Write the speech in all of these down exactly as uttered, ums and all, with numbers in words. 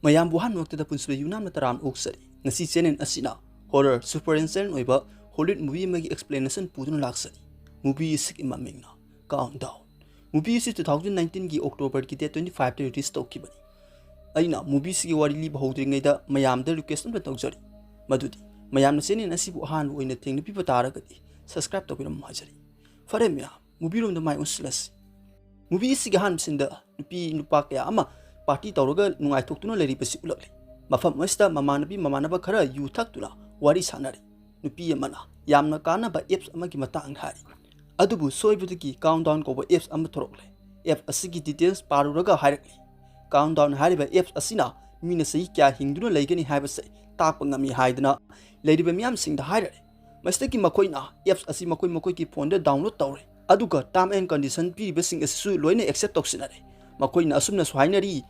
ꯃꯌꯥꯝꯕꯨ ꯑꯍꯥꯟꯕꯃꯛꯇꯗ ꯄꯨꯟꯁꯤꯕ ꯌꯨꯅꯥꯝꯅ ꯇꯔꯥꯝꯅ ꯑꯣꯛꯆꯔꯤ꯫ ꯉꯁꯤ ꯆꯦꯅꯦꯜ ꯑꯁꯤꯅ horror, supernatural ꯑꯣꯏꯕ Hollywood movie ꯑꯃꯒꯤ explanation ꯄꯨꯗꯨꯅ ꯂꯥꯛꯆꯔꯤ꯫ Movie ꯑꯁꯤꯒꯤ ꯃꯃꯤꯡꯅ Countdown꯫ Movie ꯑꯁꯤ two thousand nineteenꯒꯤ Octoberꯒꯤ date twenty fiveꯇ release ꯇꯧꯈꯤꯕꯅꯤ꯫ ꯑꯩꯅ movie ꯑꯁꯤꯒꯤ ꯋꯥꯔꯤ ꯂꯤꯕ ꯍꯧꯗ꯭ꯔꯤꯉꯩꯗ ꯃꯌꯥꯝꯗ request ꯑꯃ ꯇꯧꯖꯔꯤ, ꯃꯗꯨꯗꯤ ꯃꯌꯥꯝꯅ ꯆꯦꯅꯦꯜ ꯑꯁꯤꯕꯨ ꯑꯍꯥꯟꯕ ꯑꯣꯏꯅ ꯊꯦꯡꯅꯕꯤꯕ ꯇꯥꯔꯒꯗꯤ subscribe ꯇꯧꯕꯤꯔꯝꯃꯨ ꯍꯥꯏꯖꯔꯤ꯫ ꯐꯔꯦ ꯃꯌꯥꯝ, movie ꯔꯣꯝꯗ ꯃꯥꯏ ꯑꯣꯟꯁꯤꯜꯂꯁꯤ꯫ Movie ꯑꯁꯤꯒꯤ ꯑꯍꯥꯟꯕ sceneꯗ ꯅꯨꯄꯤ ꯅꯨꯄꯥ ꯀꯌꯥ ꯑꯃ party ꯇꯧꯔꯒ ꯅꯨꯡꯉꯥꯏꯊꯣꯛꯇꯨꯅ ꯂꯩꯔꯤꯕꯁꯤ ꯎꯠꯂꯛꯂꯤ꯫ ꯃꯐꯝ ꯑꯁꯤꯗ ꯃꯃꯥꯟꯅꯕꯤ ꯃꯃꯥꯟꯅꯕ ꯈꯔ ꯌꯨ ꯊꯛꯇꯨꯅ ꯋꯥꯔꯤ ꯁꯥꯟꯅꯔꯤ꯫ ꯅꯨꯄꯤ ꯑꯃꯅ ꯌꯥꯝꯅ ꯀꯥꯟꯅꯕ apps ꯑꯃꯒꯤ ꯃꯇꯥꯡꯗ ꯍꯥꯏꯔꯤ꯫ ꯑꯗꯨꯕꯨ ꯁꯣꯏꯕꯗꯒꯤ Countdown ꯀꯧꯕ apps ꯑꯃ ꯊꯣꯔꯛꯂꯦ꯫ App ꯑꯁꯤꯒꯤ details ꯄꯥꯔꯨꯔꯒ ꯍꯥꯏꯔꯛꯂꯤ꯫ Countdown ꯍꯥꯏꯔꯤꯕ apps ꯑꯁꯤꯅ ꯃꯤꯅ ꯆꯍꯤ ꯀꯌꯥ ꯍꯤꯡꯗꯨꯅ ꯂꯩꯒꯅꯤ ꯍꯥꯏꯕꯁꯦ ꯇꯥꯛꯄ ꯉꯝꯃꯤ ꯍꯥꯏꯗꯅ ꯂꯩꯔꯤꯕ ꯃꯤꯌꯥꯝꯁꯤꯡꯗ ꯍꯥꯏꯔꯔꯦ꯫ ꯃꯁꯤꯗꯒꯤ ꯃꯈꯣꯏꯅ apps ꯑꯁꯤ ꯃꯈꯣꯏ ꯃꯈꯣꯏꯒꯤ phoneꯗ download ꯇꯧꯔꯦ, ꯑꯗꯨꯒ term and condition ꯄꯤꯔꯤꯕꯁꯤꯡ ꯑꯁꯤꯁꯨ ꯂꯣꯏꯅ accept ꯇꯧꯁꯤꯟꯅꯔꯦ꯫ ꯃꯈꯣꯏꯅ ꯑꯁꯨꯝꯅꯁꯨ ꯍꯥꯏꯅꯔꯤ,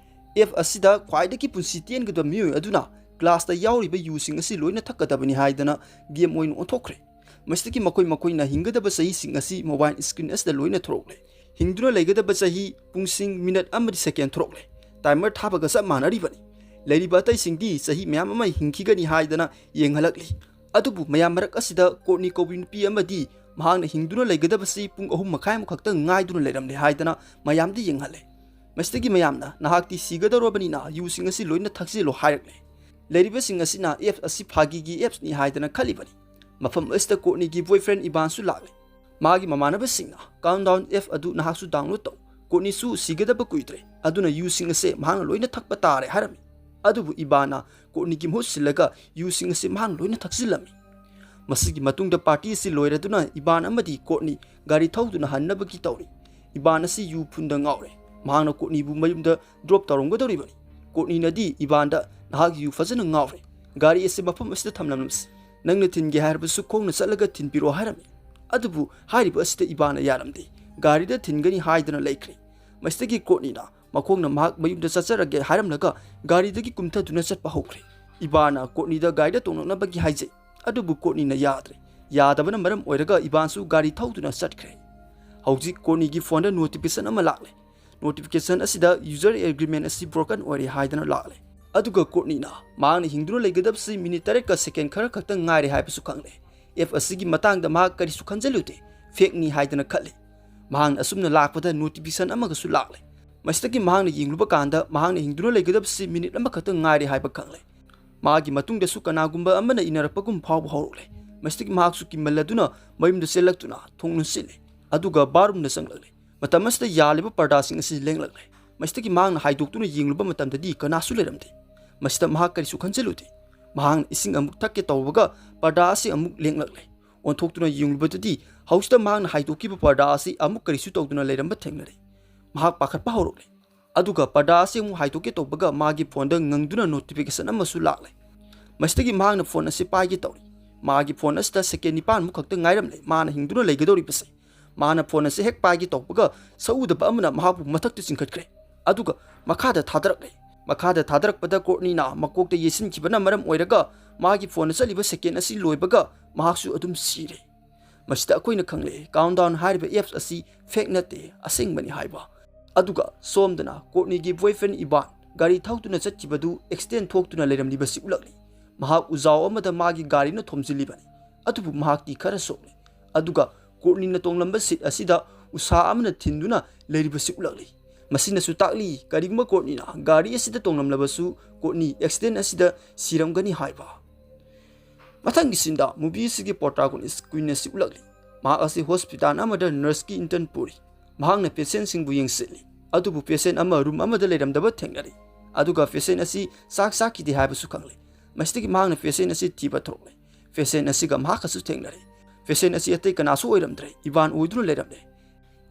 app ꯑꯁꯤꯗ ꯈ꯭ꯋꯥꯏꯗꯒꯤ ꯄꯨꯟꯁꯤ ꯇꯦꯟꯒꯗꯕ ꯃꯤꯑꯣꯏ ꯑꯗꯨꯅ glassꯇ ꯌꯥꯎꯔꯤꯕ ꯌꯨꯁꯤꯡ ꯑꯁꯤ ꯂꯣꯏꯅ ꯊꯛꯀꯗꯕꯅꯤ ꯍꯥꯏꯗꯅ game ꯑꯣꯏꯅ ꯑꯣꯟꯊꯣꯛꯈ꯭ꯔꯦ꯫ ꯃꯁꯤꯗꯒꯤ ꯃꯈꯣꯏ ꯃꯈꯣꯏꯅ ꯍꯤꯡꯒꯗꯕ ꯆꯍꯤꯁꯤꯡ ꯑꯁꯤ mobile screen ꯑꯁꯤꯗ ꯂꯣꯏꯅ ꯊꯣꯔꯛꯂꯦ꯫ ꯍꯤꯡꯗꯨꯅ ꯂꯩꯒꯗꯕ ꯆꯍꯤ, ꯄꯨꯡꯁꯤꯡ, minute ꯑꯃꯗꯤ second ꯊꯣꯔꯛꯂꯦ꯫ Timer ꯊꯥꯕꯒ ꯆꯞ ꯃꯥꯟꯅꯔꯤꯕꯅꯤ꯫ ꯂꯩꯔꯤꯕ ꯑꯇꯩꯁꯤꯡꯗꯤ ꯆꯍꯤ ꯃꯌꯥꯝ ꯑꯃ ꯍꯤꯡꯈꯤꯒꯅꯤ ꯍꯥꯏꯗꯅ ꯌꯦꯡꯍꯜꯂꯛꯂꯤ꯫ ꯑꯗꯨꯕꯨ ꯃꯌꯥꯝ ꯃꯔꯛ ꯑꯁꯤꯗ ꯀꯣꯔꯠꯅꯤ ꯀꯧꯕꯤ ꯅꯨꯄꯤ ꯑꯃꯗꯤ ꯃꯍꯥꯛꯅ ꯍꯤꯡꯗꯨꯅ ꯂꯩꯒꯗꯕꯁꯤ ꯄꯨꯡ ꯑꯍꯨꯝ ꯃꯈꯥꯏꯃꯨꯛ ꯈꯛꯇ ꯉꯥꯏꯗꯨꯅ ꯂꯩꯔꯝꯂꯦ ꯍꯥꯏꯗꯅ ꯃꯌꯥꯝꯗ ꯌꯦꯡꯍꯜꯂꯦ꯫ ꯃꯁꯤꯗꯒꯤ ꯃꯌꯥꯝꯅ, "ꯅꯍꯥꯛꯇꯤ ꯁꯤꯒꯗꯧꯔꯕꯅꯤꯅ ꯌꯨꯁꯤꯡ ꯑꯁꯤ ꯂꯣꯏꯅ ꯊꯛꯆꯤꯜꯂꯣ" ꯍꯥꯏꯔꯛꯂꯦ꯫ ꯂꯩꯔꯤꯕꯁꯤꯡ ꯑꯁꯤꯅ apps ꯑꯁꯤ ꯐꯥꯒꯤꯒꯤ appsꯅꯤ ꯍꯥꯏꯗꯅ ꯈꯜꯂꯤꯕꯅꯤ꯫ ꯃꯐꯝ ꯑꯁꯤꯗ ꯀꯣꯔꯠꯅꯤꯒꯤ boyfriend ꯏꯕꯥꯟꯁꯨ ꯂꯥꯛꯂꯦ꯫ ꯃꯥꯒꯤ ꯃꯃꯥꯟꯅꯕꯁꯤꯡꯅ Countdown app ꯑꯗꯨ ꯅꯍꯥꯛꯁꯨ download ꯇꯧ꯫ ꯀꯣꯔꯠꯅꯤꯁꯨ ꯁꯤꯒꯗꯕ ꯀꯨꯏꯗ꯭ꯔꯦ, ꯑꯗꯨꯅ ꯌꯨꯁꯤꯡ ꯑꯁꯦ ꯃꯍꯥꯛꯅ ꯂꯣꯏꯅ ꯊꯛꯄ ꯇꯥꯔꯦ ꯍꯥꯏꯔꯝꯃꯤ꯫ ꯑꯗꯨꯕꯨ ꯏꯕꯥꯟꯅ ꯀꯣꯔꯠꯅꯤꯒꯤ ꯃꯍꯨꯠ ꯁꯤꯜꯂꯒ ꯌꯨꯁꯤꯡ ꯑꯁꯤ ꯃꯍꯥꯛꯅ ꯂꯣꯏꯅ ꯊꯛꯆꯤꯜꯂꯝꯃꯤ꯫ ꯃꯁꯤꯒꯤ ꯃꯇꯨꯡꯗ party ꯑꯁꯤ ꯂꯣꯏꯔꯗꯨꯅ ꯏꯕꯥꯟ ꯑꯃꯗꯤ ꯀꯣꯔꯠꯅꯤ ꯒꯥꯔꯤ ꯊꯧꯗꯨꯅ ꯍꯟꯅꯕꯒꯤ ꯇꯧꯔꯤ꯫ ꯏꯕꯥꯟ ꯑꯁꯤ ꯌꯨ ꯐꯨꯟꯗ ꯉꯥꯎꯔꯦ꯫ ꯃꯍꯥꯛꯅ ꯀꯣꯔꯠꯅꯤꯕꯨ ꯃꯌꯨꯝꯗ drop ꯇꯧꯔꯝꯒꯗꯧꯔꯤꯕꯅꯤ꯫ ꯀꯣꯔꯠꯅꯤꯅꯗꯤ ꯏꯕꯥꯟꯗ, "ꯅꯍꯥꯛ ꯌꯨ ꯐꯖꯅ ꯉꯥꯎꯔꯦ꯫ ꯒꯥꯔꯤ ꯑꯁꯤ ꯃꯐꯝ ꯑꯁꯤꯗ ꯊꯝꯂꯝꯂꯁꯤ꯫ ꯅꯪꯅ ꯊꯤꯟꯒꯦ ꯍꯥꯏꯔꯕꯁꯨ ꯈꯣꯡꯅ ꯆꯠꯂꯒ ꯊꯤꯟꯕꯤꯔꯣ" ꯍꯥꯏꯔꯝꯃꯤ꯫ ꯑꯗꯨꯕꯨ ꯍꯥꯏꯔꯤꯕ ꯑꯁꯤꯗ ꯏꯕꯥꯟꯅ ꯌꯥꯔꯝꯗꯦ꯫ ꯒꯥꯔꯤꯗ ꯊꯤꯟꯒꯅꯤ ꯍꯥꯏꯗꯅ ꯂꯩꯈ꯭ꯔꯦ꯫ ꯃꯁꯤꯗꯒꯤ ꯀꯣꯔꯠꯅꯤꯅ ꯃꯈꯣꯡꯅ ꯃꯍꯥꯛ ꯃꯌꯨꯝꯗ ꯆꯠꯆꯔꯒꯦ ꯍꯥꯏꯔꯝꯂꯒ ꯒꯥꯔꯤꯗꯒꯤ ꯀꯨꯝꯊꯗꯨꯅ ꯆꯠꯄ ꯍꯧꯈ꯭ꯔꯦ꯫ ꯏꯕꯥꯟꯅ ꯀꯣꯔꯠꯅꯤꯗ ꯒꯥꯔꯤꯗ ꯇꯣꯡꯂꯛꯅꯕꯒꯤ ꯍꯥꯏꯖꯩ꯫ ꯑꯗꯨꯕꯨ ꯀꯣꯔꯠꯅꯤꯅ ꯌꯥꯗ꯭ꯔꯦ꯫ ꯌꯥꯗꯕꯅ ꯃꯔꯝ ꯑꯣꯏꯔꯒ ꯏꯕꯥꯟꯁꯨ ꯒꯥꯔꯤ ꯊꯧꯗꯨꯅ ꯆꯠꯈ꯭ꯔꯦ꯫ ꯍꯧꯖꯤꯛ ꯀꯣꯔꯠꯅꯤꯒꯤ phoneꯗ notification ꯑꯃ ꯂꯥꯛꯂꯦ꯫ Notification ꯑꯁꯤꯗ user agreement ꯑꯁꯤ broken ꯑꯣꯏꯔꯦ ꯍꯥꯏꯗꯅ ꯂꯥꯛꯂꯦ꯫ ꯑꯗꯨꯒ ꯀꯣꯔꯠꯅꯤꯅ ꯃꯍꯥꯛꯅ ꯍꯤꯡꯗꯨꯅ ꯂꯩꯒꯗꯕꯁꯤ ꯃꯤꯅꯤꯠ ꯇꯔꯦꯠꯀ ꯁꯦꯀꯦꯟ ꯈꯔ ꯈꯛꯇ ꯉꯥꯏꯔꯦ ꯍꯥꯏꯕꯁꯨ ꯈꯪꯂꯦ꯫ ꯑꯦꯞ ꯑꯁꯤꯒꯤ ꯃꯇꯥꯡꯗ ꯃꯍꯥꯛ ꯀꯔꯤꯁꯨ ꯈꯟꯖꯤꯜꯂꯨꯗꯦ, ꯐꯦꯛꯅꯤ ꯍꯥꯏꯗꯅ ꯈꯜꯂꯤ꯫ ꯃꯍꯥꯛꯅ ꯑꯁꯨꯝꯅ ꯂꯥꯛꯄꯗ ꯅꯣꯇꯤꯐꯤꯀꯦꯁꯟ ꯑꯃꯒꯁꯨ ꯂꯥꯛꯂꯦ꯫ ꯃꯁꯤꯗꯒꯤ ꯃꯍꯥꯛꯅ ꯌꯦꯡꯂꯨꯕ ꯀꯥꯟꯗ ꯃꯍꯥꯛꯅ ꯍꯤꯡꯗꯨꯅ ꯂꯩꯒꯗꯕꯁꯤ ꯃꯤꯅꯤꯠ ꯑꯃꯈꯛꯇ ꯉꯥꯏꯔꯦ ꯍꯥꯏꯕ ꯈꯪꯂꯦ꯫ ꯃꯥꯒꯤ ꯃꯇꯨꯡꯗꯁꯨ ꯀꯅꯥꯒꯨꯝꯕ ꯑꯃꯅ ꯏꯟꯅꯔꯛꯄꯒꯨꯝ ꯐꯥꯎꯕ ꯍꯧꯔꯛꯂꯦ꯫ ꯃꯁꯤꯗꯒꯤ ꯃꯍꯥꯛꯁꯨ ꯀꯤꯃꯜꯂꯗꯨꯅ ꯃꯌꯨꯝꯗ ꯆꯦꯜꯂꯛꯇꯨꯅ ꯊꯣꯡ ꯂꯣꯟꯁꯤꯜꯂꯦ꯫ ꯑꯗꯨꯒ ꯕꯥꯠꯔꯨꯝꯗ ꯆꯪꯂꯛꯂꯦ꯫ ꯃꯇꯝ ꯑꯁꯤꯗ ꯌꯥꯜꯂꯤꯕ ꯄꯔꯗꯥꯁꯤꯡ ꯑꯁꯤ ꯂꯦꯡꯂꯛꯂꯦ꯫ ꯃꯁꯤꯗꯒꯤ ꯃꯍꯥꯛꯅ ꯍꯥꯏꯗꯣꯛꯇꯨꯅ ꯌꯦꯡꯂꯨꯕ ꯃꯇꯝꯗꯗꯤ ꯀꯅꯥꯁꯨ ꯂꯩꯔꯝꯗꯦ꯫ ꯃꯁꯤꯗ ꯃꯍꯥꯛ ꯀꯔꯤꯁꯨ ꯈꯟꯖꯤꯜꯂꯨꯗꯦ꯫ ꯃꯍꯥꯛꯅ ꯏꯁꯤꯡ ꯑꯃꯨꯛ ꯊꯛꯀꯦ ꯇꯧꯕꯒ ꯄꯔꯗꯥ ꯑꯁꯤ ꯑꯃꯨꯛ ꯂꯦꯡꯂꯛꯂꯦ꯫ ꯑꯣꯟꯊꯣꯛꯇꯨꯅ ꯌꯦꯡꯂꯨꯕꯗꯗꯤ ꯍꯧꯖꯤꯛꯇ ꯃꯍꯥꯛꯅ ꯍꯥꯏꯗꯣꯛꯈꯤꯕ ꯄꯔꯗꯥ ꯑꯁꯤ ꯑꯃꯨꯛ ꯀꯔꯤꯁꯨ ꯇꯧꯗꯨꯅ ꯂꯩꯔꯝꯕ ꯊꯦꯡꯅꯔꯦ꯫ ꯃꯍꯥꯛ ꯄꯥꯈꯠꯄ ꯍꯧꯔꯛꯂꯦ꯫ ꯑꯗꯨꯒ ꯄꯔꯗꯥ ꯑꯁꯤ ꯑꯃꯨꯛ ꯍꯥꯏꯗꯣꯛꯀꯦ ꯇꯧꯕꯒ ꯃꯥꯒꯤ ꯐꯣꯟꯗ ꯉꯪꯗꯨꯅ ꯅꯣꯇꯤꯐꯤꯀꯦꯁꯟ ꯑꯃꯁꯨ ꯂꯥꯛꯂꯦ꯫ ꯃꯁꯤꯗꯒꯤ ꯃꯍꯥꯛꯅ ꯐꯣꯟ ꯑꯁꯤ ꯄꯥꯏꯒꯦ ꯇꯧꯔꯤ꯫ ꯃꯥꯒꯤ ꯐꯣꯟ ꯑꯁꯤꯗ ꯁꯦꯀꯦꯟ ꯅꯤꯄꯥꯟꯃꯨꯛ ꯈꯛꯇ ꯉꯥꯏꯔꯝꯂꯦ ꯃꯥꯅ ꯍꯤꯡꯗꯨꯅ ꯂꯩꯒꯗꯧꯔꯤꯕꯁꯦ꯫ ꯃꯥꯅ ꯐꯣꯟ ꯑꯁꯤ ꯍꯦꯛ ꯄꯥꯏꯒꯦ ꯇꯧꯕꯒ ꯁꯛꯎꯗꯕ ꯑꯃꯅ ꯃꯍꯥꯛꯄꯨ ꯃꯊꯛꯇ ꯆꯤꯡꯈꯠꯈ꯭ꯔꯦ꯫ ꯑꯗꯨꯒ ꯃꯈꯥꯗ ꯊꯥꯗꯔꯛꯂꯦ꯫ ꯃꯈꯥꯗ ꯊꯥꯗꯔꯛꯄꯗ ꯀꯣꯔꯠꯅꯤꯅ ꯃꯀꯣꯛꯇ ꯌꯩꯁꯤꯟꯈꯤꯕꯅ ꯃꯔꯝ ꯑꯣꯏꯔꯒ ꯃꯥꯒꯤ ꯐꯣꯟꯗ ꯆꯠꯂꯤꯕ ꯁꯦꯀꯦꯟ ꯑꯁꯤ ꯂꯣꯏꯕꯒ ꯃꯍꯥꯛꯁꯨ ꯑꯗꯨꯝ ꯁꯤꯔꯦ꯫ ꯃꯁꯤꯗ ꯑꯩꯈꯣꯏꯅ ꯈꯪꯂꯦ, ꯀꯥꯎꯟꯗꯥꯎꯟ ꯍꯥꯏꯔꯤꯕ ꯑꯦꯞꯁ ꯑꯁꯤ ꯐꯦꯛ ꯅꯠꯇꯦ, ꯑꯁꯦꯡꯕꯅꯤ ꯍꯥꯏꯕ꯫ ꯑꯗꯨꯒ ꯁꯣꯝꯗꯅ ꯀꯣꯔꯠꯅꯤꯒꯤ ꯕꯣꯏꯐ꯭ꯔꯦꯟ ꯏꯕꯥꯟ ꯒꯥꯔꯤ ꯊꯧꯗꯨꯅ ꯆꯠꯈꯤꯕꯗꯨ ꯑꯦꯛꯁꯤꯗꯦꯟ ꯊꯣꯛꯇꯨꯅ ꯂꯩꯔꯝꯂꯤꯕꯁꯤ ꯎꯠꯂꯛꯂꯤ꯫ ꯃꯍꯥꯛ ꯎꯖꯥꯎ ꯑꯃꯗ ꯃꯥꯒꯤ ꯒꯥꯔꯤꯅ ꯊꯣꯝꯖꯤꯜꯂꯤꯕꯅꯤ꯫ ꯑꯗꯨꯕꯨ ꯃꯍꯥꯛꯇꯤ ꯈꯔ ꯁꯣꯛꯂꯦ꯫ ꯑꯗꯨꯒ ꯀꯣꯔꯠꯅꯤꯅ ꯇꯣꯡꯂꯝꯕ ꯁꯤꯠ ꯑꯁꯤꯗ ꯎꯁꯥ ꯑꯃꯅ ꯊꯤꯟꯗꯨꯅ ꯂꯩꯔꯤꯕꯁꯤ ꯎꯠꯂꯛꯂꯤ꯫ ꯃꯁꯤꯅꯁꯨ ꯇꯥꯛꯂꯤ, ꯀꯔꯤꯒꯨꯝꯕ ꯀꯣꯔꯠꯅꯤꯅ ꯒꯥꯔꯤ ꯑꯁꯤꯗ ꯇꯣꯡꯂꯝꯂꯕꯁꯨ ꯀꯣꯔꯠꯅꯤ ꯑꯦꯛꯁꯤꯗꯦꯟ ꯑꯁꯤꯗ ꯁꯤꯔꯝꯒꯅꯤ ꯍꯥꯏꯕ꯫ ꯃꯊꯪꯒꯤ ꯁꯤꯟꯗ ꯃꯨꯚꯤ ꯑꯁꯤꯒꯤ ꯄ꯭ꯔꯣꯇꯥꯒꯣꯅꯤꯁ ꯀ꯭ꯋꯤꯟ ꯑꯁꯤ ꯎꯠꯂꯛꯂꯤ꯫ ꯃꯍꯥꯛ ꯑꯁꯤ ꯍꯣꯁꯄꯤꯇꯥꯜ ꯑꯃꯗ ꯅꯔꯁꯀꯤ ꯏꯟꯇꯔꯟ ꯄꯨꯔꯤ꯫ ꯃꯍꯥꯛꯅ ꯄꯦꯁꯦꯟꯁꯤꯡꯕꯨ ꯌꯦꯡꯁꯤꯜꯂꯤ꯫ ꯑꯗꯨꯕꯨ ꯄꯦꯁꯦꯟ ꯑꯃ ꯔꯨꯝ ꯑꯃꯗ ꯂꯩꯔꯝꯗꯕ ꯊꯦꯡꯅꯔꯤ꯫ ꯑꯗꯨꯒ ꯄꯦꯁꯦꯟ ꯑꯁꯤ ꯆꯥꯛ ꯆꯥꯈꯤꯗꯦ ꯍꯥꯏꯕꯁꯨ ꯈꯪꯂꯦ꯫ ꯃꯁꯤꯗꯒꯤ ꯃꯍꯥꯛꯅ ꯄꯦꯁꯦꯟ ꯑꯁꯤ ꯊꯤꯕ ꯊꯣꯔꯛꯂꯦ꯫ ꯄꯦꯁꯦꯟ ꯑꯁꯤꯒ ꯃꯍꯥꯛꯀꯁꯨ ꯊꯦꯡꯅꯔꯦ꯫ ꯄꯦꯁꯦꯟ ꯑꯁꯤ ꯑꯇꯩ ꯀꯅꯥꯁꯨ ꯑꯣꯏꯔꯝꯗ꯭ꯔꯦ, ꯏꯕꯥꯟ ꯑꯣꯏꯗꯨꯅ ꯂꯩꯔꯝꯂꯦ꯫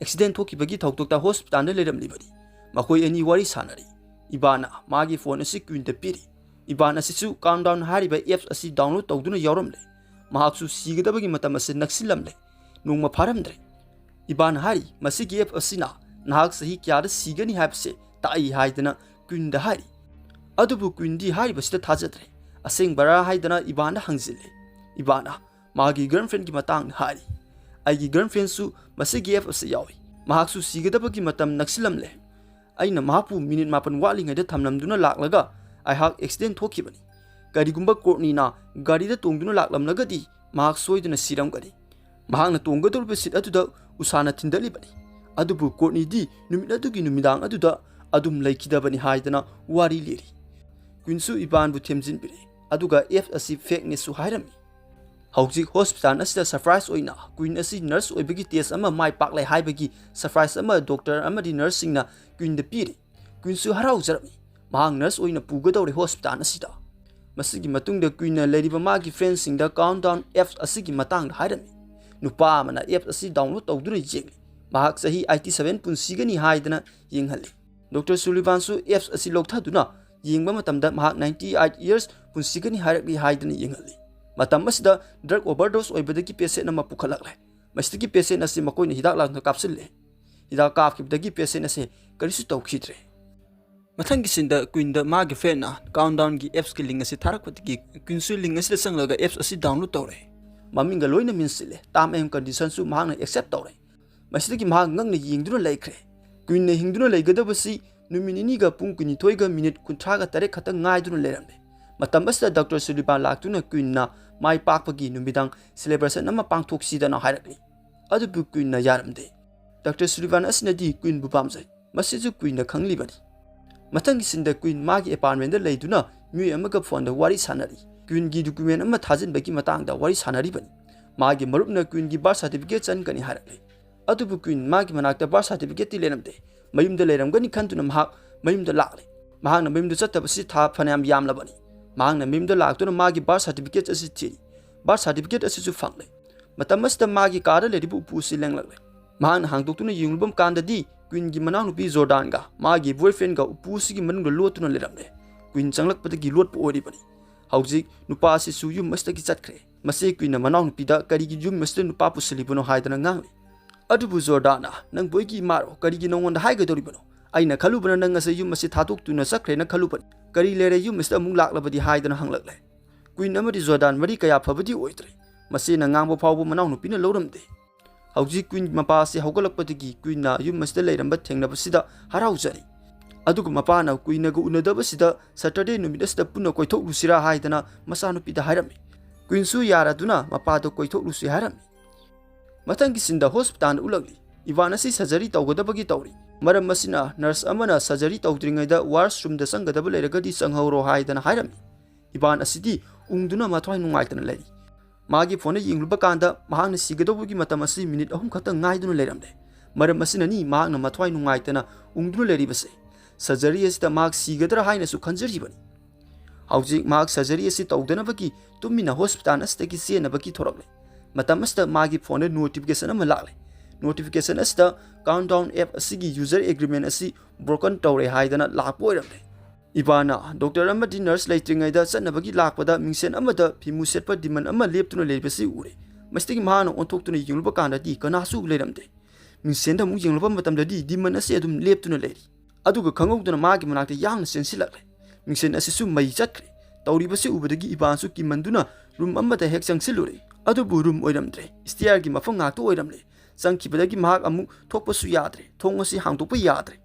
ꯑꯦꯛꯁꯤꯗꯦꯟ ꯊꯣꯛꯈꯤꯕꯒꯤ ꯊꯧꯗꯣꯛꯇ ꯍꯣꯁꯄꯤꯇꯥꯜꯗ ꯂꯩꯔꯝꯂꯤꯕꯅꯤ꯫ ꯃꯈꯣꯏ ꯑꯅꯤ ꯋꯥꯔꯤ ꯁꯥꯟꯅꯔꯤ꯫ ꯏꯕꯥꯟꯅ ꯃꯥꯒꯤ ꯐꯣꯟ ꯑꯁꯤ ꯀ꯭ꯋꯤꯟꯗ ꯄꯤꯔꯤ꯫ ꯏꯕꯥꯟ ꯑꯁꯤꯁꯨ ꯀꯥꯎꯟꯗꯥꯎꯟ ꯍꯥꯏꯔꯤꯕ ꯑꯦꯞꯁ ꯑꯁꯤ ꯗꯥꯎꯟꯂꯣꯗ ꯇꯧꯗꯨꯅ ꯌꯥꯎꯔꯝꯂꯦ꯫ ꯃꯍꯥꯛꯁꯨ ꯁꯤꯒꯗꯕꯒꯤ ꯃꯇꯝ ꯑꯁꯤ ꯅꯛꯁꯤꯜꯂꯝꯂꯦ꯫ ꯅꯣꯡꯃ ꯐꯥꯔꯝꯗ꯭ꯔꯦ꯫ ꯏꯕꯥꯟ ꯍꯥꯏꯔꯤ, ꯃꯁꯤꯒꯤ ꯑꯦꯞ ꯑꯁꯤꯅ ꯅꯍꯥꯛ ꯆꯍꯤ ꯀꯌꯥꯗ ꯁꯤꯒꯅꯤ ꯍꯥꯏꯕꯁꯦ ꯇꯥꯛꯏ ꯍꯥꯏꯗꯅ ꯀ꯭ꯋꯤꯟꯗ ꯍꯥꯏꯔꯤ꯫ ꯑꯗꯨꯕꯨ ꯀ꯭ꯋꯤꯟꯗꯤ ꯍꯥꯏꯔꯤꯕꯁꯤꯗ ꯊꯥꯖꯗ꯭ꯔꯦ꯫ ꯑꯁꯦꯡꯕꯔꯥ ꯍꯥꯏꯗꯅ ꯏꯕꯥꯟꯗ ꯍꯪꯖꯤꯜꯂꯦ꯫ ꯏꯕꯥꯟꯅ ꯃꯥꯒꯤ ꯒꯔꯜꯐ꯭ꯔꯦꯟꯒꯤ ꯃꯇꯥꯡꯗ ꯍꯥꯏꯔꯤ꯫ ꯑꯩꯒꯤ ꯒꯔꯜꯐ꯭ꯔꯦꯟꯁꯨ ꯃꯁꯤꯒꯤ ꯑꯦꯞ ꯑꯁꯤ ꯌꯥꯎꯏ꯫ ꯃꯍꯥꯛꯁꯨ ꯁꯤꯒꯗꯕꯒꯤ ꯃꯇꯝ ꯅꯛꯁꯤꯜꯂꯝꯂꯦ꯫ ꯑꯩꯅ ꯃꯍꯥꯛꯄꯨ ꯃꯤꯅꯤꯠ ꯃꯥꯄꯟ ꯋꯥꯠꯂꯤꯉꯩꯗ ꯊꯝꯂꯝꯗꯨꯅ ꯂꯥꯛꯂꯒ ꯑꯩꯍꯥꯛ ꯑꯦꯛꯁꯤꯗꯦꯟ ꯊꯣꯛꯈꯤꯕꯅꯤ꯫ ꯀꯔꯤꯒꯨꯝꯕ ꯀꯣꯔꯠꯅꯤꯅ ꯒꯥꯔꯤꯗ ꯇꯣꯡꯗꯨꯅ ꯂꯥꯛꯂꯝꯂꯒꯗꯤ ꯃꯍꯥꯛ ꯁꯣꯏꯗꯅ ꯁꯤꯔꯝꯒꯅꯤ꯫ ꯃꯍꯥꯛꯅ ꯇꯣꯡꯒꯗꯧꯔꯤꯕ ꯁꯤꯠ ꯑꯗꯨꯗ ꯎꯁꯥꯅ ꯊꯤꯟꯗꯠꯂꯤꯕꯅꯤ꯫ ꯑꯗꯨꯕꯨ ꯀꯣꯔꯠꯅꯤꯗꯤ ꯅꯨꯃꯤꯠ ꯑꯗꯨꯒꯤ ꯅꯨꯃꯤꯗꯥꯡ ꯑꯗꯨꯗ ꯑꯗꯨꯝ ꯂꯩꯈꯤꯗꯕꯅꯤ ꯍꯥꯏꯗꯅ ꯋꯥꯔꯤ ꯂꯤꯔꯤ꯫ ꯀ꯭ꯋꯤꯟꯁꯨ ꯏꯕꯥꯟꯕꯨ ꯊꯦꯝꯖꯤꯟꯕꯤꯔꯦ, ꯑꯗꯨꯒ ꯑꯦꯞꯁ ꯑꯁꯤ ꯐꯦꯛꯅꯦꯁꯨ ꯍꯥꯏꯔꯝꯃꯤ꯫ ꯍꯧꯖꯤꯛ ꯍꯣꯁꯄꯤꯇꯥꯜ ꯑꯁꯤꯗ ꯁꯔꯄ꯭ꯔꯥꯏꯖ ꯑꯣꯏꯅ ꯀ꯭ꯋꯤꯟ ꯑꯁꯤ ꯅꯔꯁ ꯑꯣꯏꯕꯒꯤ ꯇꯦꯁ ꯑꯃ ꯃꯥꯏ ꯄꯥꯛꯂꯦ ꯍꯥꯏꯕꯒꯤ ꯁꯔꯄ꯭ꯔꯥꯏꯖ ꯑꯃ ꯗꯣꯛꯇꯔ ꯑꯃꯗꯤ ꯅꯔꯁꯁꯤꯡꯅ ꯀ꯭ꯋꯤꯟꯗ ꯄꯤꯔꯤ꯫ ꯀ꯭ꯋꯤꯟꯁꯨ ꯍꯔꯥꯎꯖꯔꯝꯃꯤ꯫ ꯃꯍꯥꯛ ꯅꯔꯁ ꯑꯣꯏꯅ ꯄꯨꯒꯗꯧꯔꯦ ꯍꯣꯁꯄꯤꯇꯥꯜ ꯑꯁꯤꯗ꯫ ꯃꯁꯤꯒꯤ ꯃꯇꯨꯡꯗ ꯀ꯭ꯋꯤꯟꯅ ꯂꯩꯔꯤꯕ ꯃꯥꯒꯤ ꯐ꯭ꯔꯦꯟꯁꯤꯡꯗ ꯀꯥꯎꯟꯗꯥꯎꯟ ꯑꯦꯞꯁ ꯑꯁꯤꯒꯤ ꯃꯇꯥꯡꯗ ꯍꯥꯏꯔꯝꯃꯤ꯫ ꯅꯨꯄꯥ ꯑꯃꯅ ꯑꯦꯞꯁ ꯑꯁꯤ ꯗꯥꯎꯟꯂꯣꯗ ꯇꯧꯗꯨꯅ ꯌꯦꯡꯂꯤ꯫ ꯃꯍꯥꯛ ꯆꯍꯤ ꯑꯩꯠꯇꯤ ꯁꯚꯦꯟ ꯄꯨꯟꯁꯤꯒꯅꯤ ꯍꯥꯏꯗꯅ ꯌꯦꯡꯍꯜꯂꯤ꯫ ꯗꯣꯛꯇꯔ ꯁꯨꯂꯤꯚꯥꯟꯁꯨ ꯑꯦꯞꯁ ꯑꯁꯤ ꯂꯧꯊꯗꯨꯅ ꯌꯦꯡꯕ ꯃꯇꯝꯗ ꯃꯍꯥꯛ ꯅꯥꯏꯟꯇꯤ ꯑꯩꯠ ꯌꯔꯁ ꯄꯨꯟꯁꯤꯒꯅꯤ ꯍꯥꯏꯔꯛꯂꯤ ꯍꯥꯏꯗꯅ ꯌꯦꯡꯍꯜꯂꯤ꯫ ꯃꯇꯝ ꯑꯁꯤꯗ ꯗ꯭ꯔꯒ ꯑꯣꯚꯔꯗꯣꯁ ꯑꯣꯏꯕꯗꯒꯤ ꯄꯦꯁꯦꯟ ꯑꯃ ꯄꯨꯈꯠꯂꯛꯂꯦ꯫ ꯃꯁꯤꯗꯒꯤ ꯄꯦꯁꯦꯟ ꯑꯁꯤ ꯃꯈꯣꯏꯅ ꯍꯤꯗꯥꯛ ꯂꯥꯡꯊꯛ ꯀꯥꯞꯁꯤꯜꯂꯦ꯫ ꯍꯤꯗꯥꯛ ꯀꯥꯞꯈꯤꯕꯗꯒꯤ ꯄꯦꯁꯦꯟ ꯑꯁꯦ ꯀꯔꯤꯁꯨ ꯇꯧꯈꯤꯗ꯭ꯔꯦ꯫ ꯃꯊꯪꯒꯤ ꯁꯤꯟꯗ ꯀ꯭ꯋꯤꯟꯗ ꯃꯥꯒꯤ ꯐ꯭ꯔꯦꯟꯅ ꯀꯥꯎꯟꯗꯥꯎꯟꯒꯤ ꯑꯦꯞꯁꯀꯤ ꯂꯤꯡ ꯑꯁꯤ ꯊꯥꯔꯛꯄꯗꯒꯤ ꯀ꯭ꯋꯤꯟꯁꯨ ꯂꯤꯡ ꯑꯁꯤꯗ ꯆꯪꯂꯒ ꯑꯦꯞꯁ ꯑꯁꯤ ꯗꯥꯎꯟꯂꯣꯗ ꯇꯧꯔꯦ꯫ ꯃꯃꯤꯡꯒ ꯂꯣꯏꯅ ꯃꯤꯟꯁꯤꯜꯂꯦ꯫ ꯇꯥꯝ ꯑꯦꯟ ꯀꯟꯗꯤꯁꯟꯁꯨ ꯃꯍꯥꯛꯅ ꯑꯦꯛꯁꯦꯞ ꯇꯧꯔꯦ꯫ ꯃꯁꯤꯗꯒꯤ ꯃꯍꯥꯛ ꯉꯛꯅ ꯌꯦꯡꯗꯨꯅ ꯂꯩꯈ꯭ꯔꯦ꯫ ꯀ꯭ꯋꯤꯟꯅ ꯍꯤꯡꯗꯨꯅ ꯂꯩꯒꯗꯕꯁꯤ ꯅꯨꯃꯤꯠ ꯅꯤꯅꯤꯒ ꯄꯨꯡ ꯀꯨꯟꯅꯤꯊꯣꯏꯒ ꯃꯤꯅꯤꯠ ꯀꯨꯟꯊ꯭ꯔꯥꯒ ꯇꯔꯦꯠ ꯈꯛꯇ ꯉꯥꯏꯗꯨꯅ ꯂꯩꯔꯝꯂꯦ꯫ ꯃꯇꯝ ꯑꯁꯤꯗ ꯗꯥꯛꯇꯔ ꯁꯨꯂꯤꯚꯥꯟ ꯂꯥꯛꯇꯨꯅ ꯀ꯭ꯋꯤꯟꯅ ꯃꯥꯏ ꯄꯥꯛꯄꯒꯤ ꯅꯨꯃꯤꯗꯥꯡ ꯁꯦꯂꯦꯕ꯭ꯔꯦꯁꯟ ꯑꯃ ꯄꯥꯡꯊꯣꯛꯁꯤꯗꯅ ꯍꯥꯏꯔꯛꯂꯤ꯫ ꯑꯗꯨꯕꯨ ꯀ꯭ꯋꯤꯟꯅ ꯌꯥꯔꯝꯗꯦ꯫ ꯗꯥꯛꯇꯔ ꯁꯨꯂꯤꯚꯥꯟ ꯑꯁꯤꯅꯗꯤ ꯀ꯭ꯋꯤꯟꯕꯨ ꯄꯥꯝꯖꯩ꯫ ꯃꯁꯤꯁꯨ ꯀ꯭ꯋꯤꯟꯅ ꯈꯪꯂꯤꯕꯅꯤ꯫ ꯃꯊꯪꯒꯤ ꯁꯤꯟꯗ ꯀ꯭ꯋꯤꯟ ꯃꯥꯒꯤ ꯑꯦꯄꯥꯔꯠꯃꯦꯟꯗ ꯂꯩꯗꯨꯅ ꯃꯤꯑꯣꯏ ꯑꯃꯒ ꯐꯣꯟꯗ ꯋꯥꯔꯤ ꯁꯥꯟꯅꯔꯤ꯫ ꯀ꯭ꯋꯤꯟꯒꯤ ꯗꯣꯀꯨꯃꯦꯟ ꯑꯃ ꯊꯥꯖꯤꯟꯕꯒꯤ ꯃꯇꯥꯡꯗ ꯋꯥꯔꯤ ꯁꯥꯟꯅꯔꯤꯕꯅꯤ꯫ ꯃꯥꯒꯤ ꯃꯔꯨꯞꯅ ꯀ꯭ꯋꯤꯟꯒꯤ ꯕꯥꯔꯊ ꯁꯥꯔꯇꯤꯐꯤꯀꯦꯠ ꯆꯟꯒꯅꯤ ꯍꯥꯏꯔꯛꯂꯦ꯫ ꯑꯗꯨꯕꯨ ꯀ꯭ꯋꯤꯟ ꯃꯥꯒꯤ ꯃꯅꯥꯛꯇ ꯕꯥꯔꯊ ꯁꯥꯔꯇꯤꯐꯤꯀꯦꯠꯇꯤ ꯂꯩꯔꯝꯗꯦ꯫ ꯃꯌꯨꯝꯗ ꯂꯩꯔꯝꯒꯅꯤ ꯈꯟꯗꯨꯅ ꯃꯍꯥꯛ ꯃꯌꯨꯝꯗ ꯂꯥꯛꯂꯦ꯫ ꯃꯍꯥꯛꯅ ꯃꯌꯨꯝꯗ ꯆꯠꯇꯕꯁꯤ ꯊꯥ ꯐꯅꯌꯥꯝ ꯌꯥꯝꯂꯕꯅꯤ꯫ ꯃꯍꯥꯛꯅ ꯃꯌꯨꯝꯗ ꯂꯥꯛꯇꯨꯅ ꯃꯥꯒꯤ ꯕꯥꯔꯊ ꯁꯥꯔꯇꯤꯐꯤꯀꯦꯠ ꯑꯁꯤ ꯊꯤꯔꯤ꯫ ꯕꯥꯔꯊ ꯁꯥꯔꯇꯤꯐꯤꯀꯦꯠ ꯑꯁꯤꯁꯨ ꯐꯪꯂꯦ꯫ ꯃꯇꯝ ꯑꯁꯤꯗ ꯃꯥꯒꯤ ꯀꯥꯗ ꯂꯩꯔꯤꯕ ꯎꯄꯨ ꯑꯁꯤ ꯂꯦꯡꯂꯛꯂꯦ꯫ ꯃꯍꯥꯛꯅ ꯍꯥꯡꯗꯣꯛꯇꯨꯅ ꯌꯦꯡꯂꯨꯕ ꯀꯥꯟꯗꯗꯤ ꯀ꯭ꯋꯤꯟꯒꯤ ꯃꯅꯥꯎꯅꯨꯄꯤ ꯖꯣꯔꯗꯥꯟꯒ ꯃꯥꯒꯤ ꯕꯣꯏꯐ꯭ꯔꯦꯟꯒ ꯎꯄꯨ ꯑꯁꯤꯒꯤ ꯃꯅꯨꯡꯗ ꯂꯣꯠꯇꯨꯅ ꯂꯩꯔꯝꯂꯦ꯫ ꯀ꯭ꯋꯤꯟ ꯆꯪꯂꯛꯄꯗꯒꯤ ꯂꯣꯠꯄ ꯑꯣꯏꯔꯤꯕꯅꯤ꯫ ꯍꯧꯖꯤꯛ ꯅꯨꯄꯥ ꯑꯁꯤꯁꯨ ꯌꯨꯝ ꯑꯁꯤꯗꯒꯤ ꯆꯠꯈ꯭ꯔꯦ꯫ ꯃꯁꯤ ꯀ꯭ꯋꯤꯟꯅ ꯃꯅꯥꯎꯅꯨꯄꯤꯗ ꯀꯔꯤꯒꯤ ꯌꯨꯝ ꯑꯁꯤꯗ ꯅꯨꯄꯥ ꯄꯨꯁꯤꯜꯂꯤꯕꯅꯣ ꯍꯥꯏꯗꯅ ꯉꯥꯡꯂꯤ꯫ ꯑꯗꯨꯕꯨ ꯖꯣꯔꯗꯥꯟꯅ, "ꯅꯪꯕꯨ ꯑꯩꯒꯤ ꯏꯃꯥꯔꯣ? ꯀꯔꯤꯒꯤ ꯅꯉꯣꯟꯗ ꯍꯥꯏꯒꯗꯧꯔꯤꯕꯅꯣ? ꯑꯩꯅ ꯈꯜꯂꯨꯕꯅ ꯅꯪ ꯑꯁꯤ ꯌꯨꯝ ꯑꯁꯤ ꯊꯥꯗꯣꯛꯇꯨꯅ ꯆꯠꯈ꯭ꯔꯦꯅ ꯈꯜꯂꯨꯕꯅꯤ꯫ ꯀꯔꯤ ꯂꯩꯔꯦ ꯌꯨꯝ ꯑꯁꯤꯗ ꯑꯃꯨꯛ ꯂꯥꯛꯂꯕꯗꯤ?" ꯍꯥꯏꯗꯅ ꯍꯪꯂꯛꯂꯦ꯫ ꯀ꯭ꯋꯤꯟ ꯑꯃꯗꯤ ꯖꯣꯔꯗꯥꯟ ꯃꯔꯤ ꯀꯌꯥ ꯐꯕꯗꯤ ꯑꯣꯏꯗ꯭ꯔꯦ꯫ ꯃꯆꯦꯅ ꯉꯥꯡꯕ ꯐꯥꯎꯕ ꯃꯅꯥꯎꯅꯨꯄꯤꯅ ꯂꯧꯔꯝꯗꯦ꯫ ꯍꯧꯖꯤꯛ ꯀ꯭ꯋꯤꯟ ꯃꯄꯥ ꯑꯁꯤ ꯍꯧꯒꯠꯂꯛꯄꯗꯒꯤ ꯀ꯭ꯋꯤꯟꯅ ꯌꯨꯝ ꯑꯁꯤꯗ ꯂꯩꯔꯝꯕ ꯊꯦꯡꯅꯕꯁꯤꯗ ꯍꯔꯥꯎꯖꯔꯤ꯫ ꯑꯗꯨꯒ ꯃꯄꯥꯅ ꯀꯨꯏꯅꯒ ꯎꯅꯗꯕꯁꯤꯗ Saturday ꯅꯨꯃꯤꯠ ꯑꯁꯤꯗ ꯄꯨꯟꯅ ꯀꯣꯏꯊꯣꯛꯂꯨꯁꯤꯔꯥ ꯍꯥꯏꯗꯅ ꯃꯆꯥꯅꯨꯄꯤꯗ ꯍꯥꯏꯔꯝꯃꯤ꯫ ꯀ꯭ꯋꯤꯟꯁꯨ ꯌꯥꯔꯗꯨꯅ ꯃꯄꯥꯗꯣ ꯀꯣꯏꯊꯣꯛꯂꯨꯁꯤ ꯍꯥꯏꯔꯝꯃꯤ꯫ ꯃꯊꯪꯒꯤ ꯁꯤꯟꯗ ꯍꯣꯁꯄꯤꯇꯥꯜꯗ ꯎꯠꯂꯛꯂꯤ꯫ ꯏꯚꯥꯟ ꯑꯁꯤ ꯁꯔꯖꯔꯤ ꯇꯧꯒꯗꯕꯒꯤ ꯇꯧꯔꯤ꯫ ꯃꯔꯝ ꯑꯁꯤꯅ ꯅꯔꯁ ꯑꯃꯅ ꯁꯔꯖꯔꯤ ꯇꯧꯗ꯭ꯔꯤꯉꯩꯗ ꯋꯥꯔꯁꯔꯨꯝꯗ ꯆꯪꯒꯗꯕ ꯂꯩꯔꯒꯗꯤ ꯆꯪꯍꯧꯔꯣ ꯍꯥꯏꯗꯅ ꯍꯥꯏꯔꯝꯃꯤ꯫ ꯏꯚꯥꯟ ꯑꯁꯤꯗꯤ ꯎꯪꯗꯨꯅ ꯃꯊ꯭ꯋꯥꯏ ꯅꯨꯡꯉꯥꯏꯇꯅ ꯂꯩꯔꯤ꯫ ꯃꯥꯒꯤ ꯐꯣꯟꯗ ꯌꯦꯡꯂꯨꯕ ꯀꯥꯟꯗ ꯃꯍꯥꯛꯅ ꯁꯤꯒꯗꯧꯕꯒꯤ ꯃꯇꯝ ꯑꯁꯤ ꯃꯤꯅꯤꯠ ꯑꯍꯨꯝ ꯈꯛꯇ ꯉꯥꯏꯗꯨꯅ ꯂꯩꯔꯝꯂꯦ꯫ ꯃꯔꯝ ꯑꯁꯤꯅꯅꯤ ꯃꯍꯥꯛꯅ ꯃꯊ꯭ꯋꯥꯏ ꯅꯨꯡꯉꯥꯏꯇꯅ ꯎꯪꯗꯨꯅ ꯂꯩꯔꯤꯕꯁꯦ꯫ ꯁꯔꯖꯔꯤ ꯑꯁꯤꯗ ꯃꯍꯥꯛ ꯁꯤꯒꯗ꯭ꯔꯥ ꯍꯥꯏꯅꯁꯨ ꯈꯟꯖꯔꯤꯕꯅꯤ꯫ ꯍꯧꯖꯤꯛ ꯃꯍꯥꯛ ꯁꯔꯖꯔꯤ ꯑꯁꯤ ꯇꯧꯗꯅꯕꯒꯤ ꯇꯨꯃꯤꯟꯅ ꯍꯣꯁꯄꯤꯇꯥꯜ ꯑꯁꯤꯗꯒꯤ ꯆꯦꯟꯅꯕꯒꯤ ꯊꯣꯔꯛꯂꯦ꯫ ꯃꯇꯝ ꯑꯁꯤꯗ ꯃꯥꯒꯤ ꯐꯣꯟꯗ ꯅꯣꯇꯤꯐꯤꯀꯦꯁꯟ ꯑꯃ ꯂꯥꯛꯂꯦ꯫ ꯅꯣꯇꯤꯐꯤꯀꯦꯁꯟ ꯑꯁꯤꯗ Countdown app ꯑꯁꯤꯒꯤ user agreement ꯑꯁꯤ broken ꯇꯧꯔꯦ ꯍꯥꯏꯗꯅ ꯂꯥꯛꯄ ꯑꯣꯏꯔꯝꯂꯦ꯫ ꯏꯚꯥꯟꯅ ꯗꯣꯛꯇꯔ ꯑꯃꯗꯤ ꯅꯔꯁ ꯂꯩꯇ꯭ꯔꯤꯉꯩꯗ ꯆꯠꯅꯕꯒꯤ ꯂꯥꯛꯄꯗ ꯃꯤꯡꯁꯦꯟ ꯑꯃꯗ ꯐꯤꯃꯨ ꯁꯦꯠꯄ ꯗꯤꯃꯟ ꯑꯃ ꯂꯦꯞꯇꯨꯅ ꯂꯩꯕꯁꯤ ꯎꯔꯦ꯫ ꯃꯁꯤꯗꯒꯤ ꯃꯍꯥꯛꯅ ꯑꯣꯟꯊꯣꯛꯇꯨꯅ ꯌꯦꯡꯂꯨꯕ ꯀꯥꯟꯗꯗꯤ ꯀꯅꯥꯁꯨ ꯂꯩꯔꯝꯗꯦ꯫ ꯃꯤꯡꯁꯦꯟꯗ ꯑꯃꯨꯛ ꯌꯦꯡꯂꯨꯕ ꯃꯇꯝꯗꯗꯤ ꯗꯤꯃꯟ ꯑꯁꯤ ꯑꯗꯨꯝ ꯂꯦꯞꯇꯨꯅ ꯂꯩꯔꯤ꯫ ꯑꯗꯨꯒ ꯈꯪꯍꯧꯗꯅ ꯃꯥꯒꯤ ꯃꯅꯥꯛꯇ ꯌꯥꯡꯅ ꯆꯦꯟꯁꯤꯜꯂꯛꯂꯦ꯫ ꯃꯤꯡꯁꯦꯟ ꯑꯁꯤꯁꯨ ꯃꯩ ꯆꯠꯈ꯭ꯔꯦ꯫ ꯇꯧꯔꯤꯕꯁꯤ ꯎꯕꯗꯒꯤ ꯏꯚꯥꯟꯁꯨ ꯀꯤꯃꯟꯗꯨꯅ ꯔꯨꯝ ꯑꯃꯗ ꯍꯦꯛ ꯆꯪꯁꯤꯜꯂꯨꯔꯦ꯫ ꯑꯗꯨꯕꯨ ꯔꯨꯝ ꯑꯣꯏꯔꯝꯗ꯭ꯔꯦ꯫ ꯁ꯭ꯇꯦꯌꯔꯒꯤ ꯃꯐꯝ ꯉꯥꯛꯇ ꯑꯣꯏꯔꯝꯂꯦ꯫ ꯆꯪꯈꯤꯕꯗꯒꯤ ꯃꯍꯥꯛ ꯑꯃꯨꯛ ꯊꯣꯛꯄꯁꯨ ꯌꯥꯗ꯭ꯔꯦ꯫ ꯊꯣꯡ ꯑꯁꯤ ꯍꯥꯡꯗꯣꯛꯄ ꯌꯥꯗ꯭ꯔꯦ꯫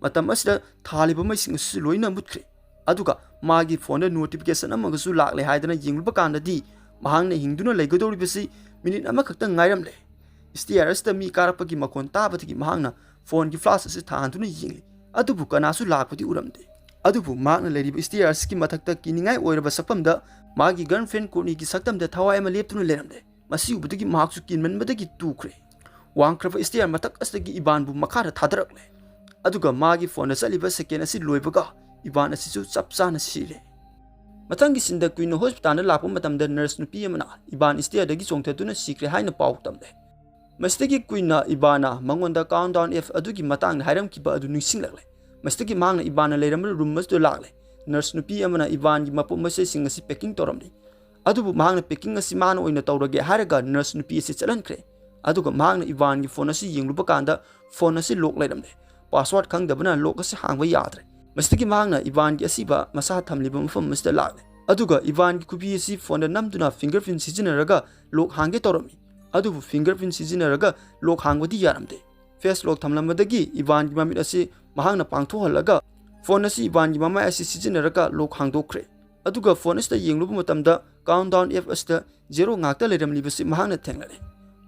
ꯃꯇꯝ ꯑꯁꯤꯗ ꯊꯥꯜꯂꯤꯕ ꯃꯩꯁꯤꯡ ꯑꯁꯤꯁꯨ ꯂꯣꯏꯅ ꯃꯨꯠꯈ꯭ꯔꯦ꯫ ꯑꯗꯨꯒ ꯃꯥꯒꯤ ꯐꯣꯟꯗ ꯅꯣꯇꯤꯐꯤꯀꯦꯁꯟ ꯑꯃꯒꯁꯨ ꯂꯥꯛꯂꯦ ꯍꯥꯏꯗꯅ ꯌꯦꯡꯂꯨꯕ ꯀꯥꯟꯗꯗꯤ ꯃꯍꯥꯛꯅ ꯍꯤꯡꯗꯨꯅ ꯂꯩꯒꯗꯧꯔꯤꯕꯁꯤ ꯃꯤꯅꯤꯠ ꯑꯃꯈꯛꯇ ꯉꯥꯏꯔꯝꯂꯦ꯫ ꯁ꯭ꯇꯦꯌꯔ ꯑꯁꯤꯗ ꯃꯤ ꯀꯥꯔꯛꯄꯒꯤ ꯃꯈꯣꯟ ꯇꯥꯕꯗꯒꯤ ꯃꯍꯥꯛꯅ ꯐꯣꯟꯒꯤ ꯐ꯭ꯂꯥꯁ ꯑꯁꯤ ꯊꯥꯟꯗꯨꯅ ꯌꯦꯡꯂꯤ꯫ ꯑꯗꯨꯕꯨ ꯀꯅꯥꯁꯨ ꯂꯥꯛꯄꯗꯤ ꯎꯔꯝꯗꯦ꯫ ꯑꯗꯨꯕꯨ ꯃꯍꯥꯛꯅ ꯂꯩꯔꯤꯕ ꯁ꯭ꯇꯦꯌꯔ ꯑꯁꯤꯒꯤ ꯃꯊꯛꯇ ꯀꯤꯅꯤꯡꯉꯥꯏ ꯑꯣꯏꯔꯕ ꯁꯛꯐꯝꯗ ꯃꯥꯒꯤ ꯒꯔꯜꯐ꯭ꯔꯦꯟ ꯀꯣꯔꯅꯤꯒꯤ ꯁꯛꯇꯝꯗ ꯊꯋꯥꯏ ꯑꯃ ꯂꯦꯞꯇꯨꯅ ꯂꯩꯔꯝꯂꯦ꯫ ꯃꯁꯤ ꯎꯕꯗꯒꯤ ꯃꯍꯥꯛꯁꯨ ꯀꯤꯃꯟꯕꯗꯒꯤ ꯇꯨꯈ꯭ꯔꯦ꯫ ꯋꯥꯡꯈ꯭ꯔꯕ ꯁ꯭ꯇꯦꯌꯔ ꯃꯊꯛ ꯑꯁꯤꯗꯒꯤ ꯏꯚꯥꯟꯕꯨ ꯃꯈꯥꯗ ꯊꯥꯗꯔꯛꯂꯦ꯫ ꯑꯗꯨꯒ ꯃꯥꯒꯤ ꯐꯣꯟꯗ ꯆꯠꯂꯤꯕ ꯁꯦꯀꯦꯟ ꯑꯁꯤ ꯂꯣꯏꯕꯒ ꯏꯚꯥꯟ ꯑꯁꯤꯁꯨ ꯆꯞ ꯆꯥꯅ ꯁꯤꯔꯦ꯫ ꯃꯊꯪꯒꯤ ꯁꯤꯟꯗ ꯀ꯭ꯋꯤꯟꯅ ꯍꯣꯁꯄꯤꯇꯥꯜꯗ ꯂꯥꯛꯄ ꯃꯇꯝꯗ ꯅꯔꯁ ꯅꯨꯄꯤ ꯑꯃꯅ ꯏꯚꯥꯟ ꯁ꯭ꯇꯦꯌꯔꯗꯒꯤ ꯆꯣꯡꯊꯗꯨꯅ ꯁꯤꯈ꯭ꯔꯦ ꯍꯥꯏꯅ ꯄꯥꯎ ꯇꯝꯂꯦ꯫ ꯃꯁꯤꯗꯒꯤ ꯀ꯭ꯋꯤꯟꯅ ꯏꯚꯥꯟꯅ ꯃꯉꯣꯟꯗ Countdown app ꯑꯗꯨꯒꯤ ꯃꯇꯥꯡꯗ ꯍꯥꯏꯔꯝꯈꯤꯕ ꯑꯗꯨ ꯅꯤꯡꯁꯤꯡꯂꯛꯂꯦ꯫ ꯃꯁꯤꯗꯒꯤ ꯃꯍꯥꯛꯅ ꯏꯚꯥꯟꯅ ꯂꯩꯔꯝꯕ ꯔꯨꯝ ꯑꯗꯨꯗ ꯂꯥꯛꯂꯦ꯫ ꯅꯔꯁ ꯅꯨꯄꯤ ꯑꯃꯅ ꯏꯚꯥꯟꯒꯤ ꯃꯄꯣꯠ ꯃꯆꯩꯁꯤꯡ ꯑꯁꯤ ꯄꯦꯀꯤꯡ ꯇꯧꯔꯝꯂꯤ꯫ ꯑꯗꯨꯕꯨ ꯃꯍꯥꯛꯅ ꯄꯦꯀꯤꯡ ꯑꯁꯤ ꯃꯥꯅ ꯑꯣꯏꯅ ꯇꯧꯔꯒꯦ ꯍꯥꯏꯔꯒ ꯅꯔꯁ ꯅꯨꯄꯤ ꯑꯁꯤ ꯆꯠꯍꯟꯈ꯭ꯔꯦ꯫ ꯑꯗꯨꯒ ꯃꯍꯥꯛꯅ ꯏꯚꯥꯟꯒꯤ ꯐꯣꯟ ꯑꯁꯤ ꯌꯦꯡꯂꯨꯕ ꯀꯥꯟꯗ ꯐꯣꯟ ꯑꯁꯤ ꯂꯣꯛ ꯂꯩꯔꯝꯂꯦ꯫ ꯄꯥꯁꯋꯥꯔꯗ ꯈꯪꯗꯕꯅ ꯂꯣꯛ ꯑꯁꯤ ꯍꯥꯡꯕ ꯌꯥꯗ꯭ꯔꯦ꯫ ꯃꯁꯤꯗꯒꯤ ꯃꯍꯥꯛꯅ ꯏꯚꯥꯟꯒꯤ ꯑꯁꯤꯕ ꯃꯁꯥ ꯊꯝꯂꯤꯕ ꯃꯐꯝ ꯑꯁꯤꯗ ꯂꯥꯛꯂꯦ꯫ ꯑꯗꯨꯒ ꯏꯚꯥꯟꯒꯤ ꯈꯨꯕꯤ ꯑꯁꯤ ꯐꯣꯟꯗ ꯅꯝꯗꯨꯅ ꯐꯤꯡꯒꯔ ꯄ꯭ꯔꯤꯟ ꯁꯤꯖꯤꯟꯅꯔꯒ ꯂꯣꯛ ꯍꯥꯡꯒꯦ ꯇꯧꯔꯝꯃꯤ꯫ ꯑꯗꯨꯕꯨ ꯐꯤꯡꯒꯔ ꯄ꯭ꯔꯤꯟ ꯁꯤꯖꯤꯟꯅꯔꯒ ꯂꯣꯛ ꯍꯥꯡꯕꯗꯤ ꯌꯥꯔꯝꯗꯦ꯫ ꯐꯦꯁ ꯂꯣꯛ ꯊꯝꯂꯝꯕꯗꯒꯤ ꯏꯕꯥꯟꯒꯤ ꯃꯃꯤꯠ ꯑꯁꯤ ꯃꯍꯥꯛꯅ ꯄꯥꯡꯊꯣꯛꯍꯜꯂꯒ ꯐꯣꯟ ꯑꯁꯤ ꯏꯕꯥꯟꯒꯤ ꯃꯃꯥꯏ ꯑꯁꯤ ꯁꯤꯖꯤꯟꯅꯔꯒ ꯂꯣꯛ ꯍꯥꯡꯗꯣꯛꯈ꯭ꯔꯦ꯫ ꯑꯗꯨꯒ ꯐꯣꯟ ꯑꯁꯤꯗ ꯌꯦꯡꯂꯨꯕ ꯃꯇꯝꯗ ꯀꯥꯎꯟ ꯗꯥꯎꯟ ꯑꯦꯞ ꯑꯁꯤꯗ ꯖꯦꯔꯣ ꯉꯥꯛꯇ ꯂꯩꯔꯝꯂꯤꯕꯁꯤ ꯃꯍꯥꯛꯅ ꯊꯦꯡꯅꯔꯦ꯫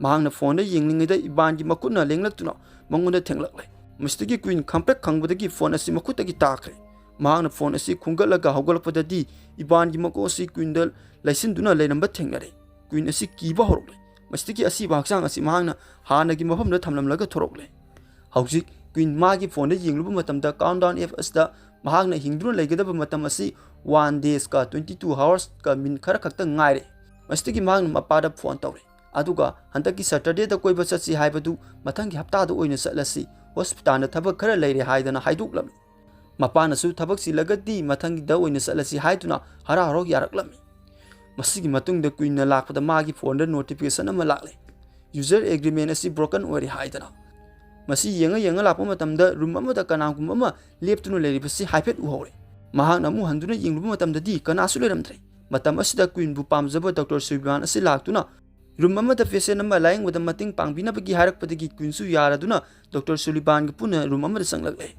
ꯃꯍꯥꯛꯅ ꯐꯣꯟꯗ ꯌꯦꯡꯂꯤꯉꯩꯗ ꯏꯕꯥꯟꯒꯤ ꯃꯈꯨꯠꯅ ꯂꯦꯡꯂꯛꯇꯨꯅ ꯃꯉꯣꯟꯗ ꯊꯦꯡꯂꯛꯂꯦ꯫ ꯃꯁꯤꯗꯒꯤ ꯀ꯭ꯋꯤꯟ ꯈꯪꯄ꯭ꯔꯦꯛ ꯈꯪꯕꯗꯒꯤ ꯐꯣꯟ ꯑꯁꯤ ꯃꯈꯨꯠꯇꯒꯤ ꯇꯥꯈ꯭ꯔꯦ꯫ ꯃꯍꯥꯛꯅ ꯐꯣꯟ ꯑꯁꯤ ꯈꯨꯝꯒꯠꯂꯒ ꯍꯧꯒꯠꯂꯛꯄꯗꯗꯤ ꯏꯕꯥꯟꯒꯤ ꯃꯀꯣꯛ ꯑꯁꯤ ꯀ꯭ꯋꯤꯟꯗ ꯂꯩꯁꯤꯟꯗꯨꯅ ꯂꯩꯔꯝꯕ ꯊꯦꯡꯅꯔꯦ꯫ ꯀ꯭ꯋꯤꯟ ꯑꯁꯤ ꯀꯤꯕ ꯍꯧꯔꯛꯂꯦ꯫ ꯃꯁꯤꯗꯒꯤ ꯑꯁꯤꯕ ꯍꯛꯆꯥꯡ ꯑꯁꯤ ꯃꯍꯥꯛꯅ ꯍꯥꯟꯅꯒꯤ ꯃꯐꯝꯗ ꯊꯝꯂꯝꯂꯒ ꯊꯣꯔꯛꯂꯦ꯫ ꯍꯧꯖꯤꯛ ꯀ꯭ꯋꯤꯟ ꯃꯥꯒꯤ ꯐꯣꯟꯗ ꯌꯦꯡꯂꯨꯕ ꯃꯇꯝꯗ ꯀꯥꯎꯟ ꯗꯥꯎꯟ ꯑꯦꯞ ꯑꯁꯤꯗ ꯃꯍꯥꯛꯅ ꯍꯤꯡꯗꯨꯅ ꯂꯩꯒꯗꯕ ꯃꯇꯝ ꯑꯁꯤ ꯋꯥꯟ ꯗꯦꯖꯀ ꯇ꯭ꯋꯦꯟꯇꯤ ꯇꯨ ꯍꯥꯋꯔꯁꯀ ꯃꯤꯅꯤꯠ ꯈꯔ ꯈꯛꯇ ꯉꯥꯏꯔꯦ꯫ ꯃꯁꯤꯗꯒꯤ ꯃꯍꯥꯛꯅ ꯃꯄꯥꯗ ꯐꯣꯟ ꯇꯧꯔꯦ꯫ ꯑꯗꯨꯒ ꯍꯟꯗꯛꯀꯤ ꯁꯇꯔꯗꯦꯗ ꯀꯣꯏꯕ ꯆꯠꯁꯤ ꯍꯥꯏꯕꯗꯨ ꯃꯊꯪꯒꯤ ꯍꯞꯇꯥꯗ ꯑꯣꯏꯅ ꯆꯠꯂꯁꯤ, ꯍꯣꯁꯄꯤꯇꯥꯜꯗ ꯊꯕꯛ ꯈꯔ ꯂꯩꯔꯦ ꯍꯥꯏꯗꯅ ꯍꯥꯏꯗꯣꯛꯂꯝꯃꯤ꯫ ꯃꯄꯥꯅꯁꯨ ꯊꯕꯛ ꯆꯤꯜꯂꯒꯗꯤ ꯃꯊꯪꯒꯤꯗ ꯑꯣꯏꯅ ꯆꯠꯂꯁꯤ ꯍꯥꯏꯗꯨꯅ ꯍꯔꯥꯎ ꯍꯔꯥꯎ ꯌꯥꯔꯛꯂꯝꯃꯤ꯫ ꯃꯁꯤꯒꯤ ꯃꯇꯨꯡꯗ ꯀ꯭ꯋꯤꯟꯅ ꯂꯥꯛꯄꯗ ꯃꯥꯒꯤ ꯐꯣꯟꯗ ꯅꯣꯇꯤꯐꯤꯀꯦꯁꯟ ꯑꯃ ꯂꯥꯛꯂꯦ꯫ ꯌꯨꯖꯔ ꯑꯦꯒ꯭ꯔꯤꯃꯦꯟ ꯑꯁꯤ ꯕ꯭ꯔꯣꯀꯟ ꯑꯣꯏꯔꯦ ꯍꯥꯏꯗꯅ꯫ ꯃꯁꯤ ꯌꯦꯡꯉ ꯌꯦꯡꯉ ꯂꯥꯛꯄ ꯃꯇꯝꯗ ꯔꯨꯝ ꯑꯃꯗ ꯀꯅꯥꯒꯨꯝꯕ ꯑꯃ ꯂꯦꯞꯇꯨꯅ ꯂꯩꯔꯤꯕꯁꯤ ꯍꯥꯏꯐꯦꯠ ꯎꯍꯧꯔꯦ꯫ ꯃꯍꯥꯛꯅ ꯑꯃꯨꯛ ꯍꯟꯗꯨꯅ ꯌꯦꯡꯂꯨꯕ ꯃꯇꯝꯗꯗꯤ ꯀꯅꯥꯁꯨ ꯂꯩꯔꯝꯗ꯭ꯔꯦ꯫ ꯃꯇꯝ ꯑꯁꯤꯗ ꯀ꯭ꯋꯤꯟꯕꯨ ꯄꯥꯝꯖꯕ ꯗꯣꯛꯇꯔ ꯁꯨꯂꯤꯚꯥꯟ ꯑꯁꯤ ꯂꯥꯛꯇꯨꯅ ꯔꯨꯝ ꯑꯃꯗ ꯄꯦꯁꯦꯟ ꯑꯃ ꯂꯥꯌꯦꯡꯕꯗ ꯃꯇꯦꯡ ꯄꯥꯡꯕꯤꯅꯕꯒꯤ ꯍꯥꯏꯔꯛꯄꯗꯒꯤ ꯀ꯭ꯋꯤꯟꯁꯨ ꯌꯥꯔꯗꯨꯅ ꯗꯣꯛꯇꯔ ꯁꯨꯂꯤꯚꯥꯟꯒ ꯄꯨꯟꯅ ꯔꯨꯝ ꯑꯃꯗ ꯆꯪꯂꯛꯂꯦ꯫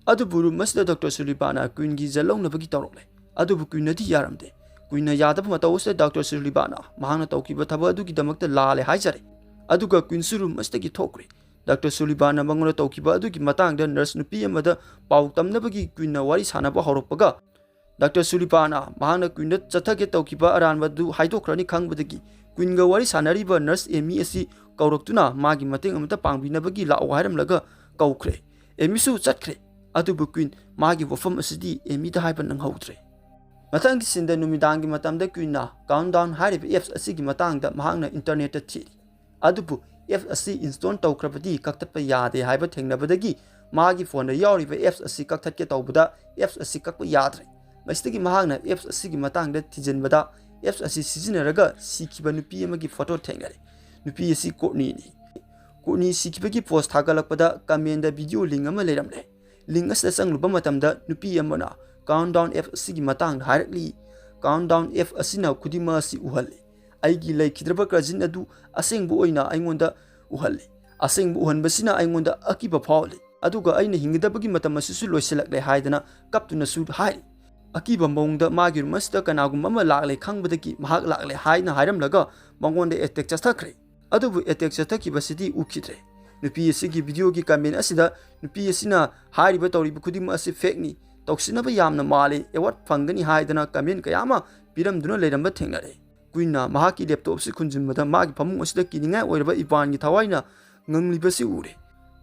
ꯑꯗꯨꯕꯨ ꯔꯨꯝ ꯑꯁꯤꯗ ꯗꯣꯛꯇꯔ ꯁꯨꯂꯤꯚꯥꯟꯅ ꯀ꯭ꯋꯤꯟꯒꯤ ꯖꯠ ꯂꯧꯅꯕꯒꯤ ꯇꯧꯔꯛꯂꯦ꯫ ꯑꯗꯨꯕꯨ ꯀ꯭ꯋꯤꯟꯅꯗꯤ ꯌꯥꯔꯝꯗꯦ꯫ ꯀ꯭ꯋꯤꯟꯅ ꯌꯥꯗꯕ ꯃꯇꯧ ꯑꯁꯤꯗ ꯗꯣꯛꯇꯔ ꯁꯨꯂꯤꯚꯥꯟꯅ ꯃꯍꯥꯛꯅ ꯇꯧꯈꯤꯕ ꯊꯕꯛ ꯑꯗꯨꯒꯤꯗꯃꯛꯇ ꯂꯥꯜꯂꯦ ꯍꯥꯏꯖꯔꯦ꯫ ꯑꯗꯨꯒ ꯀ꯭ꯋꯤꯟꯁꯨ ꯔꯨꯝ ꯑꯁꯤꯗꯒꯤ ꯊꯣꯛꯈ꯭ꯔꯦ꯫ ꯗꯣꯛꯇꯔ ꯁꯨꯂꯤꯚꯥꯟꯅ ꯃꯉꯣꯟꯗ ꯇꯧꯈꯤꯕ ꯑꯗꯨꯒꯤ ꯃꯇꯥꯡꯗ ꯅꯔꯁ ꯅꯨꯄꯤ ꯑꯃꯗ ꯄꯥꯎ ꯇꯝꯅꯕꯒꯤ ꯀ꯭ꯋꯤꯟꯅ ꯋꯥꯔꯤ ꯁꯥꯟꯅꯕ ꯍꯧꯔꯛꯄꯒ, ꯗꯣꯛꯇꯔ ꯁꯨꯂꯤꯚꯥꯟꯅ ꯃꯍꯥꯛꯅ ꯀ꯭ꯋꯤꯟꯗ ꯆꯠꯊꯒꯦ ꯇꯧꯈꯤꯕ ꯑꯔꯥꯟꯕ ꯑꯗꯨ ꯍꯥꯏꯗꯣꯛꯈ꯭ꯔꯅꯤ ꯈꯪꯕꯗꯒꯤ ꯀ꯭ꯋꯤꯟꯒ ꯋꯥꯔꯤ ꯁꯥꯟꯅꯔꯤꯕ ꯅꯔꯁ ꯑꯦꯃꯤ ꯑꯁꯤ ꯀꯧꯔꯛꯇꯨꯅ ꯃꯥꯒꯤ ꯃꯇꯦꯡ ꯑꯃꯇ ꯄꯥꯡꯕꯤꯅꯕꯒꯤ ꯂꯥꯛꯑꯣ ꯍꯥꯏꯔꯝꯂꯒ ꯀꯧꯈ꯭ꯔꯦ꯫ ꯑꯦꯃꯤꯁꯨ ꯆꯠꯈ꯭ꯔꯦ꯫ ꯑꯗꯨꯕꯨ ꯀ꯭ꯋꯤꯟ ꯃꯥꯒꯤ ꯋꯥꯐꯝ ꯑꯁꯤꯗꯤ ꯑꯦꯃꯤꯗ ꯍꯥꯏꯕ ꯅꯪꯍꯧꯗ꯭ꯔꯦ꯫ ꯃꯊꯪꯒꯤ ꯁꯤꯟꯗ ꯅꯨꯃꯤꯗꯥꯡꯒꯤ ꯃꯇꯝꯗ ꯀ꯭ꯋꯤꯟꯅ ꯀꯥꯎꯟ ꯗꯥꯎꯟ ꯍꯥꯏꯔꯤꯕ ꯑꯦꯞꯁ ꯑꯁꯤꯒꯤ ꯃꯇꯥꯡꯗ ꯃꯍꯥꯛꯅ ꯏꯟꯇꯔꯅꯦꯠꯇ ꯊꯤꯔꯤ꯫ ꯑꯗꯨꯕꯨ ꯑꯦꯞꯁ ꯑꯁꯤ ꯏꯟꯁꯇꯣꯜ ꯇꯧꯈ꯭ꯔꯕꯗꯤ ꯀꯛꯊꯠꯄ ꯌꯥꯗꯦ ꯍꯥꯏꯕ ꯊꯦꯡꯅꯕꯗꯒꯤ ꯃꯥꯒꯤ ꯐꯣꯟꯗ ꯌꯥꯎꯔꯤꯕ ꯑꯦꯞꯁ ꯑꯁꯤ ꯀꯛꯊꯠꯀꯦ ꯇꯧꯕꯗ ꯑꯦꯞꯁ ꯑꯁꯤ ꯀꯛꯄ ꯌꯥꯗ꯭ꯔꯦ꯫ ꯃꯁꯤꯗꯒꯤ ꯃꯍꯥꯛꯅ ꯑꯦꯞꯁ ꯑꯁꯤꯒꯤ ꯃꯇꯥꯡꯗ ꯊꯤꯖꯤꯟꯕꯗ ꯑꯦꯞꯁ ꯑꯁꯤ ꯁꯤꯖꯤꯟꯅꯔꯒ ꯁꯤꯈꯤꯕ ꯅꯨꯄꯤ ꯑꯃꯒꯤ ꯐꯣꯇꯣ ꯊꯦꯡꯅꯔꯦ꯫ ꯅꯨꯄꯤ ꯑꯁꯤ ꯀꯣꯔꯠꯅꯤꯅꯤ꯫ ꯀꯣꯔꯠꯅꯤ ꯁꯤꯈꯤꯕꯒꯤ ꯄꯣꯁ ꯊꯥꯒꯠꯂꯛꯄꯗ ꯀꯃꯦꯟꯗ ꯚꯤꯗꯤꯑꯣ ꯂꯤꯡ ꯑꯃ ꯂꯩꯔꯝꯂꯦ꯫ ꯂꯤꯡ ꯑꯁꯤꯗ ꯆꯪꯂꯨꯕ ꯃꯇꯝꯗ ꯅꯨꯄꯤ ꯑꯃꯅ ꯀꯥꯎꯟ ꯗꯥꯎꯟ ꯑꯦꯞ ꯑꯁꯤꯒꯤ ꯃꯇꯥꯡꯗ ꯍꯥꯏꯔꯛꯂꯤ꯫ ꯀꯥꯎꯟ ꯗꯥꯎꯟ ꯑꯦꯞ ꯑꯁꯤꯅ ꯈꯨꯗꯤꯡꯃꯛ ꯑꯁꯤ ꯎꯍꯜꯂꯤ꯫ ꯑꯩꯒꯤ ꯂꯩꯈꯤꯗ꯭ꯔꯕ ꯀꯖꯤꯟ ꯑꯗꯨ ꯑꯁꯦꯡꯕ ꯑꯣꯏꯅ ꯑꯩꯉꯣꯟꯗ ꯎꯍꯜꯂꯤ꯫ ꯑꯁꯦꯡꯕ ꯎꯍꯟꯕꯁꯤꯅ ꯑꯩꯉꯣꯟꯗ ꯑꯀꯤꯕ ꯐꯥꯎꯍꯜꯂꯤ, ꯑꯗꯨꯒ ꯑꯩꯅ ꯍꯤꯡꯒꯗꯕꯒꯤ ꯃꯇꯝ ꯑꯁꯤꯁꯨ ꯂꯣꯏꯁꯤꯜꯂꯛꯂꯦ ꯍꯥꯏꯗꯅ ꯀꯞꯇꯨꯅꯁꯨ ꯍꯥꯏꯔꯤ꯫ ꯑꯀꯤꯕ ꯃꯑꯣꯡꯗ ꯃꯥꯒꯤ ꯔꯨꯝ ꯑꯁꯤꯗ ꯀꯅꯥꯒꯨꯝꯕ ꯑꯃ ꯂꯥꯛꯂꯦ ꯈꯪꯕꯗꯒꯤ ꯃꯍꯥꯛ ꯂꯥꯛꯂꯦ ꯍꯥꯏꯅ ꯍꯥꯏꯔꯝꯂꯒ ꯃꯉꯣꯟꯗ ꯑꯦꯇꯦꯛ ꯆꯠꯊꯈ꯭ꯔꯦ꯫ ꯑꯗꯨꯕꯨ ꯑꯦꯇꯦꯛ ꯆꯠꯊꯈꯤꯕꯁꯤꯗꯤ ꯎꯈꯤꯗ꯭ꯔꯦ꯫ ꯅꯨꯄꯤ ꯑꯁꯤꯒꯤ ꯚꯤꯗꯤꯑꯣꯒꯤ ꯀꯃꯦꯟ ꯑꯁꯤꯗ ꯅꯨꯄꯤ ꯑꯁꯤꯅ ꯍꯥꯏꯔꯤꯕ ꯇꯧꯔꯤꯕ ꯈꯨꯗꯤꯡꯃꯛ ꯑꯁꯤ ꯐꯦꯛꯅꯤ, ꯇꯧꯁꯤꯟꯅꯕ ꯌꯥꯝꯅ ꯃꯥꯜꯂꯤ, ꯑꯦꯋꯥꯔꯗ ꯐꯪꯒꯅꯤ ꯍꯥꯏꯗꯅ ꯀꯃꯦꯟ ꯀꯌꯥ ꯑꯃ ꯄꯤꯔꯝꯗꯨꯅ ꯂꯩꯔꯝꯕ ꯊꯦꯡꯅꯔꯦ꯫ ꯀ꯭ꯋꯤꯟꯅ ꯃꯍꯥꯛꯀꯤ ꯂꯦꯞꯇꯣꯞ ꯑꯁꯤ ꯈꯨꯟꯖꯤꯟꯕꯗ ꯃꯥꯒꯤ ꯐꯃꯨꯡ ꯑꯁꯤꯗ ꯀꯤꯅꯤꯡꯉꯥꯏ ꯑꯣꯏꯔꯕ ꯏꯕꯥꯟꯒꯤ ꯊꯋꯥꯏꯅ ꯉꯪꯂꯤꯕꯁꯤ ꯎꯔꯦ꯫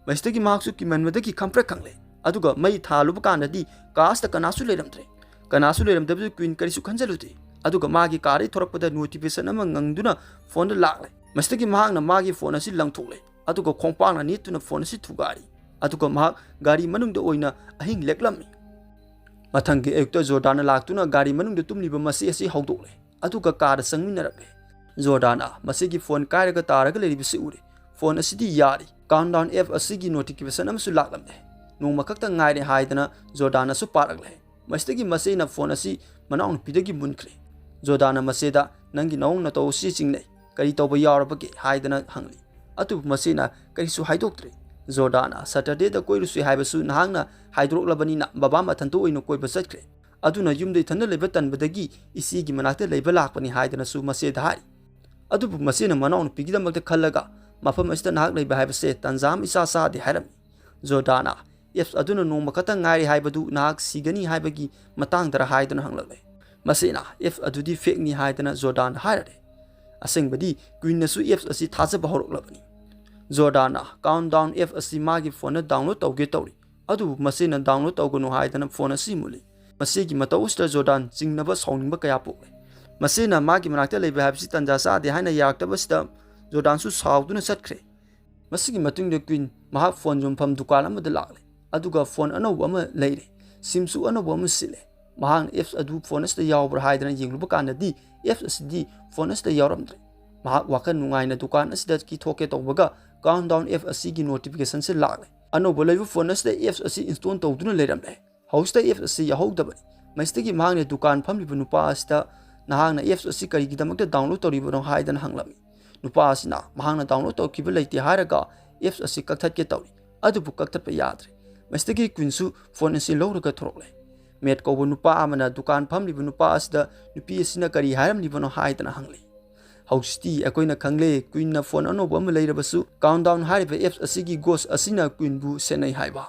ꯃꯁꯤꯗꯒꯤ ꯃꯍꯥꯛꯁꯨ ꯀꯤꯃꯟꯕꯗꯒꯤ ꯈꯪꯄ꯭ꯔꯦꯛ ꯈꯪꯂꯦ꯫ ꯑꯗꯨꯒ ꯃꯩ ꯊꯥꯜꯂꯨꯕ ꯀꯥꯟꯗꯗꯤ ꯀꯥ ꯑꯁꯤꯗ ꯀꯅꯥꯁꯨ ꯂꯩꯔꯝꯗ꯭ꯔꯦ꯫ ꯀꯅꯥꯁꯨ ꯂꯩꯔꯝꯗꯕꯗꯨ ꯀ꯭ꯋꯤꯟ ꯀꯔꯤꯁꯨ ꯈꯟꯖꯜꯂꯨꯗꯦ꯫ ꯑꯗꯨꯒ ꯃꯥꯒꯤ ꯀꯥꯗꯒꯤ ꯊꯣꯔꯛꯄꯗ ꯅꯣꯇꯤꯐꯤꯀꯦꯁꯟ ꯑꯃ ꯉꯪꯗꯨꯅ ꯐꯣꯟꯗ ꯂꯥꯛꯂꯦ꯫ ꯃꯁꯤꯗꯒꯤ ꯃꯍꯥꯛꯅ ꯃꯥꯒꯤ ꯐꯣꯟ ꯑꯁꯤ ꯂꯪꯊꯣꯛꯂꯦ꯫ ꯑꯗꯨꯒ ꯈꯣꯡꯄꯥꯛꯅ ꯅꯦꯠꯇꯨꯅ ꯐꯣꯟ ꯑꯁꯤ ꯊꯨꯒꯥꯏꯔꯤ꯫ ꯑꯗꯨꯒ ꯃꯍꯥꯛ ꯒꯥꯔꯤ ꯃꯅꯨꯡꯗ ꯑꯣꯏꯅ ꯑꯍꯤꯡ ꯂꯦꯛꯂꯝꯃꯤ꯫ ꯃꯊꯪꯒꯤ ꯑꯌꯨꯛꯇ ꯖꯣꯔꯗꯥꯟꯅ ꯂꯥꯛꯇꯨꯅ ꯒꯥꯔꯤ ꯃꯅꯨꯡꯗ ꯇꯨꯝꯂꯤꯕ ꯃꯆꯦ ꯑꯁꯤ ꯍꯧꯗꯣꯛꯂꯦ꯫ ꯑꯗꯨꯒ ꯀꯥꯗ ꯆꯪꯃꯤꯟꯅꯔꯛꯂꯦ꯫ ꯖꯣꯔꯗꯥꯟꯅ ꯃꯆꯦꯒꯤ ꯐꯣꯟ ꯀꯥꯏꯔꯒ ꯇꯥꯔꯒ ꯂꯩꯔꯤꯕꯁꯤ ꯎꯔꯦ꯫ ꯐꯣꯟ ꯑꯁꯤꯗꯤ ꯌꯥꯔꯤ꯫ ꯀꯥꯎꯟꯗꯥꯎꯟ ꯑꯦꯞ ꯑꯁꯤꯒꯤ ꯅꯣꯇꯤꯐꯤꯀꯦꯁꯟ ꯑꯃꯁꯨ ꯂꯥꯛꯂꯝꯂꯦ꯫ ꯅꯣꯡꯃ ꯈꯛꯇ ꯉꯥꯏꯔꯦ ꯍꯥꯏꯗꯅ ꯖꯣꯔꯗꯥꯟꯅꯁꯨ ꯄꯥꯔꯛꯂꯦ꯫ ꯃꯁꯤꯗꯒꯤ ꯃꯆꯦꯅ ꯐꯣꯟ ꯑꯁꯤ ꯃꯅꯥꯎꯅꯨꯄꯤꯗꯒꯤ ꯃꯨꯟꯈ꯭ꯔꯦ꯫ ꯖꯣꯔꯗꯥꯟꯅ ꯃꯆꯦꯗ, "ꯅꯪꯒꯤ ꯅꯑꯣꯡ ꯅꯇꯧ ꯑꯁꯤ ꯆꯤꯡꯅꯩ, ꯀꯔꯤ ꯇꯧꯕ ꯌꯥꯎꯔꯕꯒꯦ?" ꯍꯥꯏꯗꯅ ꯍꯪꯂꯤ꯫ ꯑꯗꯨꯕꯨ ꯃꯆꯦꯅ ꯀꯔꯤꯁꯨ ꯍꯥꯏꯗꯣꯛꯇ꯭ꯔꯦ꯫ ꯖꯣꯔꯗꯥꯟꯅ, "ꯁꯇꯔꯗꯦꯗ ꯀꯣꯏꯔꯨꯁꯤ ꯍꯥꯏꯕꯁꯨ ꯅꯍꯥꯛꯅ ꯍꯥꯏꯗꯣꯔꯛꯂꯕꯅꯤꯅ ꯕꯕꯥ ꯃꯊꯟꯇ ꯑꯣꯏꯅ ꯀꯣꯏꯕ ꯆꯠꯈ꯭ꯔꯦ꯫ ꯑꯗꯨꯅ ꯌꯨꯝꯗ ꯏꯊꯟꯗ ꯂꯩꯕ ꯇꯟꯕꯗꯒꯤ ꯏꯆꯦꯒꯤ ꯃꯅꯥꯛꯇ ꯂꯩꯕ ꯂꯥꯛꯄꯅꯤ" ꯍꯥꯏꯗꯅꯁꯨ ꯃꯆꯦꯗ ꯍꯥꯏꯔꯤ꯫ ꯑꯗꯨꯕꯨ ꯃꯆꯦꯅ ꯃꯅꯥꯎꯅꯨꯄꯤꯒꯤꯗꯃꯛꯇ ꯈꯜꯂꯒ ꯃꯐꯝ ꯑꯁꯤꯗ ꯅꯍꯥꯛ ꯂꯩꯕ ꯍꯥꯏꯕꯁꯦ ꯇꯥꯟꯖꯥ ꯑꯃ ꯏꯆꯥ ꯆꯥꯗꯦ ꯍꯥꯏꯔꯝꯃꯤ꯫ ꯖꯣꯔꯗꯥꯟꯅ, "ꯑꯦꯞꯁ ꯑꯗꯨꯅ ꯅꯣꯡꯃ ꯈꯛꯇ ꯉꯥꯏꯔꯦ ꯍꯥꯏꯕꯗꯨ ꯅꯍꯥꯛ ꯁꯤꯒꯅꯤ ꯍꯥꯏꯕꯒꯤ ꯃꯇꯥꯡꯗꯔ?" ꯍꯥꯏꯗꯨꯅ ꯍꯪꯂꯛꯂꯦ꯫ ꯃꯆꯦꯅ, "ꯑꯦꯞꯁ ꯑꯗꯨꯗꯤ ꯐꯦꯛꯅꯤ" ꯍꯥꯏꯗꯅ ꯖꯣꯔꯗꯥꯟꯗ ꯍꯥꯏꯔꯔꯦ꯫ ꯑꯁꯦꯡꯕꯗꯤ ꯀ꯭ꯋꯤꯟꯅꯁꯨ ꯑꯦꯞꯁ ꯑꯁꯤ ꯊꯥꯖꯕ ꯍꯧꯔꯛꯂꯕꯅꯤ꯫ ꯖꯣꯔꯗꯥꯟꯅ ꯀꯥꯎꯟꯗꯥꯎꯟ ꯑꯦꯞꯁ ꯑꯁꯤ ꯃꯥꯒꯤ ꯐꯣꯟꯗ ꯗꯥꯎꯟꯂꯣꯗ ꯇꯧꯒꯦ ꯇꯧꯔꯤ, ꯑꯗꯨꯕꯨ ꯃꯆꯦꯅ ꯗꯥꯎꯟꯂꯣꯗ ꯇꯧꯒꯅꯨ ꯍꯥꯏꯗꯅ ꯐꯣꯟ ꯑꯁꯤ ꯃꯨꯠꯂꯤ꯫ ꯃꯆꯦꯒꯤ ꯃꯇꯧ ꯑꯁꯤꯗ ꯖꯣꯔꯗꯥꯟ ꯆꯤꯡꯅꯕ ꯁꯥꯎꯅꯤꯡꯕ ꯀꯌꯥ ꯄꯣꯛꯂꯦ꯫ ꯃꯆꯦꯅ ꯃꯥꯒꯤ ꯃꯅꯥꯛꯇ ꯂꯩꯕ ꯍꯥꯏꯕꯁꯤ ꯇꯥꯟꯖꯥ ꯆꯥꯗꯦ ꯍꯥꯏꯅ ꯌꯥꯔꯛꯇꯕꯁꯤꯗ ꯖꯣꯔꯗꯥꯟꯁꯨ ꯁꯥꯎꯗꯨꯅ ꯆꯠꯈ꯭ꯔꯦ꯫ ꯃꯁꯤꯒꯤ ꯃꯇꯨꯡꯗ ꯀ꯭ꯋꯤꯟ ꯃꯍꯥꯛ ꯐꯣꯟ ꯌꯣꯟꯐꯝ ꯗꯨꯀꯥꯟ ꯑꯃꯗ ꯂꯥꯛꯂꯦ, ꯑꯗꯨꯒ ꯐꯣꯟ ꯑꯅꯧꯕ ꯑꯃ ꯂꯩꯔꯦ꯫ ꯁꯤꯝꯁꯨ ꯑꯅꯧꯕ ꯑꯃ ꯁꯤꯜꯂꯦ꯫ ꯃꯍꯥꯛꯅ ꯑꯦꯞꯁ ꯑꯗꯨ ꯐꯣꯟ ꯑꯁꯤꯗ ꯌꯥꯎꯕ꯭ꯔꯥ ꯍꯥꯏꯗꯅ ꯌꯦꯡꯂꯨꯕ ꯀꯥꯟꯗꯗꯤ ꯑꯦꯞꯁ ꯑꯁꯤꯗꯤ ꯐꯣꯟ ꯑꯁꯤꯗ ꯌꯥꯎꯔꯝꯗ꯭ꯔꯦ꯫ ꯃꯍꯥꯛ ꯋꯥꯈꯜ ꯅꯨꯡꯉꯥꯏꯅ ꯗꯨꯀꯥꯟ ꯑꯁꯤꯗꯒꯤ ꯊꯣꯛꯀꯦ ꯇꯧꯕꯒ ꯀꯥꯎꯟꯗꯥꯎꯟ ꯑꯦꯞ ꯑꯁꯤꯒꯤ ꯅꯣꯇꯤꯐꯤꯀꯦꯁꯟꯁꯤ ꯂꯥꯛꯂꯦ꯫ ꯑꯅꯧꯕ ꯂꯩꯕ ꯐꯣꯟ ꯑꯁꯤꯗ ꯑꯦꯞꯁ ꯑꯁꯤ ꯏꯟꯁꯇꯣꯜ ꯇꯧꯗꯨꯅ ꯂꯩꯔꯝꯂꯦ꯫ ꯍꯧꯖꯤꯛꯇ ꯑꯦꯞꯁ ꯑꯁꯤ ꯌꯥꯎꯍꯧꯗꯕꯅꯤ꯫ ꯃꯁꯤꯗꯒꯤ ꯃꯍꯥꯛꯅ ꯗꯨꯀꯥꯟ ꯐꯝꯂꯤꯕ ꯅꯨꯄꯥ ꯑꯁꯤꯗ, "ꯅꯍꯥꯛꯅ ꯑꯦꯞꯁ ꯑꯁꯤ ꯀꯔꯤꯒꯤꯗꯃꯛꯇ ꯗꯥꯎꯟꯂꯣꯗ ꯇꯧꯔꯤꯕꯅꯣ?" ꯍꯥꯏꯗꯅ ꯍꯪꯂꯝꯃꯤ꯫ ꯅꯨꯄꯥ ꯑꯁꯤꯅ ꯃꯍꯥꯛꯅ ꯗꯥꯎꯟꯂꯣꯗ ꯇꯧꯈꯤꯕ ꯂꯩꯇꯦ ꯍꯥꯏꯔꯒ ꯑꯦꯞꯁ ꯑꯁꯤ ꯀꯛꯊꯠꯀꯦ ꯇꯧꯔꯤ꯫ ꯑꯗꯨꯕꯨ ꯀꯛꯊꯠꯄ ꯌꯥꯗ꯭ꯔꯦ꯫ ꯃꯁꯤꯗꯒꯤ ꯀ꯭ꯋꯤꯟꯁꯨ ꯐꯣꯟ ꯑꯁꯤ ꯂꯧꯔꯒ ꯊꯣꯔꯛꯂꯦ꯫ ꯃꯦꯠ ꯀꯧꯕ ꯅꯨꯄꯥ ꯑꯃꯅ ꯗꯨꯀꯥꯟ ꯐꯝꯂꯤꯕ ꯅꯨꯄꯥ ꯑꯁꯤꯗ ꯅꯨꯄꯤ ꯑꯁꯤꯅ ꯀꯔꯤ ꯍꯥꯏꯔꯝꯂꯤꯕꯅꯣ ꯍꯥꯏꯗꯅ ꯍꯪꯂꯦ꯫ ꯍꯧꯖꯤꯛꯇꯤ ꯑꯩꯈꯣꯏꯅ ꯈꯪꯂꯦ, ꯀ꯭ꯋꯤꯟꯅ ꯐꯣꯟ ꯑꯅꯧꯕ ꯑꯃ ꯂꯩꯔꯕꯁꯨ, ꯀꯥꯎꯟꯗꯥꯎꯟ ꯍꯥꯏꯔꯤꯕ ꯑꯦꯞꯁ ꯑꯁꯤꯒꯤ ꯒꯣꯁ ꯑꯁꯤꯅ ꯀ꯭ꯋꯤꯟꯕꯨ ꯁꯦꯟꯅꯩ ꯍꯥꯏꯕ꯫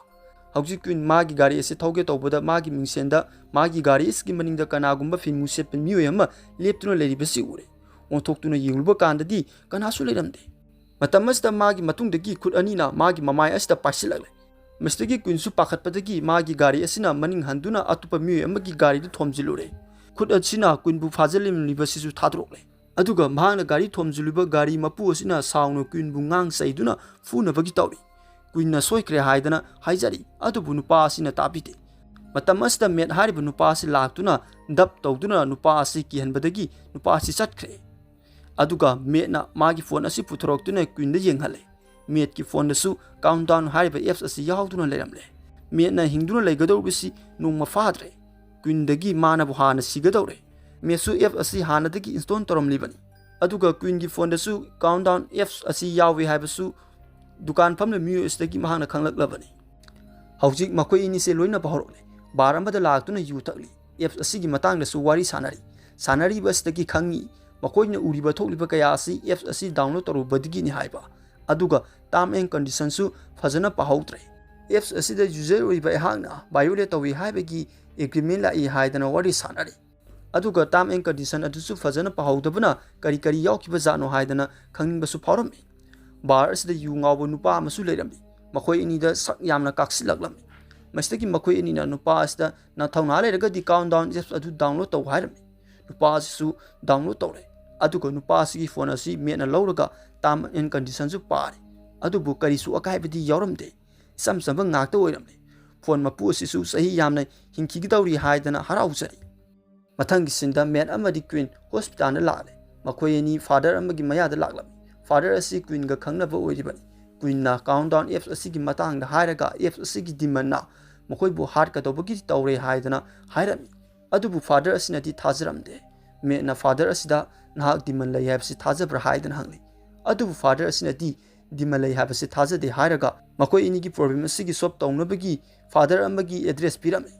ꯍꯧꯖꯤꯛ ꯀ꯭ꯋꯤꯟ ꯃꯥꯒꯤ ꯒꯥꯔꯤ ꯑꯁꯤ ꯊꯧꯒꯦ ꯇꯧꯕꯗ ꯃꯥꯒꯤ ꯃꯤꯡꯁꯦꯟꯗ ꯃꯥꯒꯤ ꯒꯥꯔꯤ ꯑꯁꯤꯒꯤ ꯃꯅꯤꯡꯗ ꯀꯅꯥꯒꯨꯝꯕ ꯐꯤꯃꯨ ꯁꯦꯠꯄ ꯃꯤꯑꯣꯏ ꯑꯃ ꯂꯦꯞꯇꯨꯅ ꯂꯩꯔꯤꯕꯁꯤ ꯎꯔꯦ꯫ ꯑꯣꯟꯊꯣꯛꯇꯨꯅ ꯌꯦꯡꯂꯨꯕ ꯀꯥꯟꯗꯗꯤ ꯀꯅꯥꯁꯨ ꯂꯩꯔꯝꯗꯦ꯫ ꯃꯇꯝ ꯑꯁꯤꯗ ꯃꯥꯒꯤ ꯃꯇꯨꯡꯗꯒꯤ ꯈꯨꯠ ꯑꯅꯤꯅ ꯃꯥꯒꯤ ꯃꯃꯥꯏ ꯑꯁꯤꯗ ꯄꯥꯏꯁꯤꯜꯂꯛꯂꯦ꯫ ꯃꯁꯤꯗꯒꯤ ꯀ꯭ꯋꯤꯟꯁꯨ ꯄꯥꯈꯠꯄꯗꯒꯤ ꯃꯥꯒꯤ ꯒꯥꯔꯤ ꯑꯁꯤꯅ ꯃꯅꯤꯡ ꯍꯟꯗꯨꯅ ꯑꯇꯣꯞꯄ ꯃꯤꯑꯣꯏ ꯑꯃꯒꯤ ꯒꯥꯔꯤꯗ ꯊꯣꯝꯖꯤꯜꯂꯨꯔꯦ꯫ ꯈꯨꯠ ꯑꯁꯤꯅ ꯀ꯭ꯋꯤꯟꯕꯨ ꯐꯥꯖꯤꯜꯂꯝꯂꯤꯕꯁꯤꯁꯨ ꯊꯥꯗꯣꯔꯛꯂꯦ꯫ ꯑꯗꯨꯒ ꯃꯍꯥꯛꯅ ꯒꯥꯔꯤ ꯊꯣꯝꯖꯤꯜꯂꯤꯕ ꯒꯥꯔꯤ ꯃꯄꯨ ꯑꯁꯤꯅ ꯁꯥꯎꯅ ꯀ꯭ꯋꯤꯟꯕꯨ ꯉꯥꯡ ꯆꯩꯗꯨꯅ ꯐꯨꯅꯕꯒꯤ ꯇꯧꯔꯤ꯫ ꯀ꯭ꯋꯤꯟꯅ ꯁꯣꯏꯈ꯭ꯔꯦ ꯍꯥꯏꯗꯅ ꯍꯥꯏꯖꯔꯤ, ꯑꯗꯨꯕꯨ ꯅꯨꯄꯥ ꯑꯁꯤꯅ ꯇꯥꯕꯤꯗꯦ꯫ ꯃꯇꯝ ꯑꯁꯤꯗ ꯃꯦꯠ ꯍꯥꯏꯔꯤꯕ ꯅꯨꯄꯥ ꯑꯁꯤ ꯂꯥꯛꯇꯨꯅ ꯗꯞ ꯇꯧꯗꯨꯅ ꯅꯨꯄꯥ ꯑꯁꯤ ꯀꯤꯍꯟꯕꯗꯒꯤ ꯅꯨꯄꯥ ꯑꯁꯤ ꯆꯠꯈ꯭ꯔꯦ꯫ ꯑꯗꯨꯒ ꯃꯦꯠꯅ ꯃꯥꯒꯤ ꯐꯣꯟ ꯑꯁꯤ ꯄꯨꯊꯣꯔꯛꯇꯨꯅ ꯀ꯭ꯋꯤꯟꯗ ꯌꯦꯡꯍꯜꯂꯦ꯫ ꯃꯦꯠꯀꯤ ꯐꯣꯟꯗꯁꯨ ꯀꯥꯎꯟꯗꯥꯎꯟ ꯍꯥꯏꯔꯤꯕ ꯑꯦꯞꯁ ꯑꯁꯤ ꯌꯥꯎꯗꯨꯅ ꯂꯩꯔꯝꯂꯦ꯫ ꯃꯦꯠꯅ ꯍꯤꯡꯗꯨꯅ ꯂꯩꯒꯗꯧꯔꯤꯕꯁꯤ ꯅꯣꯡꯃ ꯐꯥꯗ꯭ꯔꯦ꯫ ꯀ꯭ꯋꯤꯟꯗꯒꯤ ꯃꯥꯅꯕꯨ ꯍꯥꯟꯅ ꯁꯤꯒꯗꯧꯔꯦ꯫ ꯃꯦꯠꯁꯨ ꯑꯦꯞꯁ ꯑꯁꯤ ꯍꯥꯟꯅꯗꯒꯤ ꯏꯟꯁꯇꯣꯜ ꯇꯧꯔꯝꯂꯤꯕꯅꯤ꯫ ꯑꯗꯨꯒ ꯀ꯭ꯋꯤꯟꯒꯤ ꯐꯣꯟꯗꯁꯨ ꯀꯥꯎꯟꯗꯥꯎꯟ ꯑꯦꯞꯁ ꯑꯁꯤ ꯌꯥꯎꯏ ꯍꯥꯏꯕꯁꯨ ꯗꯨꯀꯥꯟ ꯐꯝꯂꯤꯕ ꯃꯤꯑꯣꯏ ꯑꯁꯤꯗꯒꯤ ꯃꯍꯥꯛꯅ ꯈꯪꯂꯛꯂꯕꯅꯤ꯫ ꯍꯧꯖꯤꯛ ꯃꯈꯣꯏ ꯑꯅꯤꯁꯦ ꯂꯣꯏꯅꯕ ꯍꯧꯔꯛꯂꯦ꯫ ꯕꯥꯔ ꯑꯃꯗ ꯂꯥꯛꯇꯨꯅ ꯌꯨ ꯊꯛꯂꯤ꯫ ꯑꯦꯞꯁ ꯑꯁꯤꯒꯤ ꯃꯇꯥꯡꯗꯁꯨ ꯋꯥꯔꯤ ꯁꯥꯟꯅꯔꯤ꯫ ꯁꯥꯟꯅꯔꯤꯕ ꯑꯁꯤꯗꯒꯤ ꯈꯪꯉꯤ, ꯃꯈꯣꯏꯅ ꯎꯔꯤꯕ ꯊꯣꯛꯂꯤꯕ ꯀꯌꯥ ꯑꯁꯤ ꯑꯦꯞꯁ ꯑꯁꯤ ꯗꯥꯎꯟꯂꯣꯗ ꯇꯧꯔꯨꯕꯗꯒꯤꯅꯤ ꯍꯥꯏꯕ꯫ ꯑꯗꯨꯒ ꯇꯥꯔꯝ ꯑꯦꯟ ꯀꯟꯗꯤꯁꯟꯁꯨ ꯐꯖꯅ ꯄꯥꯍꯧꯗ꯭ꯔꯦ꯫ ꯑꯦꯞꯁ ꯑꯁꯤꯗ ꯌꯨꯖꯔ ꯑꯣꯏꯕ ꯑꯩꯍꯥꯛꯅ ꯚꯥꯏꯑꯣꯂꯦꯠ ꯇꯧꯏ ꯍꯥꯏꯕꯒꯤ ꯑꯦꯒ꯭ꯔꯤꯃꯦꯟ ꯂꯥꯛꯏ ꯍꯥꯏꯗꯅ ꯋꯥꯔꯤ ꯁꯥꯟꯅꯔꯤ꯫ ꯑꯗꯨꯒ ꯇꯥꯔꯝ ꯑꯦꯟ ꯀꯟꯗꯤꯁꯟ ꯑꯗꯨꯁꯨ ꯐꯖꯅ ꯄꯥꯍꯧꯗꯕꯅ ꯀꯔꯤ ꯀꯔꯤ ꯌꯥꯎꯈꯤꯕ ꯖꯥꯠꯅꯣ ꯍꯥꯏꯗꯅ ꯈꯪꯅꯤꯡꯕꯁꯨ ꯐꯥꯎꯔꯝꯃꯤ꯫ ꯕꯥꯔ ꯑꯁꯤꯗ ꯌꯨ ꯉꯥꯎꯕ ꯅꯨꯄꯥ ꯑꯃꯁꯨ ꯂꯩꯔꯝꯃꯤ꯫ ꯃꯈꯣꯏ ꯑꯅꯤꯗ ꯁꯛ ꯌꯥꯝꯅ ꯀꯥꯛꯁꯤꯜꯂꯛꯂꯝꯃꯤ꯫ ꯃꯁꯤꯗꯒꯤ ꯃꯈꯣꯏ ꯑꯅꯤꯅ ꯅꯨꯄꯥ ꯑꯁꯤꯗ "ꯅꯊꯧꯅꯥ ꯂꯩꯔꯒꯗꯤ ꯀꯥꯎꯟꯗꯥꯎꯟ ꯑꯦꯞꯁ ꯑꯗꯨ ꯗꯥꯎꯟꯂꯣꯗ ꯇꯧ" ꯍꯥꯏꯔꯝꯃꯤ꯫ ꯅꯨꯄꯥ ꯑꯁꯤꯁꯨ ꯗꯥꯎꯟꯂꯣꯗ ꯇꯧꯔꯦ꯫ ꯑꯗꯨꯒ ꯅꯨꯄꯥ ꯑꯁꯤꯒꯤ ꯐꯣꯟ ꯑꯁꯤ ꯃꯦꯠꯅ ꯂꯧꯔꯒ ꯇꯥꯔꯝ ꯑꯦꯟ ꯀꯟꯗꯤꯁꯟꯁꯨ ꯄꯥꯔꯦ꯫ ꯑꯗꯨꯕꯨ ꯀꯔꯤꯁꯨ ꯑꯀꯥꯏꯕꯗꯤ ꯌꯥꯎꯔꯝꯗꯦ꯫ ꯏꯆꯝ ꯆꯝꯕ ꯉꯥꯛꯇ ꯑꯣꯏꯔꯝꯂꯦ꯫ ꯐꯣꯟ ꯃꯄꯨ ꯑꯁꯤꯁꯨ ꯆꯍꯤ ꯌꯥꯝꯅ ꯍꯤꯡꯈꯤꯒꯗꯧꯔꯤ ꯍꯥꯏꯗꯅ ꯍꯔꯥꯎꯖꯔꯤ꯫ ꯃꯊꯪꯒꯤ ꯁꯤꯟꯗ ꯃꯦꯠ ꯑꯃꯗꯤ ꯀ꯭ꯋꯤꯟ ꯍꯣꯁꯄꯤꯇꯥꯜꯗ ꯂꯥꯛꯂꯦ꯫ ꯃꯈꯣꯏ ꯑꯅꯤ ꯐꯥꯗꯔ ꯑꯃꯒꯤ ꯃꯌꯥꯗ ꯂꯥꯛꯂꯝꯃꯤ꯫ ꯐꯥꯗꯔ ꯑꯁꯤ ꯀ꯭ꯋꯤꯟꯒ ꯈꯪꯅꯕ ꯑꯣꯏꯔꯤꯕꯅꯤ꯫ ꯀ꯭ꯋꯤꯟꯅ ꯀꯥꯎꯟꯗꯥꯎꯟ ꯑꯦꯞꯁ ꯑꯁꯤꯒꯤ ꯃꯇꯥꯡꯗ ꯍꯥꯏꯔꯒ ꯑꯦꯞꯁ ꯑꯁꯤꯒꯤ ꯗꯤꯃꯟꯅ ꯃꯈꯣꯏꯕꯨ ꯍꯥꯔꯠꯀꯗꯧꯕꯒꯤ ꯇꯧꯔꯦ ꯍꯥꯏꯗꯅ ꯍꯥꯏꯔꯝꯃꯤ꯫ ꯑꯗꯨꯕꯨ ꯐꯥꯗꯔ ꯑꯁꯤꯅꯗꯤ ꯊꯥꯖꯔꯝꯗꯦ꯫ ꯃꯦꯠꯅ ꯐꯥꯗꯔ ꯑꯁꯤꯗ "ꯅꯍꯥꯛ ꯗꯤꯃꯟ ꯂꯩ ꯍꯥꯏꯕꯁꯤ ꯊꯥꯖꯕ꯭ꯔꯥ?" ꯍꯥꯏꯗꯅ ꯍꯪꯂꯤ꯫ ꯑꯗꯨꯕꯨ ꯐꯥꯗꯔ ꯑꯁꯤꯅꯗꯤ ꯗꯤꯃꯥ ꯂꯩ ꯍꯥꯏꯕꯁꯤ ꯊꯥꯖꯗꯦ ꯍꯥꯏꯔꯒ ꯃꯈꯣꯏ ꯑꯅꯤꯒꯤ problem ꯑꯁꯤꯒꯤ solve ꯇꯧꯅꯕꯒꯤ father ꯑꯃꯒꯤ address ꯄꯤꯔꯝꯃꯤ꯫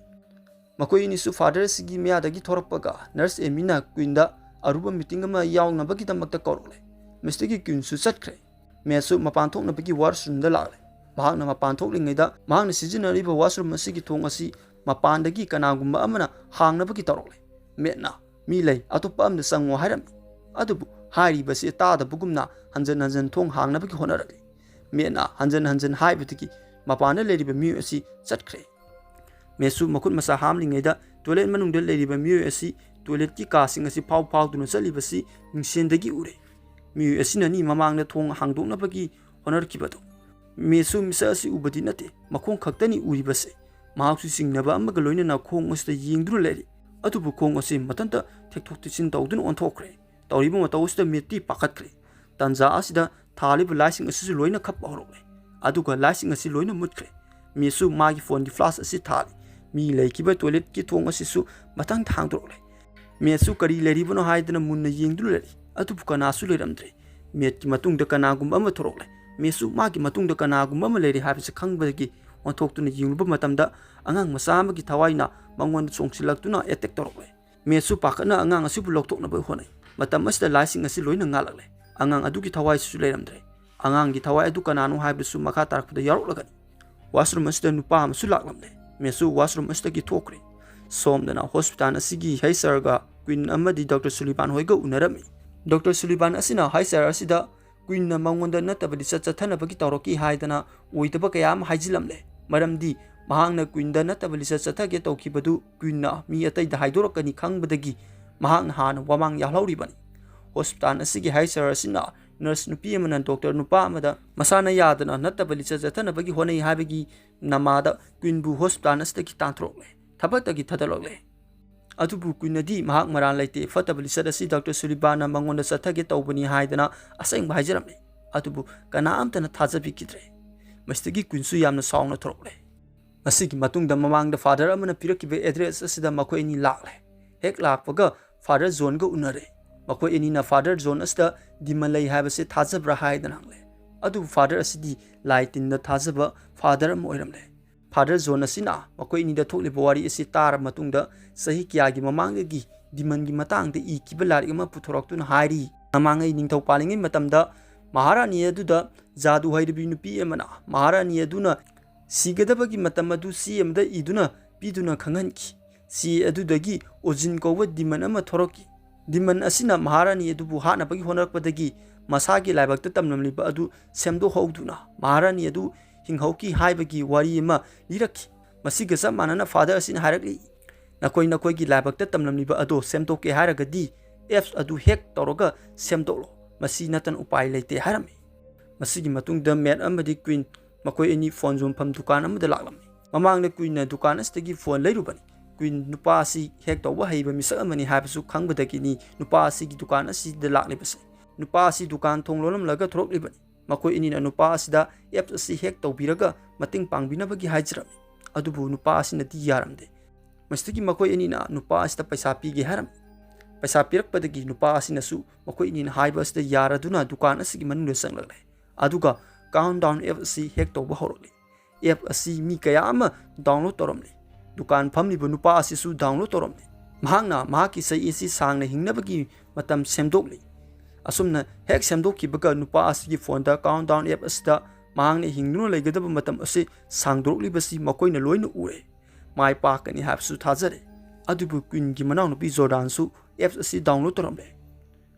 ꯃꯈꯣꯏ ꯑꯅꯤꯁꯨ father ꯑꯁꯤꯒꯤ ꯃꯌꯥꯗꯒꯤ ꯊꯣꯔꯛꯄꯒ nurse ꯑꯦꯃꯤꯅ ꯀ꯭ꯋꯤꯟꯗ ꯑꯔꯨꯕ meeting ꯑꯃ ꯌꯥꯎꯅꯕꯒꯤꯗꯃꯛꯇ ꯀꯧꯔꯛꯂꯦ꯫ ꯃꯤꯁꯇꯔ ꯀ꯭ꯋꯤꯟꯁꯨ ꯆꯠꯈ꯭ꯔꯦ꯫ ꯃꯦꯠꯁꯨ ꯃꯄꯥꯟ ꯊꯣꯛꯅꯕꯒꯤ washroomꯗ ꯂꯥꯛꯂꯦ꯫ ꯃꯍꯥꯛꯅ ꯃꯄꯥꯟ ꯊꯣꯛꯂꯤꯉꯩꯗ ꯃꯍꯥꯛꯅ ꯁꯤꯖꯤꯟꯅꯔꯤꯕ washroom ꯑꯁꯤꯒꯤ ꯊꯣꯡ ꯑꯁꯤ ꯃꯄꯥꯟꯗꯒꯤ ꯀꯅꯥꯒꯨꯝꯕ ꯑꯃꯅ ꯍꯥꯡꯅꯕꯒꯤ ꯇꯧꯔꯛꯂꯦ꯫ ꯃꯦꯠꯅ "ꯃꯤ ꯂꯩ, ꯑꯇꯣꯞꯄ ꯑꯃꯗ ꯆꯪꯉꯣ" ꯍꯥꯏꯔꯝꯃꯤ꯫ ꯑꯗꯨꯕꯨ ꯍꯥꯏꯔꯤꯕꯁꯤ ꯇꯥꯗꯕꯒꯨꯝꯅ ꯍꯟꯖꯟ ꯍꯟꯖꯟ ꯊꯣꯡ ꯍꯥꯡꯅꯕꯒꯤ ꯍꯣꯠꯅꯔꯛꯂꯤ꯫ ꯃꯦꯠꯅ ꯍꯟꯖꯟ ꯍꯟꯖꯟ ꯍꯥꯏꯕꯗꯒꯤ ꯃꯄꯥꯟꯗ ꯂꯩꯔꯤꯕ ꯃꯤꯑꯣꯏ ꯑꯁꯤ ꯆꯠꯈ꯭ꯔꯦ꯫ ꯃꯦꯠꯁꯨ ꯃꯈꯨꯠ ꯃꯁꯥ ꯍꯥꯝꯂꯤꯉꯩꯗ toilet ꯃꯅꯨꯡꯗ ꯂꯩꯔꯤꯕ ꯃꯤꯑꯣꯏ ꯑꯁꯤ toiletꯀꯤ ꯀꯥꯁꯤꯡ ꯑꯁꯤ ꯐꯥꯎ ꯐꯥꯎꯗꯨꯅ ꯆꯠꯂꯤꯕꯁꯤ ꯃꯤꯡꯁꯦꯟꯗꯒꯤ ꯎꯔꯦ꯫ ꯃꯤꯑꯣꯏ ꯑꯁꯤꯅꯅꯤ ꯃꯃꯥꯡꯗ ꯊꯣꯡ ꯍꯥꯡꯗꯣꯛꯅꯕꯒꯤ ꯍꯣꯠꯅꯔꯛꯈꯤꯕꯗꯨ꯫ ꯃꯦꯠꯁꯨ ꯃꯤꯁꯛ ꯑꯁꯤ ꯎꯕꯗꯤ ꯅꯠꯇꯦ, ꯃꯈꯣꯡ ꯈꯛꯇꯅꯤ ꯎꯔꯤꯕꯁꯦ꯫ ꯃꯍꯥꯛꯁꯨ ꯆꯤꯡꯅꯕ ꯑꯃꯒ ꯂꯣꯏꯅꯅ ꯈꯣꯡ ꯑꯁꯤꯗ ꯌꯦꯡꯗꯨꯅ ꯂꯩꯔꯤ꯫ ꯑꯗꯨꯕꯨ ꯈꯣꯡ ꯑꯁꯤ ꯃꯊꯟꯇ ꯊꯦꯛꯊꯣꯛ ꯊꯦꯛꯆꯤꯟ ꯇꯧꯗꯨꯅ ꯑꯣꯟꯊꯣꯛꯈ꯭ꯔꯦ꯫ ꯇꯧꯔꯤꯕ ꯃꯇꯧ ꯑꯁꯤꯗ ꯃꯦꯠꯇꯤ ꯄꯥꯈꯠꯈ꯭ꯔꯦ꯫ ꯇꯟꯖꯥ ꯑꯁꯤꯗ ꯊꯥꯜꯂꯤꯕ ꯂꯥꯏꯁꯤꯡ ꯑꯁꯤꯁꯨ ꯂꯣꯏꯅ ꯈꯞꯄ ꯍꯧꯔꯛꯂꯦ꯫ ꯑꯗꯨꯒ ꯂꯥꯏꯁꯤꯡ ꯑꯁꯤ ꯂꯣꯏꯅ ꯃꯨꯠꯈ꯭ꯔꯦ꯫ ꯃꯦꯠꯁꯨ ꯃꯥꯒꯤ phoneꯒꯤ flash ꯑꯁꯤ ꯊꯥꯜꯂꯤ꯫ ꯃꯤ ꯂꯩꯈꯤꯕ toiletꯀꯤ ꯊꯣꯡ ꯑꯁꯤꯁꯨ ꯃꯊꯪ ꯍꯥꯡꯗꯣꯔꯛꯂꯦ꯫ ꯃꯦꯠꯁꯨ ꯀꯔꯤ ꯂꯩꯔꯤꯕꯅꯣ ꯍꯥꯏꯗꯅ ꯃꯨꯟꯅ ꯌꯦꯡꯗꯨꯅ ꯂꯩꯔꯤ꯫ ꯑꯗꯨꯕꯨ ꯀꯅꯥꯁꯨ ꯂꯩꯔꯝꯗ꯭ꯔꯦ꯫ ꯃꯦꯠꯀꯤ ꯃꯇꯨꯡꯗ ꯀꯅꯥꯒꯨꯝꯕ ꯑꯃ ꯊꯣꯔꯛꯂꯦ꯫ ꯃꯦꯠꯁꯨ ꯃꯥꯒꯤ ꯃꯇꯨꯡꯗ ꯀꯅꯥꯒꯨꯝꯕ ꯑꯃ ꯂꯩꯔꯤ ꯍꯥꯏꯕꯁꯤ ꯈꯪꯕꯗꯒꯤ ꯑꯣꯟꯊꯣꯛꯇꯨꯅ ꯌꯦꯡꯂꯨꯕ ꯃꯇꯝꯗ ꯑꯉꯥꯡ ꯃꯆꯥ ꯑꯃꯒꯤ ꯊꯋꯥꯏꯅ ꯃꯉꯣꯟꯗ ꯆꯣꯡꯁꯤꯜꯂꯛꯇꯨꯅ attack ꯇꯧꯔꯛꯂꯦ꯫ ꯃꯦꯠꯁꯨ ꯄꯥꯈꯠꯅ ꯑꯉꯥꯡ ꯑꯁꯤꯕꯨ ꯂꯧꯊꯣꯛꯅꯕ ꯍꯣꯠꯅꯩ꯫ ꯃꯇꯝ ꯑꯁꯤꯗ ꯂꯥꯏꯁꯤꯡ ꯑꯁꯤ ꯂꯣꯏꯅ ꯉꯥꯜꯂꯛꯂꯦ꯫ ꯑꯉꯥꯡ ꯑꯗꯨꯒꯤ ꯊꯋꯥꯏꯁꯤꯁꯨ ꯂꯩꯔꯝꯗ꯭ꯔꯦ꯫ ꯑꯉꯥꯡꯒꯤ ꯊꯋꯥꯏ ꯑꯗꯨ ꯀꯅꯥꯅꯣ ꯍꯥꯏꯕꯗꯨꯁꯨ ꯃꯈꯥ ꯇꯥꯔꯛꯄꯗ ꯌꯥꯎꯔꯛꯂꯒꯅꯤ꯫ Washroom ꯑꯁꯤꯗ ꯅꯨꯄꯥ ꯑꯃꯁꯨ ꯂꯥꯛꯂꯝꯂꯦ꯫ ꯃꯦꯠꯁꯨ washroom ꯑꯁꯤꯗꯒꯤ ꯊꯣꯛꯈ꯭ꯔꯦ꯫ ꯁꯣꯝꯗꯅ hospital ꯑꯁꯤꯒꯤ HR ꯒ ꯀ꯭ꯋꯤꯟ ꯑꯃꯗꯤ Doctor ꯁꯨꯂꯤꯚꯥꯟ ꯍꯣꯏꯒ ꯎꯅꯔꯝꯃꯤ꯫ Doctor ꯁꯨꯂꯤꯚꯥꯟ ꯑꯁꯤꯅ HR ꯑꯁꯤꯗ ꯀ꯭ꯋꯤꯟꯅ ꯃꯉꯣꯟꯗ ꯅꯠꯇꯕ ꯂꯤꯆꯠ ꯆꯠꯊꯅꯕꯒꯤ ꯇꯧꯔꯛꯈꯤ ꯍꯥꯏꯗꯅ ꯑꯣꯏꯗꯕ ꯀꯌꯥ ꯑꯃ ꯍꯥꯏꯖꯤꯜꯂꯝꯂꯦ꯫ ꯃꯔꯝꯗꯤ ꯃꯍꯥꯛꯅ ꯀ꯭ꯋꯤꯟꯗ ꯅꯠꯇꯕ ꯂꯤꯆꯠ ꯆꯠꯊꯒꯦ ꯇꯧꯈꯤꯕꯗꯨ ꯀ꯭ꯋꯤꯟꯅ ꯃꯤ ꯑꯇꯩꯗ ꯍꯥꯏꯗꯣꯔꯛꯀꯅꯤ ꯈꯪꯕꯗꯒꯤ ꯃꯍꯥꯛꯅ ꯍꯥꯟꯅ ꯋꯥꯃꯥꯡ ꯌꯥꯜꯍꯧꯔꯤꯕꯅꯤ꯫ Hospital ꯑꯁꯤꯒꯤ HR ꯑꯁꯤꯅ nurse ꯅꯨꯄꯤ ꯑꯃꯅ doctor ꯅꯨꯄꯥ ꯑꯃꯗ ꯃꯁꯥꯅ ꯌꯥꯗꯅ ꯅꯠꯇꯕ ꯂꯤꯆꯠ ꯆꯠꯊꯅꯕꯒꯤ ꯍꯣꯠꯅꯩ ꯍꯥꯏꯕꯒꯤ ꯅꯃꯥꯗ ꯀ꯭ꯋꯤꯟꯕꯨ hospital ꯑꯁꯤꯗꯒꯤ ꯇꯥꯟꯊꯣꯔꯛꯂꯦ꯫ ꯊꯕꯛꯇꯒꯤ ꯊꯥꯗꯣꯛꯂꯛꯂꯦ꯫ ꯑꯗꯨꯕꯨ ꯀ꯭ꯋꯤꯟꯅꯗꯤ ꯃꯍꯥꯛ ꯃꯔꯥꯜ ꯂꯩꯇꯦ, ꯐꯠꯇꯕ ꯂꯤꯆꯠ ꯑꯁꯤ Doctor ꯁꯨꯂꯤꯚꯥꯟꯅ ꯃꯉꯣꯟꯗ ꯆꯠꯊꯒꯦ ꯇꯧꯕꯅꯤ ꯍꯥꯏꯗꯅ ꯑꯁꯦꯡꯕ ꯍꯥꯏꯖꯔꯝꯃꯤ꯫ ꯑꯗꯨꯕꯨ ꯀꯅꯥ ꯑꯝꯇꯅ ꯊꯥꯖꯕꯤꯈꯤꯗ꯭ꯔꯦ꯫ ꯃꯁꯤꯗꯒꯤ ꯀ꯭ꯋꯤꯟꯁꯨ ꯌꯥꯝꯅ ꯁꯥꯎꯅ ꯊꯣꯔꯛꯂꯦ꯫ ꯃꯁꯤꯒꯤ ꯃꯇꯨꯡꯗ ꯃꯃꯥꯡꯗ father ꯑꯃꯅ ꯄꯤꯔꯛꯈꯤꯕ address ꯑꯁꯤꯗ ꯃꯈꯣꯏ ꯑꯅꯤ ꯂꯥꯛꯂꯦ꯫ ꯍꯦꯛ ꯂꯥꯛꯄꯒ father ꯖꯣꯟꯒ ꯎꯅꯔꯦ꯫ ꯃꯈꯣꯏ ꯑꯅꯤꯅ father ꯖꯣꯟ ꯑꯁꯤꯗ demon ꯂꯩ ꯍꯥꯏꯕꯁꯤ ꯊꯥꯖꯕ꯭ꯔꯥ ꯍꯥꯏꯗꯅ ꯍꯪꯂꯦ꯫ ꯑꯗꯨꯕꯨ ꯐꯥꯗꯔ ꯑꯁꯤꯗꯤ ꯂꯥꯏ ꯇꯤꯟꯗ ꯊꯥꯖꯕ ꯐꯥꯗꯔ ꯑꯃ ꯑꯣꯏꯔꯝꯂꯦ꯫ ꯐꯥꯗꯔ ꯖꯣꯟ ꯑꯁꯤꯅ ꯃꯈꯣꯏ ꯑꯅꯤꯗ ꯊꯣꯛꯂꯤꯕ ꯋꯥꯔꯤ ꯑꯁꯤ ꯇꯥꯔꯕ ꯃꯇꯨꯡꯗ ꯆꯍꯤ ꯀꯌꯥꯒꯤ ꯃꯃꯥꯡꯗꯒꯤ ꯗꯤꯃꯟꯒꯤ ꯃꯇꯥꯡꯗ ꯏꯈꯤꯕ ꯂꯥꯏꯔꯤꯛ ꯑꯃ ꯄꯨꯊꯣꯔꯛꯇꯨꯅ ꯍꯥꯏꯔꯤ꯫ ꯃꯃꯥꯡꯉꯩ ꯅꯤꯡꯊꯧ ꯄꯥꯜꯂꯤꯉꯩ ꯃꯇꯝꯗ ꯃꯍꯥꯔꯥꯅꯤ ꯑꯗꯨꯗ ꯖꯥꯗꯨ ꯍꯩꯔꯕꯤ ꯅꯨꯄꯤ ꯑꯃꯅ ꯃꯍꯥꯔꯥꯅꯤ ꯑꯗꯨꯅ ꯁꯤꯒꯗꯕꯒꯤ ꯃꯇꯝ ꯑꯗꯨ ꯆꯦ ꯑꯃꯗ ꯏꯗꯨꯅ ꯄꯤꯗꯨꯅ ꯈꯪꯍꯟꯈꯤ꯫ ꯆꯦ ꯑꯗꯨꯗꯒꯤ ꯑꯣꯖꯤꯟ ꯀꯧꯕ ꯗꯤꯃꯟ ꯑꯃ ꯊꯣꯔꯛꯈꯤ꯫ ꯗꯤꯃꯟ ꯑꯁꯤꯅ ꯃꯍꯥꯔꯥꯅꯤ ꯑꯗꯨꯕꯨ ꯍꯥꯠꯅꯕꯒꯤ ꯍꯣꯠꯅꯔꯛꯄꯗꯒꯤ ꯃꯁꯥꯒꯤ ꯂꯥꯏꯕꯛꯇ ꯇꯝꯂꯝꯂꯤꯕ ꯑꯗꯨ ꯁꯦꯝꯗꯣꯛꯍꯧꯗꯨꯅ ꯃꯍꯥꯔꯥꯅꯤ ꯑꯗꯨ ꯍꯤꯡꯍꯧꯈꯤ ꯍꯥꯏꯕꯒꯤ ꯋꯥꯔꯤ ꯑꯃ ꯂꯤꯔꯛꯈꯤ꯫ ꯃꯁꯤꯒ ꯆꯞ ꯃꯥꯟꯅꯅ ꯐꯥꯗꯔ ꯑꯁꯤꯅ ꯍꯥꯏꯔꯛꯂꯤ, "ꯅꯈꯣꯏ ꯅꯈꯣꯏꯒꯤ ꯂꯥꯏꯕꯛꯇ ꯇꯝꯂꯝꯂꯤꯕ ꯑꯗꯨ ꯁꯦꯝꯗꯣꯛꯀꯦ ꯍꯥꯏꯔꯒꯗꯤ ꯑꯦꯞꯁ ꯑꯗꯨ ꯍꯦꯛ ꯇꯧꯔꯒ ꯁꯦꯝꯗꯣꯛꯂꯣ꯫ ꯃꯁꯤ ꯅꯠꯇꯅ ꯎꯄꯥꯏ ꯂꯩꯇꯦ" ꯍꯥꯏꯔꯝꯃꯤ꯫ ꯃꯁꯤꯒꯤ ꯃꯇꯨꯡꯗ ꯃꯦꯠ ꯑꯃꯗꯤ ꯀ꯭ꯋꯤꯟ ꯃꯈꯣꯏ ꯑꯅꯤ ꯐꯣꯟ ꯌꯣꯟꯐꯝ ꯗꯨꯀꯥꯟ ꯑꯃꯗ ꯂꯥꯛꯂꯝꯃꯤ꯫ ꯃꯃꯥꯡꯗ ꯀ꯭ꯋꯤꯟꯅ ꯗꯨꯀꯥꯟ ꯑꯁꯤꯗꯒꯤ ꯐꯣꯟ ꯂꯩꯔꯨꯕꯅꯤ꯫ ꯀ꯭ꯋꯤꯟ ꯅꯨꯄꯥ ꯑꯁꯤ ꯍꯦꯛ ꯇꯧꯕ ꯍꯩꯕ ꯃꯤꯁꯛ ꯑꯃꯅꯤ ꯍꯥꯏꯕꯁꯨ ꯈꯪꯕꯗꯒꯤꯅꯤ ꯅꯨꯄꯥ ꯑꯁꯤꯒꯤ ꯗꯨꯀꯥꯟ ꯑꯁꯤꯗ ꯂꯥꯛꯂꯤꯕꯁꯦ꯫ ꯅꯨꯄꯥ ꯑꯁꯤ ꯗꯨꯀꯥꯟ ꯊꯣꯡ ꯂꯣꯜꯂꯝꯂꯒ ꯊꯣꯔꯛꯂꯤꯕꯅꯤ꯫ ꯃꯈꯣꯏ ꯑꯅꯤꯅ ꯅꯨꯄꯥ ꯑꯁꯤꯗ ꯑꯦꯞꯁ ꯑꯁꯤ ꯍꯦꯛ ꯇꯧꯕꯤꯔꯒ ꯃꯇꯦꯡ ꯄꯥꯡꯕꯤꯅꯕꯒꯤ ꯍꯥꯏꯖꯔꯝꯃꯤ꯫ ꯑꯗꯨꯕꯨ ꯅꯨꯄꯥ ꯑꯁꯤꯅꯗꯤ ꯌꯥꯔꯝꯗꯦ꯫ ꯃꯁꯤꯗꯒꯤ ꯃꯈꯣꯏ ꯑꯅꯤꯅ ꯅꯨꯄꯥ ꯑꯁꯤꯗ ꯄꯩꯁꯥ ꯄꯤꯒꯦ ꯍꯥꯏꯔꯝꯃꯤ꯫ ꯄꯩꯁꯥ ꯄꯤꯔꯛꯄꯗꯒꯤ ꯅꯨꯄꯥ ꯑꯁꯤꯅꯁꯨ ꯃꯈꯣꯏ ꯑꯅꯤꯅ ꯍꯥꯏꯕ ꯑꯁꯤꯗ ꯌꯥꯔꯗꯨꯅ ꯗꯨꯀꯥꯟ ꯑꯁꯤꯒꯤ ꯃꯅꯨꯡꯗ ꯆꯪꯂꯛꯂꯦ꯫ ꯑꯗꯨꯒ ꯀꯥꯎꯟ ꯗꯥꯎꯟ ꯑꯦꯞ ꯑꯁꯤ ꯍꯦꯛ ꯇꯧꯕ ꯍꯧꯔꯛꯂꯤ꯫ ꯑꯦꯞ ꯑꯁꯤ ꯃꯤ ꯀꯌꯥ ꯑꯃ ꯗꯥꯎꯟꯂꯣꯗ ꯇꯧꯔꯝꯂꯤ꯫ ꯗꯨꯀꯥꯟ ꯐꯝꯂꯤꯕ ꯅꯨꯄꯥ ꯑꯁꯤꯁꯨ ꯗꯥꯎꯟꯂꯣꯗ ꯇꯧꯔꯝꯂꯤ꯫ ꯃꯍꯥꯛꯅ ꯃꯍꯥꯛꯀꯤ ꯆꯍꯤ ꯑꯁꯤ ꯁꯥꯡꯅ ꯍꯤꯡꯅꯕꯒꯤ ꯃꯇꯝ ꯁꯦꯝꯗꯣꯛꯂꯤ꯫ ꯑꯁꯨꯝꯅ ꯍꯦꯛ ꯁꯦꯝꯗꯣꯛꯈꯤꯕꯒ ꯅꯨꯄꯥ ꯑꯁꯤꯒꯤ ꯐꯣꯟꯗ ꯀꯥꯎꯟ ꯗꯥꯎꯟ ꯑꯦꯞ ꯑꯁꯤꯗ ꯃꯍꯥꯛꯅ ꯍꯤꯡꯗꯨꯅ ꯂꯩꯒꯗꯕ ꯃꯇꯝ ꯑꯁꯤ ꯁꯥꯡꯗꯣꯔꯛꯂꯤꯕꯁꯤ ꯃꯈꯣꯏꯅ ꯂꯣꯏꯅ ꯎꯔꯦ꯫ ꯃꯥꯏ ꯄꯥꯛꯀꯅꯤ ꯍꯥꯏꯕꯁꯨ ꯊꯥꯖꯔꯦ꯫ ꯑꯗꯨꯕꯨ ꯀ꯭ꯋꯤꯟꯒꯤ ꯃꯅꯥꯎꯅꯨꯄꯤ ꯖꯣꯔꯗꯥꯟꯁꯨ ꯑꯦꯞꯁ ꯑꯁꯤ ꯗꯥꯎꯟꯂꯣꯗ ꯇꯧꯔꯝꯂꯦ꯫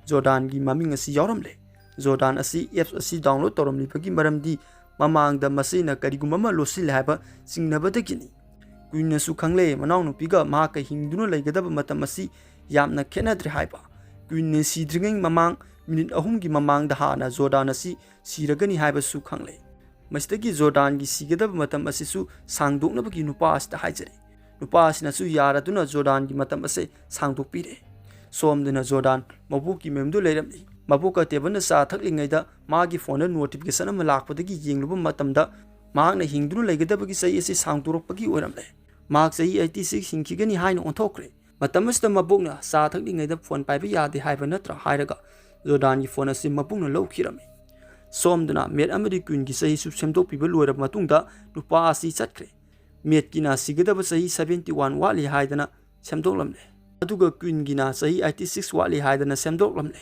ꯖꯣꯔꯗꯥꯟꯒꯤ ꯃꯃꯤꯡ ꯑꯁꯤ ꯌꯥꯎꯔꯝꯂꯦ꯫ ꯖꯣꯔꯗꯥꯟ ꯑꯁꯤ ꯑꯦꯞꯁ ꯑꯁꯤ ꯗꯥꯎꯟꯂꯣꯗ ꯇꯧꯔꯝꯂꯤꯕꯒꯤ ꯃꯔꯝꯗꯤ ꯃꯃꯥꯡꯗ ꯃꯁꯤꯅ ꯀꯔꯤꯒꯨꯝꯕ ꯑꯃ ꯂꯣꯠꯁꯤꯜꯂꯦ ꯍꯥꯏꯕ ꯆꯤꯡꯅꯕꯗꯒꯤꯅꯤ꯫ ꯀ꯭ꯋꯤꯟꯅꯁꯨ ꯈꯪꯂꯦ ꯃꯅꯥꯎꯅꯨꯄꯤꯒ ꯃꯍꯥꯛꯀ ꯍꯤꯡꯗꯨꯅ ꯂꯩꯒꯗꯕ ꯃꯇꯝ ꯑꯁꯤ ꯌꯥꯝꯅ ꯈꯦꯠꯅꯗ꯭ꯔꯦ ꯍꯥꯏꯕ꯫ ꯀ꯭ꯋꯤꯟꯅ ꯁꯤꯗ꯭ꯔꯤꯉꯩ ꯃꯃꯥꯡ ꯃꯤꯅꯤꯠ ꯑꯍꯨꯝꯒꯤ ꯃꯃꯥꯡꯗ ꯍꯥꯟꯅ ꯖꯣꯔꯗꯥꯟ ꯑꯁꯤ ꯁꯤꯔꯒꯅꯤ ꯍꯥꯏꯕꯁꯨ ꯈꯪꯂꯦ꯫ ꯃꯁꯤꯗꯒꯤ ꯖꯣꯔꯗꯥꯟꯒꯤ ꯁꯤꯒꯗꯕ ꯃꯇꯝ ꯑꯁꯤꯁꯨ ꯁꯥꯡꯗꯣꯛꯅꯕꯒꯤ ꯅꯨꯄꯥ ꯑꯁꯤꯗ ꯍꯥꯏꯖꯔꯦ꯫ ꯅꯨꯄꯥ ꯑꯁꯤꯅꯁꯨ ꯌꯥꯔꯗꯨꯅ ꯖꯣꯔꯗꯥꯟꯒꯤ ꯃꯇꯝ ꯑꯁꯤ ꯁꯥꯡꯗꯣꯛꯄꯤꯔꯦ꯫ ꯁꯣꯝꯗꯅ ꯖꯣꯔꯗꯥꯟ ꯃꯕꯣꯛꯀꯤ ꯃꯌꯨꯝꯗ ꯂꯩꯔꯝꯂꯤ꯫ ꯃꯕꯣꯛꯀ ꯇꯦꯕꯜꯗ ꯆꯥ ꯊꯛꯂꯤꯉꯩꯗ ꯃꯥꯒꯤ ꯐꯣꯟꯗ ꯅꯣꯇꯤꯐꯤꯀꯦꯁꯟ ꯑꯃ ꯂꯥꯛꯄꯗꯒꯤ ꯌꯦꯡꯂꯨꯕ ꯃꯇꯝꯗ ꯃꯍꯥꯛꯅ ꯍꯤꯡꯗꯨꯅ ꯂꯩꯒꯗꯕꯒꯤ ꯆꯍꯤ ꯑꯁꯤ ꯁꯥꯡꯗꯣꯔꯛꯄꯒꯤ ꯑꯣꯏꯔꯝꯂꯦ꯫ ꯃꯍꯥꯛ ꯆꯍꯤ ꯑꯩꯠꯇꯤ ꯁꯤꯛꯁ ꯍꯤꯡꯈꯤꯒꯅꯤ ꯍꯥꯏꯅ ꯑꯣꯟꯊꯣꯛꯈ꯭ꯔꯦ꯫ ꯃꯇꯝ ꯑꯁꯤꯗ ꯃꯕꯣꯛꯅ ꯆꯥ ꯊꯛꯂꯤꯉꯩꯗ ꯐꯣꯟ ꯄꯥꯏꯕ ꯌꯥꯗꯦ ꯍꯥꯏꯕ ꯅꯠꯇ꯭ꯔꯥ ꯍꯥꯏꯔꯒ ꯖꯣꯔꯗꯥꯟꯒꯤ ꯐꯣꯟ ꯑꯁꯤ ꯃꯕꯣꯛꯅ ꯂꯧꯈꯤꯔꯝꯃꯤ꯫ ꯁꯣꯝꯗꯅ ꯃꯦꯠ ꯑꯃꯗꯤ ꯀ꯭ꯋꯤꯟꯒꯤ ꯆꯍꯤꯁꯨ ꯁꯦꯝꯗꯣꯛꯄꯤꯕ ꯂꯣꯏꯔꯕ ꯃꯇꯨꯡꯗ ꯅꯨꯄꯥ ꯑꯁꯤ ꯆꯠꯈ꯭ꯔꯦ꯫ ꯃꯦꯠꯀꯤꯅ ꯁꯤꯒꯗꯕ ꯆꯍꯤ seventy one ꯋꯥꯠꯂꯤ ꯍꯥꯏꯗꯅ ꯁꯦꯝꯗꯣꯛꯂꯝꯂꯦ꯫ ꯑꯗꯨꯒ ꯀ꯭ꯋꯤꯟꯒꯤꯅ ꯆꯍꯤ eighty six ꯋꯥꯠꯂꯤ ꯍꯥꯏꯗꯅ ꯁꯦꯝꯗꯣꯛꯂꯝꯂꯦ꯫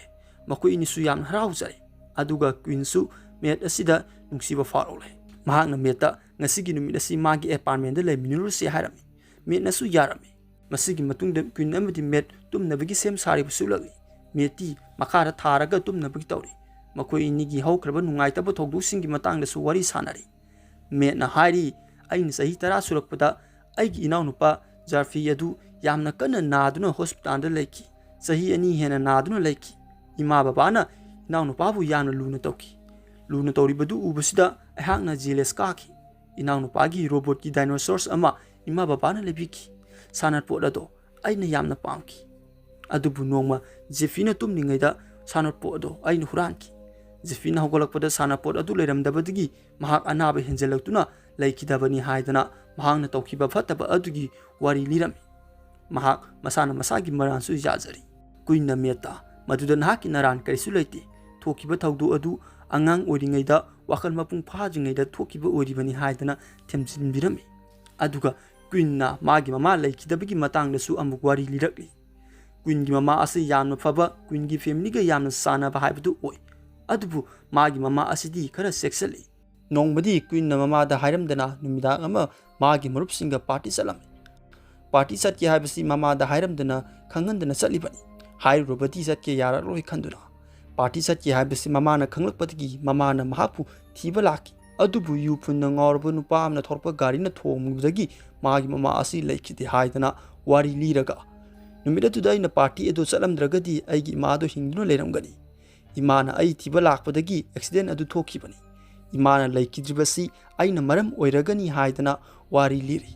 ꯃꯈꯣꯏ ꯑꯅꯤꯁꯨ ꯌꯥꯝꯅ ꯍꯔꯥꯎꯖꯔꯦ꯫ ꯑꯗꯨꯒ ꯀ꯭ꯋꯤꯟꯁꯨ ꯃꯦꯠ ꯑꯁꯤꯗ ꯅꯨꯡꯁꯤꯕ ꯐꯥꯎꯔꯛꯂꯦ꯫ ꯃꯍꯥꯛꯅ ꯃꯦꯠꯇ ꯉꯁꯤꯒꯤ ꯅꯨꯃꯤꯠ ꯑꯁꯤ ꯃꯥꯒꯤ ꯑꯦꯄꯥꯔꯠꯃꯦꯟꯗ ꯂꯩꯃꯤꯟꯅꯔꯨꯁꯤ ꯍꯥꯏꯔꯝꯃꯤ꯫ ꯃꯦꯠꯅꯁꯨ ꯌꯥꯔꯝꯃꯤ꯫ ꯃꯁꯤꯒꯤ ꯃꯇꯨꯡꯗ ꯀ꯭ꯋꯤꯟ ꯑꯃꯗꯤ ꯃꯦꯠ ꯇꯨꯝꯅꯕꯒꯤ ꯁꯦꯝ ꯁꯥꯔꯤꯕꯁꯨ ꯎꯠꯂꯛꯂꯤ꯫ ꯃꯦꯠꯇꯤ ꯃꯈꯥꯗ ꯊꯥꯔꯒ ꯇꯨꯝꯅꯕꯒꯤ ꯇꯧꯔꯤ꯫ ꯃꯈꯣꯏ ꯑꯅꯤꯒꯤ ꯍꯧꯈ꯭ꯔꯕ ꯅꯨꯡꯉꯥꯏꯇꯕ ꯊꯧꯗꯣꯛꯁꯤꯡꯒꯤ ꯃꯇꯥꯡꯗꯁꯨ ꯋꯥꯔꯤ ꯁꯥꯟꯅꯔꯤ꯫ ꯃꯦꯠꯅ ꯍꯥꯏꯔꯤ, "ꯑꯩꯅ ꯆꯍꯤ ꯇꯔꯥ ꯁꯨꯔꯛꯄꯗ ꯑꯩꯒꯤ ꯏꯅꯥꯎꯅꯨꯄꯥ ꯖꯥꯔꯐꯤ ꯑꯗꯨ ꯌꯥꯝꯅ ꯀꯟꯅ ꯅꯥꯗꯨꯅ ꯍꯣꯁꯄꯤꯇꯥꯜꯗ ꯂꯩꯈꯤ꯫ ꯆꯍꯤ ꯑꯅꯤ ꯍꯦꯟꯅ ꯅꯥꯗꯨꯅ ꯂꯩꯈꯤ꯫ ꯏꯃꯥ ꯕꯕꯥꯅ ꯏꯅꯥꯎꯅꯨꯄꯥꯕꯨ ꯌꯥꯝꯅ ꯂꯨꯅ ꯇꯧꯈꯤ꯫ ꯂꯨꯅ ꯇꯧꯔꯤꯕꯗꯨ ꯎꯕꯁꯤꯗ ꯑꯩꯍꯥꯛꯅ ꯖꯦꯂꯁ ꯀꯥꯈꯤ꯫ ꯏꯅꯥꯎꯅꯨꯄꯥꯒꯤ ꯔꯣꯕꯣꯠꯀꯤ ꯗꯥꯏꯅꯣꯁꯣꯔꯁ ꯑꯃ ꯏꯃꯥ ꯕꯕꯥꯅ ꯂꯩꯕꯤꯈꯤ꯫ ꯁꯥꯟꯅꯄꯣꯠ ꯑꯗꯣ ꯑꯩꯅ ꯌꯥꯝꯅ ꯄꯥꯝꯈꯤ꯫ ꯑꯗꯨꯕꯨ ꯅꯣꯡꯃ ꯖꯦꯐꯤꯅ ꯇꯨꯝꯂꯤꯉꯩꯗ ꯁꯥꯟꯅꯄꯣꯠ ꯑꯗꯣ ꯑꯩꯅ ꯍꯨꯔꯥꯟꯈꯤ꯫ ꯖꯦꯐꯤꯅ ꯍꯧꯒꯠꯂꯛꯄꯗ ꯁꯥꯟꯅꯄꯣꯠ ꯑꯗꯨ ꯂꯩꯔꯝꯗꯕꯗꯒꯤ ꯃꯍꯥꯛ ꯑꯅꯥꯕ ꯍꯦꯟꯖꯜꯂꯛꯇꯨꯅ ꯂꯩꯈꯤꯗꯕꯅꯤ ꯍꯥꯏꯗꯅ ꯃꯍꯥꯛꯅ ꯇꯧꯈꯤꯕ ꯐꯠꯇꯕ ꯑꯗꯨꯒꯤ ꯋꯥꯔꯤ ꯂꯤꯔꯝꯃꯤ꯫ ꯃꯍꯥꯛ ꯃꯁꯥꯅ ꯃꯁꯥꯒꯤ ꯃꯔꯥꯟꯁꯨ ꯌꯥꯖꯔꯤ꯫ ꯀ꯭ꯋꯤꯟꯅ ꯃꯦꯠꯇ, "ꯃꯗꯨꯗ ꯅꯍꯥꯛꯀꯤ ꯅꯔꯥꯟ ꯀꯔꯤꯁꯨ ꯂꯩꯇꯦ꯫ ꯊꯣꯛꯈꯤꯕ ꯊꯧꯗꯣꯛ ꯑꯗꯨ ꯑꯉꯥꯡ ꯑꯣꯏꯔꯤꯉꯩꯗ, ꯋꯥꯈꯜ ꯃꯄꯨꯡ ꯐꯥꯗ꯭ꯔꯤꯉꯩꯗ ꯊꯣꯛꯈꯤꯕ ꯑꯣꯏꯔꯤꯕꯅꯤ" ꯍꯥꯏꯗꯅ ꯊꯦꯝꯖꯤꯟꯕꯤꯔꯝꯃꯤ꯫ ꯑꯗꯨꯒ ꯀ꯭ꯋꯤꯟꯅ ꯃꯥꯒꯤ ꯃꯃꯥ ꯂꯩꯈꯤꯗꯕꯒꯤ ꯃꯇꯥꯡꯗꯁꯨ ꯑꯃꯨꯛ ꯋꯥꯔꯤ ꯂꯤꯔꯛꯂꯤ꯫ ꯀ꯭ꯋꯤꯟꯒꯤ ꯃꯃꯥ ꯑꯁꯤ ꯌꯥꯝꯅ ꯐꯕ, ꯀ꯭ꯋꯤꯟꯒꯤ ꯐꯦꯃꯤꯂꯤꯒ ꯌꯥꯝꯅ ꯆꯥꯟꯅꯕ ꯍꯥꯏꯕꯗꯨ ꯑꯣꯏ꯫ ꯑꯗꯨꯕꯨ ꯃꯥꯒꯤ ꯃꯃꯥ ꯑꯁꯤꯗꯤ ꯈꯔ ꯆꯦꯛꯁꯤꯜꯂꯤ꯫ ꯅꯣꯡꯃꯗꯤ ꯀ꯭ꯋꯤꯟꯅ ꯃꯃꯥꯗ ꯍꯥꯏꯔꯝꯗꯅ ꯅꯨꯃꯤꯗꯥꯡ ꯑꯃ ꯃꯥꯒꯤ ꯃꯔꯨꯞꯁꯤꯡꯒ ꯄꯥꯔꯇꯤ ꯆꯠꯂꯝꯃꯤ꯫ ꯄꯥꯔꯇꯤ ꯆꯠꯀꯦ ꯍꯥꯏꯕꯁꯤ ꯃꯃꯥꯗ ꯍꯥꯏꯔꯝꯗꯅ ꯈꯪꯍꯟꯗꯅ ꯆꯠꯂꯤꯕꯅꯤ꯫ ꯍꯥꯏꯔꯨꯔꯕꯗꯤ ꯆꯠꯀꯦ ꯌꯥꯔꯛꯂꯣꯏ ꯈꯟꯗꯨꯅ꯫ ꯄꯥꯔꯇꯤ ꯆꯠꯀꯦ ꯍꯥꯏꯕꯁꯤ ꯃꯃꯥꯅ ꯈꯪꯂꯛꯄꯗꯒꯤ ꯃꯃꯥꯅ ꯃꯍꯥꯛꯄꯨ ꯊꯤꯕ ꯂꯥꯛꯈꯤ꯫ ꯑꯗꯨꯕꯨ ꯌꯨ ꯐꯨꯟꯅ ꯉꯥꯎꯔꯕ ꯅꯨꯄꯥ ꯑꯃꯅ ꯊꯧꯔꯛꯄ ꯒꯥꯔꯤꯅ ꯊꯣꯝꯈꯤꯕꯗꯒꯤ ꯃꯥꯒꯤ ꯃꯃꯥ ꯑꯁꯤ ꯂꯩꯈꯤꯗꯦ ꯍꯥꯏꯗꯅ ꯋꯥꯔꯤ ꯂꯤꯔꯒ, "ꯅꯨꯃꯤꯠ ꯑꯗꯨꯗ ꯑꯩꯅ ꯄꯥꯔꯇꯤ ꯑꯗꯨ ꯆꯠꯂꯝꯗ꯭ꯔꯒꯗꯤ ꯑꯩꯒꯤ ꯏꯃꯥ ꯑꯗꯨ ꯍꯤꯡꯗꯨꯅ ꯂꯩꯔꯝꯒꯅꯤ꯫ ꯏꯃꯥꯅ ꯑꯩ ꯊꯤꯕ ꯂꯥꯛꯄꯗꯒꯤ ꯑꯦꯛꯁꯤꯗꯦꯟ ꯑꯗꯨ ꯊꯣꯛꯈꯤꯕꯅꯤ꯫ ꯏꯃꯥꯅ ꯂꯩꯈꯤꯗ꯭ꯔꯤꯕꯁꯤ ꯑꯩꯅ ꯃꯔꯝ ꯑꯣꯏꯔꯒꯅꯤ" ꯍꯥꯏꯗꯅ ꯋꯥꯔꯤ ꯂꯤꯔꯤ꯫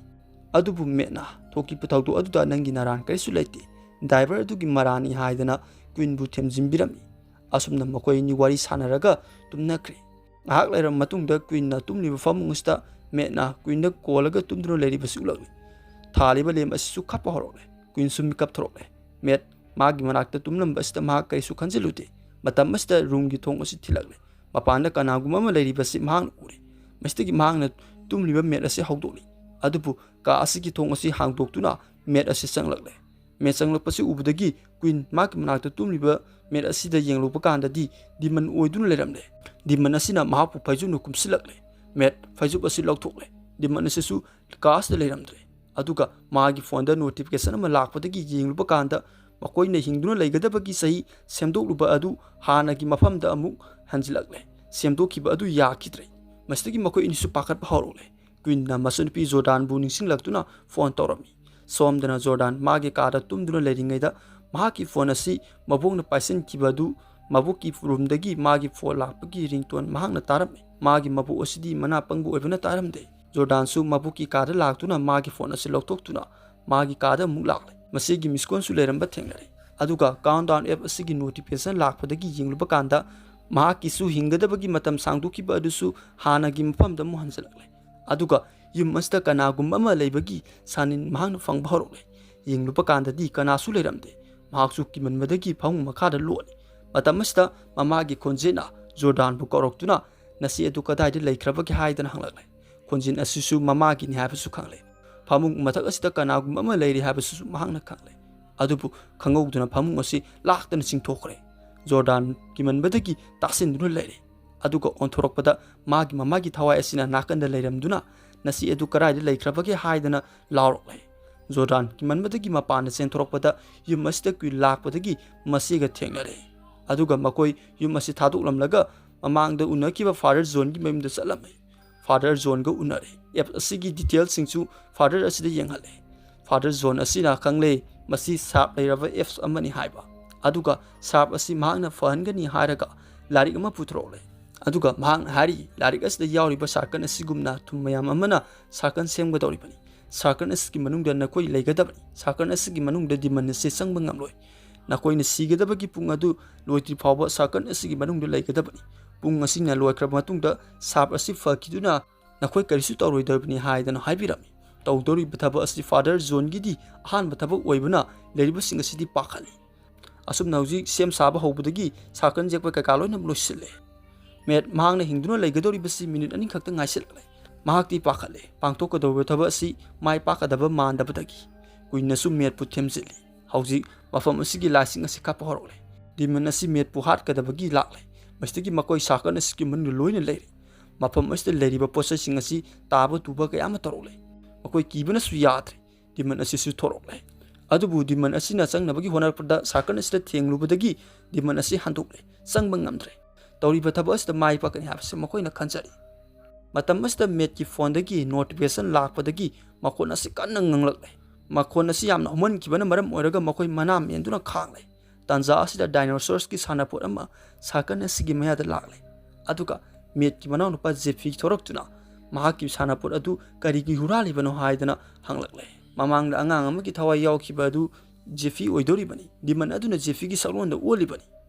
ꯑꯗꯨꯕꯨ ꯃꯦꯠꯅ, "ꯊꯣꯛꯈꯤꯕ ꯊꯧꯗꯣꯛ ꯑꯗꯨꯗ ꯅꯪꯒꯤ ꯅꯔꯥꯟ ꯀꯔꯤꯁꯨ ꯂꯩꯇꯦ꯫ ꯗ꯭ꯔꯥꯏꯚꯔ ꯑꯗꯨꯒꯤ ꯃꯔꯥꯟꯅꯤ" ꯍꯥꯏꯗꯅ ꯀ꯭ꯋꯤꯟꯕꯨ ꯊꯦꯝꯖꯤꯟꯕꯤꯔꯝꯃꯤ꯫ ꯑꯁꯨꯝꯅ ꯃꯈꯣꯏ ꯑꯅꯤ ꯋꯥꯔꯤ ꯁꯥꯟꯅꯔꯒ ꯇꯨꯝꯅꯈ꯭ꯔꯦ꯫ ꯉꯥꯏꯍꯥꯛ ꯂꯩꯔꯕ ꯃꯇꯨꯡꯗ ꯀ꯭ꯋꯤꯟꯅ ꯇꯨꯝꯂꯤꯕ ꯐꯃꯨꯡ ꯑꯁꯤꯗ ꯃꯦꯠꯅ ꯀ꯭ꯋꯤꯟꯗ ꯀꯣꯜꯂꯒ ꯇꯨꯝꯗꯨꯅ ꯂꯩꯔꯤꯕꯁꯤ ꯎꯠꯂꯛꯂꯤ꯫ ꯊꯥꯜꯂꯤꯕ ꯂꯦꯝ ꯑꯁꯤꯁꯨ ꯈꯞꯄ ꯍꯧꯔꯛꯂꯦ꯫ ꯀ꯭ꯋꯤꯟꯁꯨ ꯃꯤꯀꯞ ꯊꯣꯔꯛꯂꯦ꯫ ꯃꯦꯠ ꯃꯥꯒꯤ ꯃꯅꯥꯛꯇ ꯇꯨꯝꯂꯝꯕ ꯑꯁꯤꯗ ꯃꯍꯥꯛ ꯀꯔꯤꯁꯨ ꯈꯟꯖꯤꯜꯂꯨꯗꯦ꯫ ꯃꯇꯝ ꯑꯁꯤꯗ ꯔꯨꯝꯒꯤ ꯊꯣꯡ ꯑꯁꯤ ꯊꯤꯜꯂꯛꯂꯦ꯫ ꯃꯄꯥꯟꯗ ꯀꯅꯥꯒꯨꯝꯕ ꯑꯃ ꯂꯩꯔꯤꯕꯁꯤ ꯃꯍꯥꯛꯅ ꯎꯔꯦ꯫ ꯃꯁꯤꯗꯒꯤ ꯃꯍꯥꯛꯅ ꯇꯨꯝꯂꯤꯕ ꯃꯦꯠ ꯑꯁꯤ ꯍꯧꯗꯣꯛꯂꯤ꯫ ꯑꯗꯨꯕꯨ ꯀꯥ ꯑꯁꯤꯒꯤ ꯊꯣꯡ ꯑꯁꯤ ꯍꯥꯡꯗꯣꯛꯇꯨꯅ ꯃꯦꯠ ꯑꯁꯤ ꯆꯪꯂꯛꯂꯦ꯫ ꯃꯦꯠ ꯆꯪꯂꯛꯄꯁꯤ ꯎꯕꯗꯒꯤ ꯀ꯭ꯋꯤꯟ ꯃꯍꯥꯛꯀꯤ ꯃꯅꯥꯛꯇ ꯇꯨꯝꯂꯤꯕ ꯃꯦꯠ ꯑꯁꯤꯗ ꯌꯦꯡꯂꯨꯕ ꯀꯥꯟꯗꯗꯤ ꯗꯤꯃꯟ ꯑꯣꯏꯗꯨꯅ ꯂꯩꯔꯝꯂꯦ꯫ ꯗꯤꯃꯟ ꯑꯁꯤꯅ ꯃꯍꯥꯛꯄꯨ ꯐꯩꯖꯨꯞꯅ ꯀꯨꯝꯁꯤꯜꯂꯛꯂꯦ꯫ ꯃꯦꯠ ꯐꯩꯖꯨꯞ ꯑꯁꯤ ꯂꯧꯊꯣꯛꯂꯦ꯫ ꯗꯤꯃꯟ ꯑꯁꯤꯁꯨ ꯀꯥ ꯑꯁꯤꯗ ꯂꯩꯔꯝꯗ꯭ꯔꯦ꯫ ꯑꯗꯨꯒ ꯃꯥꯒꯤ ꯐꯣꯟꯗ ꯅꯣꯇꯤꯐꯤꯀꯦꯁꯟ ꯑꯃ ꯂꯥꯛꯄꯗꯒꯤ ꯌꯦꯡꯂꯨꯕ ꯀꯥꯟꯗ ꯃꯈꯣꯏꯅ ꯍꯤꯡꯗꯨꯅ ꯂꯩꯒꯗꯕꯒꯤ ꯆꯍꯤ ꯁꯦꯝꯗꯣꯛꯂꯨꯕ ꯑꯗꯨ ꯍꯥꯟꯅꯒꯤ ꯃꯐꯝꯗ ꯑꯃꯨꯛ ꯍꯟꯖꯤꯜꯂꯛꯂꯦ꯫ ꯁꯦꯝꯗꯣꯛꯈꯤꯕ ꯑꯗꯨ ꯌꯥꯈꯤꯗ꯭ꯔꯦ꯫ ꯃꯁꯤꯗꯒꯤ ꯃꯈꯣꯏ ꯑꯅꯤꯁꯨ ꯄꯥꯈꯠꯄ ꯍꯧꯔꯛꯂꯦ꯫ ꯀ꯭ꯋꯤꯟꯅ ꯃꯆꯟꯅꯨꯄꯤ ꯖꯣꯔꯗꯥꯟꯕꯨ ꯅꯤꯡꯁꯤꯡꯂꯛꯇꯨꯅ ꯐꯣꯟ ꯇꯧꯔꯝꯃꯤ꯫ ꯁꯣꯝꯗꯅ ꯖꯣꯔꯗꯥꯟ ꯃꯥꯒꯤ ꯀꯥꯗ ꯇꯨꯝꯗꯨꯅ ꯂꯩꯔꯤꯉꯩꯗ ꯃꯍꯥꯛꯀꯤ ꯐꯣꯟ ꯑꯁꯤ ꯃꯕꯣꯛꯅ ꯄꯥꯏꯁꯤꯟꯈꯤꯕ ꯑꯗꯨ ꯃꯕꯣꯛꯀꯤ ꯔꯨꯝꯗꯒꯤ ꯃꯥꯒꯤ ꯐꯣꯟ ꯂꯥꯛꯄꯒꯤ ꯔꯤꯡꯇꯣꯟ ꯃꯍꯥꯛꯅ ꯇꯥꯔꯝꯃꯤ꯫ ꯃꯥꯒꯤ ꯃꯕꯣꯛ ꯑꯁꯤꯗꯤ ꯃꯅꯥ ꯄꯪꯕ ꯑꯣꯏꯕꯅ ꯇꯥꯔꯝꯗꯦ꯫ ꯖꯣꯔꯗꯥꯟꯁꯨ ꯃꯕꯣꯛꯀꯤ ꯀꯥꯗ ꯂꯥꯛꯇꯨꯅ ꯃꯥꯒꯤ ꯐꯣꯟ ꯑꯁꯤ ꯂꯧꯊꯣꯛꯇꯨꯅ ꯃꯥꯒꯤ ꯀꯥꯗ ꯑꯃꯨꯛ ꯂꯥꯛꯂꯦ꯫ ꯃꯁꯤꯒꯤ ꯃꯤꯁꯀꯣꯟꯁꯨ ꯂꯩꯔꯝꯕ ꯊꯦꯡꯅꯔꯦ꯫ ꯑꯗꯨꯒ ꯀꯥꯎꯟꯗꯥꯎꯟ ꯑꯦꯞ ꯑꯁꯤꯒꯤ ꯅꯣꯇꯤꯐꯤꯀꯦꯁꯟ ꯂꯥꯛꯄꯗꯒꯤ ꯌꯦꯡꯂꯨꯕ ꯀꯥꯟꯗ ꯃꯍꯥꯛꯀꯤꯁꯨ ꯍꯤꯡꯒꯗꯕꯒꯤ ꯃꯇꯝ ꯁꯥꯡꯗꯣꯛꯈꯤꯕ ꯑꯗꯨꯁꯨ ꯍꯥꯟꯅꯒꯤ ꯃꯐꯝꯗ ꯑꯃꯨꯛ ꯍꯟꯖꯤꯜꯂꯛꯂꯦ꯫ ꯑꯗꯨꯒ ꯌꯨꯝ ꯑꯁꯤꯗ ꯀꯅꯥꯒꯨꯝꯕ ꯑꯃ ꯂꯩꯕꯒꯤ ꯁꯥꯅꯤꯟ ꯃꯍꯥꯛꯅ ꯐꯪꯕ ꯍꯧꯔꯛꯂꯦ꯫ ꯌꯦꯡꯂꯨꯕ ꯀꯥꯟꯗꯗꯤ ꯀꯅꯥꯁꯨ ꯂꯩꯔꯝꯗꯦ꯫ ꯃꯍꯥꯛꯁꯨ ꯀꯤꯃꯟꯕꯗꯒꯤ ꯐꯃꯨꯡ ꯃꯈꯥꯗ ꯂꯣꯠꯂꯦ꯫ ꯃꯇꯝ ꯑꯁꯤꯗ ꯃꯃꯥꯒꯤ ꯈꯣꯟꯖꯦꯜꯅ ꯖꯣꯔꯗꯥꯟꯕꯨ ꯀꯧꯔꯛꯇꯨꯅ ꯅꯆꯦ ꯑꯗꯨ ꯀꯗꯥꯏꯗ ꯂꯩꯈ꯭ꯔꯕꯒꯦ ꯍꯥꯏꯗꯅ ꯍꯪꯂꯛꯂꯦ꯫ ꯈꯣꯟꯖꯦꯜ ꯑꯁꯤꯁꯨ ꯃꯃꯥꯒꯤꯅꯤ ꯍꯥꯏꯕꯁꯨ ꯈꯪꯂꯦ꯫ ꯐꯃꯨꯡ ꯃꯊꯛ ꯑꯁꯤꯗ ꯀꯅꯥꯒꯨꯝꯕ ꯑꯃ ꯂꯩꯔꯤ ꯍꯥꯏꯕꯁꯤꯁꯨ ꯃꯍꯥꯛꯅ ꯈꯪꯂꯦ꯫ ꯑꯗꯨꯕꯨ ꯈꯪꯍꯧꯗꯅ ꯐꯃꯨꯡ ꯑꯁꯤ ꯂꯥꯛꯇꯅ ꯆꯤꯡꯊꯣꯛꯈ꯭ꯔꯦ꯫ ꯖꯣꯔꯗꯥꯟ ꯀꯤꯃꯟꯕꯗꯒꯤ ꯇꯥꯁꯤꯟꯗꯨꯅ ꯂꯩꯔꯦ꯫ ꯑꯗꯨꯒ ꯑꯣꯟꯊꯣꯔꯛꯄꯗ ꯃꯥꯒꯤ ꯃꯃꯥꯒꯤ ꯊꯋꯥꯏ ꯑꯁꯤꯅ ꯅꯥꯀꯟꯗ ꯂꯩꯔꯝꯗꯨꯅ ꯅꯆꯦ ꯑꯗꯨ ꯀꯗꯥꯏꯗ ꯂꯩꯈ꯭ꯔꯕꯒꯦ ꯍꯥꯏꯗꯅ ꯂꯥꯎꯔꯛꯂꯦ꯫ ꯖꯣꯔꯗꯥꯟ ꯀꯤꯃꯟꯕꯗꯒꯤ ꯃꯄꯥꯟꯗ ꯆꯦꯟꯊꯣꯔꯛꯄꯗ ꯌꯨꯝ ꯑꯁꯤꯗ ꯀ꯭ꯋꯤꯟ ꯂꯥꯛꯄꯗꯒꯤ ꯃꯆꯦꯒ ꯊꯦꯡꯅꯔꯦ꯫ ꯑꯗꯨꯒ ꯃꯈꯣꯏ ꯌꯨꯝ ꯑꯁꯤ ꯊꯥꯗꯣꯛꯂꯝꯂꯒ ꯃꯃꯥꯡꯗ ꯎꯅꯈꯤꯕ ꯐꯥꯗꯔ ꯖꯣꯟꯒꯤ ꯃꯌꯨꯝꯗ ꯆꯠꯂꯝꯃꯤ꯫ ꯐꯥꯗꯔ ꯖꯣꯟꯒ ꯎꯅꯔꯦ꯫ ꯑꯦꯞ ꯑꯁꯤꯒꯤ ꯗꯤꯇꯦꯜꯁꯤꯡꯁꯨ ꯐꯥꯗꯔ ꯑꯁꯤꯗ ꯌꯦꯡꯍꯜꯂꯦ꯫ ꯐꯥꯗꯔ ꯖꯣꯟ ꯑꯁꯤꯅ ꯈꯪꯂꯦ ꯃꯁꯤ ꯁꯥꯔꯞ ꯂꯩꯔꯕ ꯑꯦꯞꯁ ꯑꯃꯅꯤ ꯍꯥꯏꯕ꯫ ꯑꯗꯨꯒ ꯁꯥꯔꯞ ꯑꯁꯤ ꯃꯍꯥꯛꯅ ꯐꯍꯟꯒꯅꯤ ꯍꯥꯏꯔꯒ ꯂꯥꯏꯔꯤꯛ ꯑꯃ ꯄꯨꯊꯣꯔꯛꯂꯦ꯫ ꯑꯗꯨꯒ ꯃꯍꯥꯛꯅ ꯍꯥꯏꯔꯤ, ꯂꯥꯏꯔꯤꯛ ꯑꯁꯤꯗ ꯌꯥꯎꯔꯤꯕ ꯁꯥꯔꯀꯟ ꯑꯁꯤꯒꯨꯝꯅ ꯊꯨꯝ ꯃꯌꯥꯝ ꯑꯃꯅ ꯁꯥꯔꯀꯟ ꯁꯦꯝꯒꯗꯧꯔꯤꯕꯅꯤ꯫ ꯁꯥꯔꯀꯟ ꯑꯁꯤꯒꯤ ꯃꯅꯨꯡꯗ ꯅꯈꯣꯏ ꯂꯩꯒꯗꯕꯅꯤ꯫ ꯁꯥꯔꯀꯟ ꯑꯁꯤꯒꯤ ꯃꯅꯨꯡꯗ ꯗꯤꯃꯟ ꯑꯁꯤ ꯆꯪꯕ ꯉꯝꯂꯣꯏ꯫ ꯅꯈꯣꯏꯅ ꯁꯤꯒꯗꯕꯒꯤ ꯄꯨꯡ ꯑꯗꯨ ꯂꯣꯏꯗ꯭ꯔꯤ ꯐꯥꯎꯕ ꯁꯥꯔꯀꯟ ꯑꯁꯤꯒꯤ ꯃꯅꯨꯡꯗ ꯂꯩꯒꯗꯕꯅꯤ꯫ ꯄꯨꯡ ꯑꯁꯤꯅ ꯂꯣꯏꯈ꯭ꯔꯕ ꯃꯇꯨꯡꯗ ꯁꯥꯔꯞ ꯑꯁꯤ ꯐꯈꯤꯗꯨꯅ ꯅꯈꯣꯏ ꯀꯔꯤꯁꯨ ꯇꯧꯔꯣꯏꯗꯕꯅꯤ ꯍꯥꯏꯗꯅ ꯍꯥꯏꯕꯤꯔꯝꯃꯤ꯫ ꯇꯧꯗꯧꯔꯤꯕ ꯊꯕꯛ ꯑꯁꯤ ꯐꯥꯗꯔ ꯖꯣꯟꯒꯤꯗꯤ ꯑꯍꯥꯟꯕ ꯊꯕꯛ ꯑꯣꯏꯕꯅ ꯂꯩꯔꯤꯕꯁꯤꯡ ꯑꯁꯤꯗꯤ ꯄꯥꯈꯠꯂꯤ꯫ ꯑꯁꯨꯝꯅ ꯍꯧꯖꯤꯛ ꯁꯦꯝ ꯁꯥꯕ ꯍꯧꯕꯗꯒꯤ ꯁꯥꯔꯀꯟ ꯌꯦꯛꯄ ꯀꯩꯀꯥ ꯂꯣꯏꯅ ꯂꯣꯏꯁꯤꯜꯂꯦ꯫ ꯃꯦꯠ ꯃꯍꯥꯛꯅ ꯍꯤꯡꯗꯨꯅ ꯂꯩꯒꯗꯧꯔꯤꯕꯁꯤ ꯃꯤꯅꯤꯠ ꯑꯅꯤꯈꯛꯇ ꯉꯥꯏꯁꯤꯜꯂꯛꯂꯦ꯫ ꯃꯍꯥꯛꯇꯤ ꯄꯥꯈꯠꯂꯦ꯫ ꯄꯥꯡꯊꯣꯛꯀꯗꯧꯔꯤꯕ ꯊꯕꯛ ꯑꯁꯤ ꯃꯥꯏ ꯄꯥꯛꯀꯗꯕ ꯃꯥꯟꯗꯕꯗꯒꯤ꯫ ꯀ꯭ꯋꯤꯟꯅꯁꯨ ꯃꯦꯠꯄꯨ ꯊꯦꯝꯖꯤꯜꯂꯤ꯫ ꯍꯧꯖꯤꯛ ꯃꯐꯝ ꯑꯁꯤꯒꯤ ꯂꯥꯏꯁꯤꯡ ꯑꯁꯤ ꯀꯥꯞꯄ ꯍꯧꯔꯛꯂꯦ꯫ ꯗꯤꯃꯟ ꯑꯁꯤ ꯃꯦꯠꯄꯨ ꯍꯥꯠꯀꯗꯕꯒꯤ ꯂꯥꯛꯂꯦ꯫ ꯃꯁꯤꯗꯒꯤ ꯃꯈꯣꯏ ꯁꯥꯔꯀꯜ ꯑꯁꯤꯒꯤ ꯃꯅꯨꯡꯗ ꯂꯣꯏꯅ ꯂꯩꯔꯦ꯫ ꯃꯐꯝ ꯑꯁꯤꯗ ꯂꯩꯔꯤꯕ ꯄꯣꯠꯆꯩꯁꯤꯡ ꯑꯁꯤ ꯇꯥꯕ ꯇꯨꯕ ꯀꯌꯥ ꯑꯃ ꯇꯧꯔꯛꯂꯦ꯫ ꯃꯈꯣꯏ ꯀꯤꯕꯅꯁꯨ ꯌꯥꯗ꯭ꯔꯦ꯫ ꯗꯤꯃꯟ ꯑꯁꯤꯁꯨ ꯊꯣꯔꯛꯂꯦ꯫ ꯑꯗꯨꯕꯨ ꯗꯤꯃꯟ ꯑꯁꯤꯅ ꯆꯪꯅꯕꯒꯤ ꯍꯣꯠꯅꯔꯛꯄꯗ ꯁꯥꯔꯀꯜ ꯑꯁꯤꯗ ꯊꯦꯡꯂꯨꯕꯗꯒꯤ ꯗꯤꯃꯟ ꯑꯁꯤ ꯍꯟꯗꯣꯛꯂꯦ꯫ ꯆꯪꯕ ꯉꯝꯗ꯭ꯔꯦ꯫ ꯇꯧꯔꯤꯕ ꯊꯕꯛ ꯑꯁꯤꯗ ꯃꯥꯏ ꯄꯥꯛꯀꯅꯤ ꯍꯥꯏꯕꯁꯤ ꯃꯈꯣꯏꯅ ꯈꯟꯖꯔꯤ꯫ ꯃꯇꯝ ꯑꯁꯤꯗ ꯃꯦꯠꯀꯤ ꯐꯣꯟꯗꯒꯤ ꯅꯣꯇꯤꯐꯤꯀꯦꯁꯟ ꯂꯥꯛꯄꯗꯒꯤ ꯃꯈꯣꯟ ꯑꯁꯤ ꯀꯟꯅ ꯉꯪꯂꯛꯂꯦ꯫ ꯃꯈꯣꯟ ꯑꯁꯤ ꯌꯥꯝꯅ ꯍꯧꯃꯟꯈꯤꯕꯅ ꯃꯔꯝ ꯑꯣꯏꯔꯒ ꯃꯈꯣꯏ ꯃꯅꯥ ꯃꯦꯟꯗꯨꯅ ꯈꯥꯡꯂꯦ꯫ ꯇꯥꯟꯖꯥ ꯑꯁꯤꯗ ꯗꯥꯏꯅꯣꯁꯣꯔꯁꯀꯤ ꯁꯥꯟꯅꯄꯣꯠ ꯑꯃ ꯁꯥꯔꯀꯜ ꯑꯁꯤꯒꯤ ꯃꯌꯥꯗ ꯂꯥꯛꯂꯦ꯫ ꯑꯗꯨꯒ ꯃꯦꯠꯀꯤ ꯃꯅꯥꯎꯅꯨꯄꯥ ꯖꯦꯐꯤ ꯊꯣꯔꯛꯇꯨꯅ ꯃꯍꯥꯛꯀꯤ ꯁꯥꯟꯅꯄꯣꯠ ꯑꯗꯨ ꯀꯔꯤꯒꯤ ꯍꯨꯔꯥꯜꯂꯤꯕꯅꯣ ꯍꯥꯏꯗꯅ ꯍꯪꯂꯛꯂꯦ꯫ ꯃꯃꯥꯡꯗ ꯑꯉꯥꯡ ꯑꯃꯒꯤ ꯊꯋꯥꯏ ꯌꯥꯎꯈꯤꯕ ꯑꯗꯨ ꯖꯦꯐꯤ ꯑꯣꯏꯗꯣꯔꯤꯕꯅꯤ꯫ ꯗꯤꯃꯟ ꯑꯗꯨꯅ ꯖꯦꯐꯤꯒꯤ ꯁꯛꯂꯣꯟꯗ ꯑꯣꯜꯂꯤꯕꯅꯤ꯫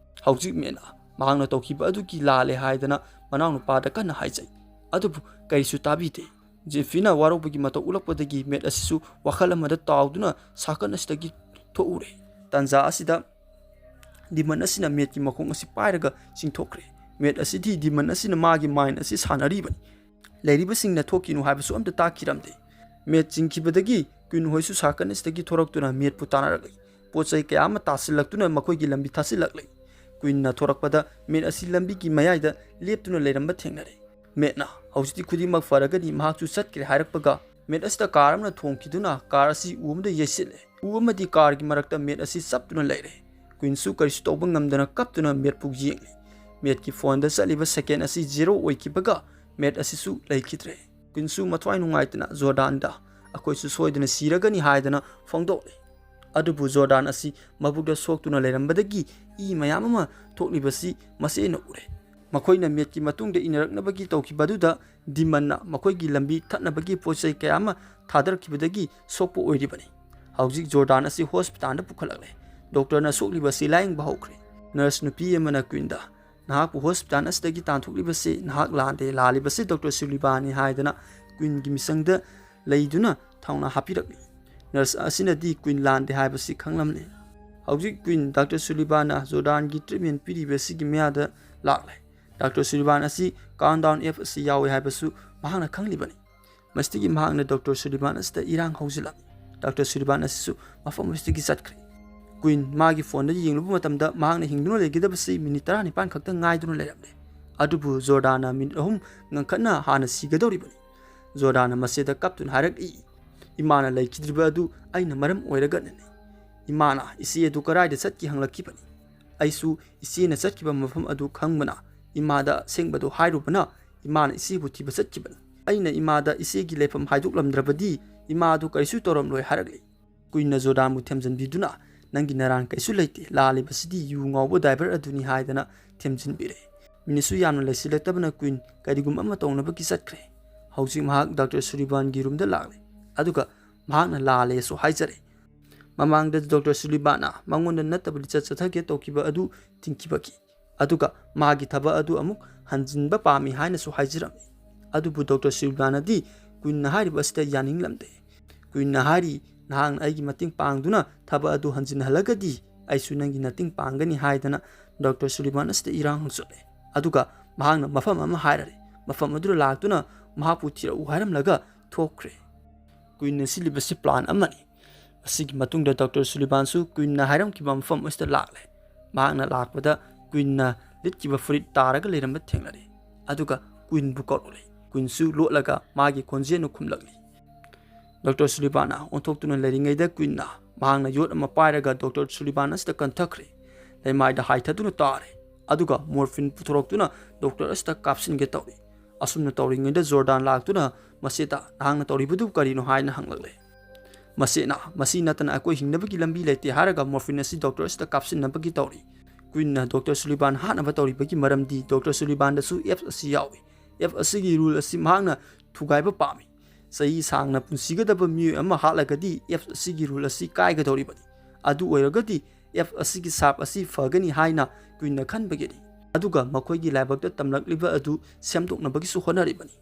ꯍꯧꯖꯤꯛ ꯃꯦꯠꯅ ꯃꯍꯥꯛꯅ ꯇꯧꯈꯤꯕ ꯑꯗꯨꯒꯤ ꯂꯥꯜꯂꯦ ꯍꯥꯏꯗꯅ ꯃꯅꯥꯎꯅꯨꯄꯥꯗ ꯀꯟꯅ ꯍꯥꯏꯖꯩ꯫ ꯑꯗꯨꯕꯨ ꯀꯔꯤꯁꯨ ꯇꯥꯕꯤꯗꯦ꯫ ꯖꯦꯐꯤꯅ ꯋꯥꯔꯧꯕꯒꯤ ꯃꯇꯧ ꯎꯠꯂꯛꯄꯗꯒꯤ ꯃꯦꯠ ꯑꯁꯤꯁꯨ ꯋꯥꯈꯜ ꯑꯃꯗ ꯇꯥꯎꯗꯨꯅ ꯁꯥꯔꯀꯜ ꯑꯁꯤꯗꯒꯤ ꯊꯣꯛꯎꯔꯦ꯫ ꯇꯥꯟꯖꯥ ꯑꯁꯤꯗ ꯗꯤꯃꯟ ꯑꯁꯤꯅ ꯃꯦꯠꯀꯤ ꯃꯈꯣꯡ ꯑꯁꯤ ꯄꯥꯏꯔꯒ ꯆꯤꯡꯊꯣꯛꯈ꯭ꯔꯦ꯫ ꯃꯦꯠ ꯑꯁꯤꯗꯤ ꯗꯤꯃꯟ ꯑꯁꯤꯅ ꯃꯥꯒꯤ ꯃꯥꯏꯟ ꯑꯁꯤ ꯁꯥꯟꯅꯔꯤꯕꯅꯤ꯫ ꯂꯩꯔꯤꯕꯁꯤꯡꯅ ꯊꯣꯛꯈꯤꯅꯨ ꯍꯥꯏꯕꯁꯨ ꯑꯝꯇ ꯇꯥꯛꯈꯤꯔꯝꯗꯦ꯫ ꯃꯦꯠ ꯆꯤꯡꯈꯤꯕꯗꯒꯤ ꯀ꯭ꯋꯤꯟ ꯍꯣꯏꯁꯨ ꯁꯥꯔꯀꯜ ꯑꯁꯤꯗꯒꯤ ꯊꯣꯔꯛꯇꯨꯅ ꯃꯦꯠꯄꯨ ꯇꯥꯟꯅꯔꯛꯂꯤ꯫ ꯄꯣꯠ ꯆꯩ ꯀꯌꯥ ꯑꯃ ꯇꯥꯁꯤꯜꯂꯛꯇꯨꯅ ꯃꯈꯣꯏꯒꯤ ꯂꯝꯕꯤ ꯊꯥꯁꯤꯜꯂꯛꯂꯦ꯫ ꯀ꯭ꯋꯤꯟꯅ ꯊꯣꯔꯛꯄꯗ ꯃꯦꯠ ꯑꯁꯤ ꯂꯝꯕꯤꯒꯤ ꯃꯌꯥꯏꯗ ꯂꯦꯞꯇꯨꯅ ꯂꯩꯔꯝꯕ ꯊꯦꯡꯅꯔꯦ꯫ ꯃꯦꯠꯅ "ꯍꯧꯖꯤꯛꯇꯤ ꯈꯨꯗꯤꯡꯃꯛ ꯐꯔꯒꯅꯤ, ꯃꯍꯥꯛꯁꯨ ꯆꯠꯈ꯭ꯔꯦ" ꯍꯥꯏꯔꯛꯄꯒ ꯃꯦꯠ ꯑꯁꯤꯗ ꯀꯥꯔ ꯑꯃꯅ ꯊꯣꯡꯈꯤꯗꯨꯅ ꯀꯥꯔ ꯑꯁꯤ ꯎ ꯑꯃꯗ ꯌꯩꯁꯤꯜꯂꯦ꯫ ꯎ ꯑꯃꯗꯤ ꯀꯥꯔꯒꯤ ꯃꯔꯛꯇ ꯃꯦꯠ ꯑꯁꯤ ꯆꯞꯇꯨꯅ ꯂꯩꯔꯦ꯫ ꯀ꯭ꯋꯤꯟꯁꯨ ꯀꯔꯤꯁꯨ ꯇꯧꯕ ꯉꯝꯗꯅ ꯀꯞꯇꯨꯅ ꯃꯦꯠꯄꯨ ꯌꯦꯡꯂꯤ꯫ ꯃꯦꯠꯀꯤ ꯐꯣꯟꯗ ꯆꯠꯂꯤꯕ ꯁꯦꯀꯦꯟ ꯑꯁꯤ ꯖꯦꯔꯣ ꯑꯣꯏꯈꯤꯕꯒ ꯃꯦꯠ ꯑꯁꯤꯁꯨ ꯂꯩꯈꯤꯗ꯭ꯔꯦ꯫ ꯀ꯭ꯋꯤꯟꯁꯨ ꯃꯊ꯭ꯋꯥꯏ ꯅꯨꯡꯉꯥꯏꯇꯅ ꯖꯣꯔꯗꯥꯟꯗ "ꯑꯩꯈꯣꯏꯁꯨ ꯁꯣꯏꯗꯅ ꯁꯤꯔꯒꯅꯤ" ꯍꯥꯏꯗꯅ ꯐꯣꯡꯗꯣꯛꯂꯦ꯫ ꯑꯗꯨꯕꯨ ꯖꯣꯔꯗꯥꯟ ꯑꯁꯤ ꯃꯕꯨꯛꯇ ꯁꯣꯛꯇꯨꯅ ꯂꯩꯔꯝꯕꯗꯒꯤ ꯏ ꯃꯌꯥꯝ ꯑꯃ ꯊꯣꯛꯂꯤꯕꯁꯤ ꯃꯁꯦꯅ ꯎꯔꯦ꯫ ꯃꯈꯣꯏꯅ ꯃꯦꯠꯀꯤ ꯃꯇꯨꯡꯗ ꯏꯟꯅꯔꯛꯅꯕꯒꯤ ꯇꯧꯈꯤꯕ ꯑꯗꯨꯗ ꯗꯤꯃꯟꯅ ꯃꯈꯣꯏꯒꯤ ꯂꯝꯕꯤ ꯊꯠꯅꯕꯒꯤ ꯄꯣꯠ ꯆꯩ ꯀꯌꯥ ꯑꯃ ꯊꯥꯗꯔꯛꯈꯤꯕꯗꯒꯤ ꯁꯣꯛꯄ ꯑꯣꯏꯔꯤꯕꯅꯤ꯫ ꯍꯧꯖꯤꯛ ꯖꯣꯔꯗꯥꯟ ꯑꯁꯤ ꯍꯣꯁꯄꯤꯇꯥꯜꯗ ꯄꯨꯈꯠꯂꯛꯂꯦ꯫ ꯗꯣꯛꯇꯔꯅ ꯁꯣꯛꯂꯤꯕ ꯑꯁꯤ ꯂꯥꯌꯦꯡꯕ ꯍꯧꯈ꯭ꯔꯦ꯫ ꯅꯔꯁ ꯅꯨꯄꯤ ꯑꯃꯅ ꯀ꯭ꯋꯤꯟꯗ "ꯅꯍꯥꯛꯄꯨ ꯍꯣꯁꯄꯤꯇꯥꯜ ꯑꯁꯤꯗꯒꯤ ꯇꯥꯟꯊꯣꯛꯂꯤꯕꯁꯤ ꯅꯍꯥꯛ ꯂꯥꯟꯗꯦ, ꯂꯥꯜꯂꯤꯕꯁꯤ ꯗꯣꯛꯇꯔ ꯁꯨꯂꯤꯕꯥꯟꯅꯤ" ꯍꯥꯏꯗꯅ ꯀ꯭ꯋꯤꯟꯒꯤ ꯃꯤꯆꯪꯗ ꯂꯩꯗꯨꯅ ꯊꯧꯅꯥ ꯍꯥꯞꯄꯤꯔꯛꯂꯤ꯫ ꯅꯔꯁ ꯑꯁꯤꯅꯗꯤ ꯀ꯭ꯋꯤꯟ ꯂꯥꯟꯗꯦ ꯍꯥꯏꯕꯁꯤ ꯈꯪꯂꯝꯂꯦ꯫ ꯍꯧꯖꯤꯛ ꯀ꯭ꯋꯤꯟ ꯗꯥꯛꯇꯔ ꯁꯨꯂꯤꯕꯥꯟꯅ ꯖꯣꯔꯗꯥꯟꯒꯤ ꯇ꯭ꯔꯤꯠꯃꯦꯟ ꯄꯤꯔꯤꯕ ꯑꯁꯤꯒꯤ ꯃꯌꯥꯗ ꯂꯥꯛꯂꯦ꯫ ꯗꯥꯛꯇꯔ ꯁꯨꯂꯤꯚꯥꯟ ꯑꯁꯤ ꯀꯥꯎꯟꯗꯥꯎꯟ ꯑꯦꯞ ꯑꯁꯤ ꯌꯥꯎꯏ ꯍꯥꯏꯕꯁꯨ ꯃꯍꯥꯛꯅ ꯈꯪꯂꯤꯕꯅꯤ꯫ ꯃꯁꯤꯗꯒꯤ ꯃꯍꯥꯛꯅ ꯗꯥꯛꯇꯔ ꯁꯨꯂꯤꯚꯥꯟ ꯑꯁꯤꯗ ꯏꯔꯥꯡ ꯍꯧꯖꯤꯜꯂꯝꯃꯤ꯫ ꯗꯥꯛꯇꯔ ꯁꯨꯂꯤꯚꯥꯟ ꯑꯁꯤꯁꯨ ꯃꯐꯝ ꯑꯁꯤꯗꯒꯤ ꯆꯠꯈ꯭ꯔꯦ꯫ ꯀ꯭ꯋꯤꯟ ꯃꯥꯒꯤ ꯐꯣꯟꯗ ꯌꯦꯡꯂꯨꯕ ꯃꯇꯝꯗ ꯃꯍꯥꯛꯅ ꯍꯤꯡꯗꯨꯅ ꯂꯩꯒꯗꯕꯁꯤ ꯃꯤꯅꯤꯠ ꯇꯔꯥꯅꯤꯄꯥꯟ ꯈꯛꯇ ꯉꯥꯏꯗꯨꯅ ꯂꯩꯔꯝꯂꯦ꯫ ꯑꯗꯨꯕꯨ ꯖꯣꯔꯗꯥꯟꯅ ꯃꯤꯅꯤꯠ ꯑꯍꯨꯝ ꯉꯟꯈꯠꯅ ꯍꯥꯟꯅ ꯁꯤꯒꯗꯧꯔꯤꯕꯅꯤ꯫ ꯖꯣꯔꯗꯥꯟꯅ ꯃꯆꯦꯗ ꯀꯞꯇꯨꯅ ꯍꯥꯏꯔꯛꯏ, "ꯏꯃꯥꯅ ꯂꯩꯈꯤꯗ꯭ꯔꯤꯕ ꯑꯗꯨ ꯑꯩꯅ ꯃꯔꯝ ꯑꯣꯏꯔꯒꯅꯅꯤ꯫ ꯏꯃꯥꯅ ꯏꯆꯦ ꯑꯗꯨ ꯀꯗꯥꯏꯗ ꯆꯠꯈꯤ ꯍꯪꯂꯛꯈꯤꯕꯅꯤ꯫ ꯑꯩꯁꯨ ꯏꯆꯦꯅ ꯆꯠꯈꯤꯕ ꯃꯐꯝ ꯑꯗꯨ ꯈꯪꯕꯅ ꯏꯃꯥꯗ ꯑꯁꯦꯡꯕꯗꯨ ꯍꯥꯏꯔꯨꯕꯅ ꯏꯃꯥꯅ ꯏꯆꯦꯕꯨ ꯊꯤꯕ ꯆꯠꯈꯤꯕꯅꯤ꯫ ꯑꯩꯅ ꯏꯃꯥꯗ ꯏꯆꯦꯒꯤ ꯂꯩꯐꯝ ꯍꯥꯏꯗꯣꯛꯂꯝꯗ꯭ꯔꯕꯗꯤ ꯏꯃꯥ ꯑꯗꯨ ꯀꯔꯤꯁꯨ ꯇꯧꯔꯝꯂꯣꯏ" ꯍꯥꯏꯔꯛꯂꯤ꯫ ꯀ꯭ꯋꯤꯟꯅ ꯖꯣꯔꯗꯥꯟꯕꯨ ꯊꯦꯝꯖꯤꯟꯕꯤꯗꯨꯅ, "ꯅꯪꯒꯤ ꯅꯔꯥꯟ ꯀꯩꯁꯨ ꯂꯩꯇꯦ, ꯂꯥꯜꯂꯤꯕꯁꯤꯗꯤ ꯌꯨ ꯉꯥꯎꯕ ꯗ꯭ꯔꯥꯏꯚꯔ ꯑꯗꯨꯅꯤ" ꯍꯥꯏꯗꯅ ꯊꯦꯝꯖꯤꯟꯕꯤꯔꯦ꯫ ꯃꯤꯅꯤꯠꯁꯨ ꯌꯥꯝꯅ ꯂꯩꯁꯤꯜꯂꯛꯇꯕꯅ ꯀ꯭ꯋꯤꯟ ꯀꯔꯤꯒꯨꯝꯕ ꯑꯃ ꯇꯧꯅꯕꯒꯤ ꯆꯠꯈ꯭ꯔꯦ꯫ ꯍꯧꯖꯤꯛ ꯃꯍꯥꯛ ꯗꯥꯛꯇꯔ ꯁꯨꯂꯤꯚꯥꯟꯒꯤ ꯔꯨꯝꯗ ꯂꯥꯛꯂꯦ, ꯑꯗꯨꯒ ꯃꯍꯥꯛꯅ ꯂꯥꯜꯂꯦꯁꯨ ꯍꯥꯏꯖꯔꯦ꯫ ꯃꯃꯥꯡꯗ ꯗꯥꯛꯇꯔ ꯁꯨꯂꯤꯚꯥꯟꯅ ꯃꯉꯣꯟꯗ ꯅꯠꯇꯕ ꯂꯤꯆꯠ ꯆꯠꯊꯒꯦ ꯇꯧꯈꯤꯕ ꯑꯗꯨ ꯊꯤꯡꯈꯤꯕꯒꯤ, ꯑꯗꯨꯒ ꯃꯥꯒꯤ ꯊꯕꯛ ꯑꯗꯨ ꯑꯃꯨꯛ ꯍꯟꯖꯤꯟꯕ ꯄꯥꯝꯃꯤ ꯍꯥꯏꯅꯁꯨ ꯍꯥꯏꯖꯔꯝꯃꯤ꯫ ꯑꯗꯨꯕꯨ ꯗꯥꯛꯇꯔ ꯁꯨꯂꯤꯚꯥꯟꯅꯗꯤ ꯀ꯭ꯋꯤꯟꯅ ꯍꯥꯏꯔꯤꯕ ꯑꯁꯤꯗ ꯌꯥꯅꯤꯡꯂꯝꯗꯦ꯫ ꯀ꯭ꯋꯤꯟꯅ ꯍꯥꯏꯔꯤ, "ꯅꯍꯥꯛꯅ ꯑꯩꯒꯤ ꯃꯇꯦꯡ ꯄꯥꯡꯗꯨꯅ ꯊꯕꯛ ꯑꯗꯨ ꯍꯟꯖꯤꯟꯍꯜꯂꯒꯗꯤ ꯑꯩꯁꯨ ꯅꯪꯒꯤ ꯃꯇꯦꯡ ꯄꯥꯡꯒꯅꯤ" ꯍꯥꯏꯗꯅ ꯗꯥꯛꯇꯔ ꯁꯨꯂꯤꯚꯥꯟ ꯑꯁꯤꯗ ꯏꯔꯥꯡ ꯍꯧꯖꯤꯜꯂꯦ꯫ ꯑꯗꯨꯒ ꯃꯍꯥꯛꯅ ꯃꯐꯝ ꯑꯃ ꯍꯥꯏꯔꯔꯦ꯫ ꯃꯐꯝ ꯑꯗꯨꯗ ꯂꯥꯛꯇꯨꯅ ꯃꯍꯥꯛꯄꯨ ꯊꯤꯔꯛꯎ ꯍꯥꯏꯔꯝꯂꯒ ꯊꯣꯛꯈ꯭ꯔꯦ꯫ ꯀ꯭ꯋꯤꯟꯅ ꯁꯤꯜꯂꯤꯕꯁꯤ ꯄ꯭ꯂꯥꯟ ꯑꯃꯅꯤ꯫ ꯑꯁꯤꯒꯤ ꯃꯇꯨꯡꯗ ꯗꯥꯛꯇꯔ ꯁꯨꯂꯤꯚꯥꯟꯁꯨ ꯀ꯭ꯋꯤꯟꯅ ꯍꯥꯏꯔꯝꯈꯤꯕ ꯃꯐꯝ ꯑꯁꯤꯗ ꯂꯥꯛꯂꯦ꯫ ꯃꯍꯥꯛꯅ ꯂꯥꯛꯄꯗ ꯀ꯭ꯋꯤꯟꯅ ꯂꯤꯠꯈꯤꯕ ꯐꯨꯔꯤꯠ ꯇꯥꯔꯒ ꯂꯩꯔꯝꯕ ꯊꯦꯡꯅꯔꯦ꯫ ꯑꯗꯨꯒ ꯀ꯭ꯋꯤꯟꯕꯨ ꯀꯧꯔꯛꯂꯦ꯫ ꯀ꯭ꯋꯤꯟꯁꯨ ꯂꯣꯠꯂꯒ ꯃꯥꯒꯤ ꯈꯣꯟꯖꯦꯜꯅ ꯈꯨꯝꯂꯛꯂꯤ꯫ ꯗꯥꯛꯇꯔ ꯁꯨꯂꯤꯚꯥꯟꯅ ꯑꯣꯟꯊꯣꯛꯇꯨꯅ ꯂꯩꯔꯤꯉꯩꯗ ꯀ꯭ꯋꯤꯟꯅ ꯃꯍꯥꯛꯅ ꯌꯣꯠ ꯑꯃ ꯄꯥꯏꯔꯒ ꯗꯥꯛꯇꯔ ꯁꯨꯂꯤꯚꯥꯟ ꯑꯁꯤꯗ ꯀꯟꯊꯈ꯭ꯔꯦ꯫ ꯂꯩꯃꯥꯏꯗ ꯍꯥꯏꯊꯗꯨꯅ ꯇꯥꯔꯦ꯫ ꯑꯗꯨꯒ ꯃꯣꯔꯐꯤꯟ ꯄꯨꯊꯣꯔꯛꯇꯨꯅ ꯗꯥꯛꯇꯔ ꯑꯁꯤꯗ ꯀꯥꯞꯁꯤꯟꯒꯦ ꯇꯧꯔꯤ꯫ ꯑꯁꯨꯝꯅ ꯇꯧꯔꯤꯉꯩꯗ ꯖꯣꯔꯗꯥꯟ ꯂꯥꯛꯇꯨꯅ ꯃꯁꯤꯗ, "ꯅꯍꯥꯛꯅ ꯇꯧꯔꯤꯕꯗꯨ ꯀꯔꯤꯅꯣ?" ꯍꯥꯏꯅ ꯍꯪꯂꯛꯂꯦ꯫ ꯃꯁꯤꯅ, "ꯃꯁꯤ ꯅꯠꯇꯅ ꯑꯩꯈꯣꯏ ꯍꯤꯡꯅꯕꯒꯤ ꯂꯝꯕꯤ ꯂꯩꯇꯦ" ꯍꯥꯏꯔꯒ ꯃꯣꯔꯐꯤꯟ ꯑꯁꯤ ꯗꯥꯛꯇꯔ ꯑꯁꯤꯗ ꯀꯥꯞꯁꯤꯟꯅꯕꯒꯤ ꯇꯧꯔꯤ꯫ ꯀ꯭ꯋꯤꯟꯅ ꯗꯥꯛꯇꯔ ꯁꯨꯂꯤꯚꯥꯟ ꯍꯥꯠꯅꯕ ꯇꯧꯔꯤꯕꯒꯤ ꯃꯔꯝꯗꯤ ꯗꯥꯛꯇꯔ ꯁꯨꯂꯤꯚꯥꯟꯗꯁꯨ ꯑꯦꯞ ꯑꯁꯤ ꯌꯥꯎꯏ꯫ ꯑꯦꯞ ꯑꯁꯤꯒꯤ ꯔꯨꯜ ꯑꯁꯤ ꯃꯍꯥꯛꯅ ꯊꯨꯒꯥꯏꯕ ꯄꯥꯝꯃꯤ꯫ ꯆꯍꯤ ꯁꯥꯡꯅ ꯄꯨꯟꯁꯤꯒꯗꯕ ꯃꯤꯑꯣꯏ ꯑꯃ ꯍꯥꯠꯂꯒꯗꯤ ꯑꯦꯞ ꯑꯁꯤꯒꯤ ꯔꯨꯜ ꯑꯁꯤ ꯀꯥꯏꯒꯗꯧꯔꯤꯕꯅꯤ꯫ ꯑꯗꯨ ꯑꯣꯏꯔꯒꯗꯤ ꯑꯦꯞ ꯑꯁꯤꯒꯤ ꯁꯥꯞ ꯑꯁꯤ ꯐꯒꯅꯤ ꯍꯥꯏꯅ ꯀ꯭ꯋꯤꯟꯅ ꯈꯟꯕꯒꯤꯅꯤ꯫ ꯑꯗꯨꯒ ꯃꯈꯣꯏꯒꯤ ꯂꯥꯏꯕꯛꯇ ꯇꯝꯂꯛꯂꯤꯕ ꯑꯗꯨ ꯁꯦꯝꯗꯣꯛꯅꯕꯒꯤꯁꯨ ꯍꯣꯠꯅꯔꯤꯕꯅꯤ꯫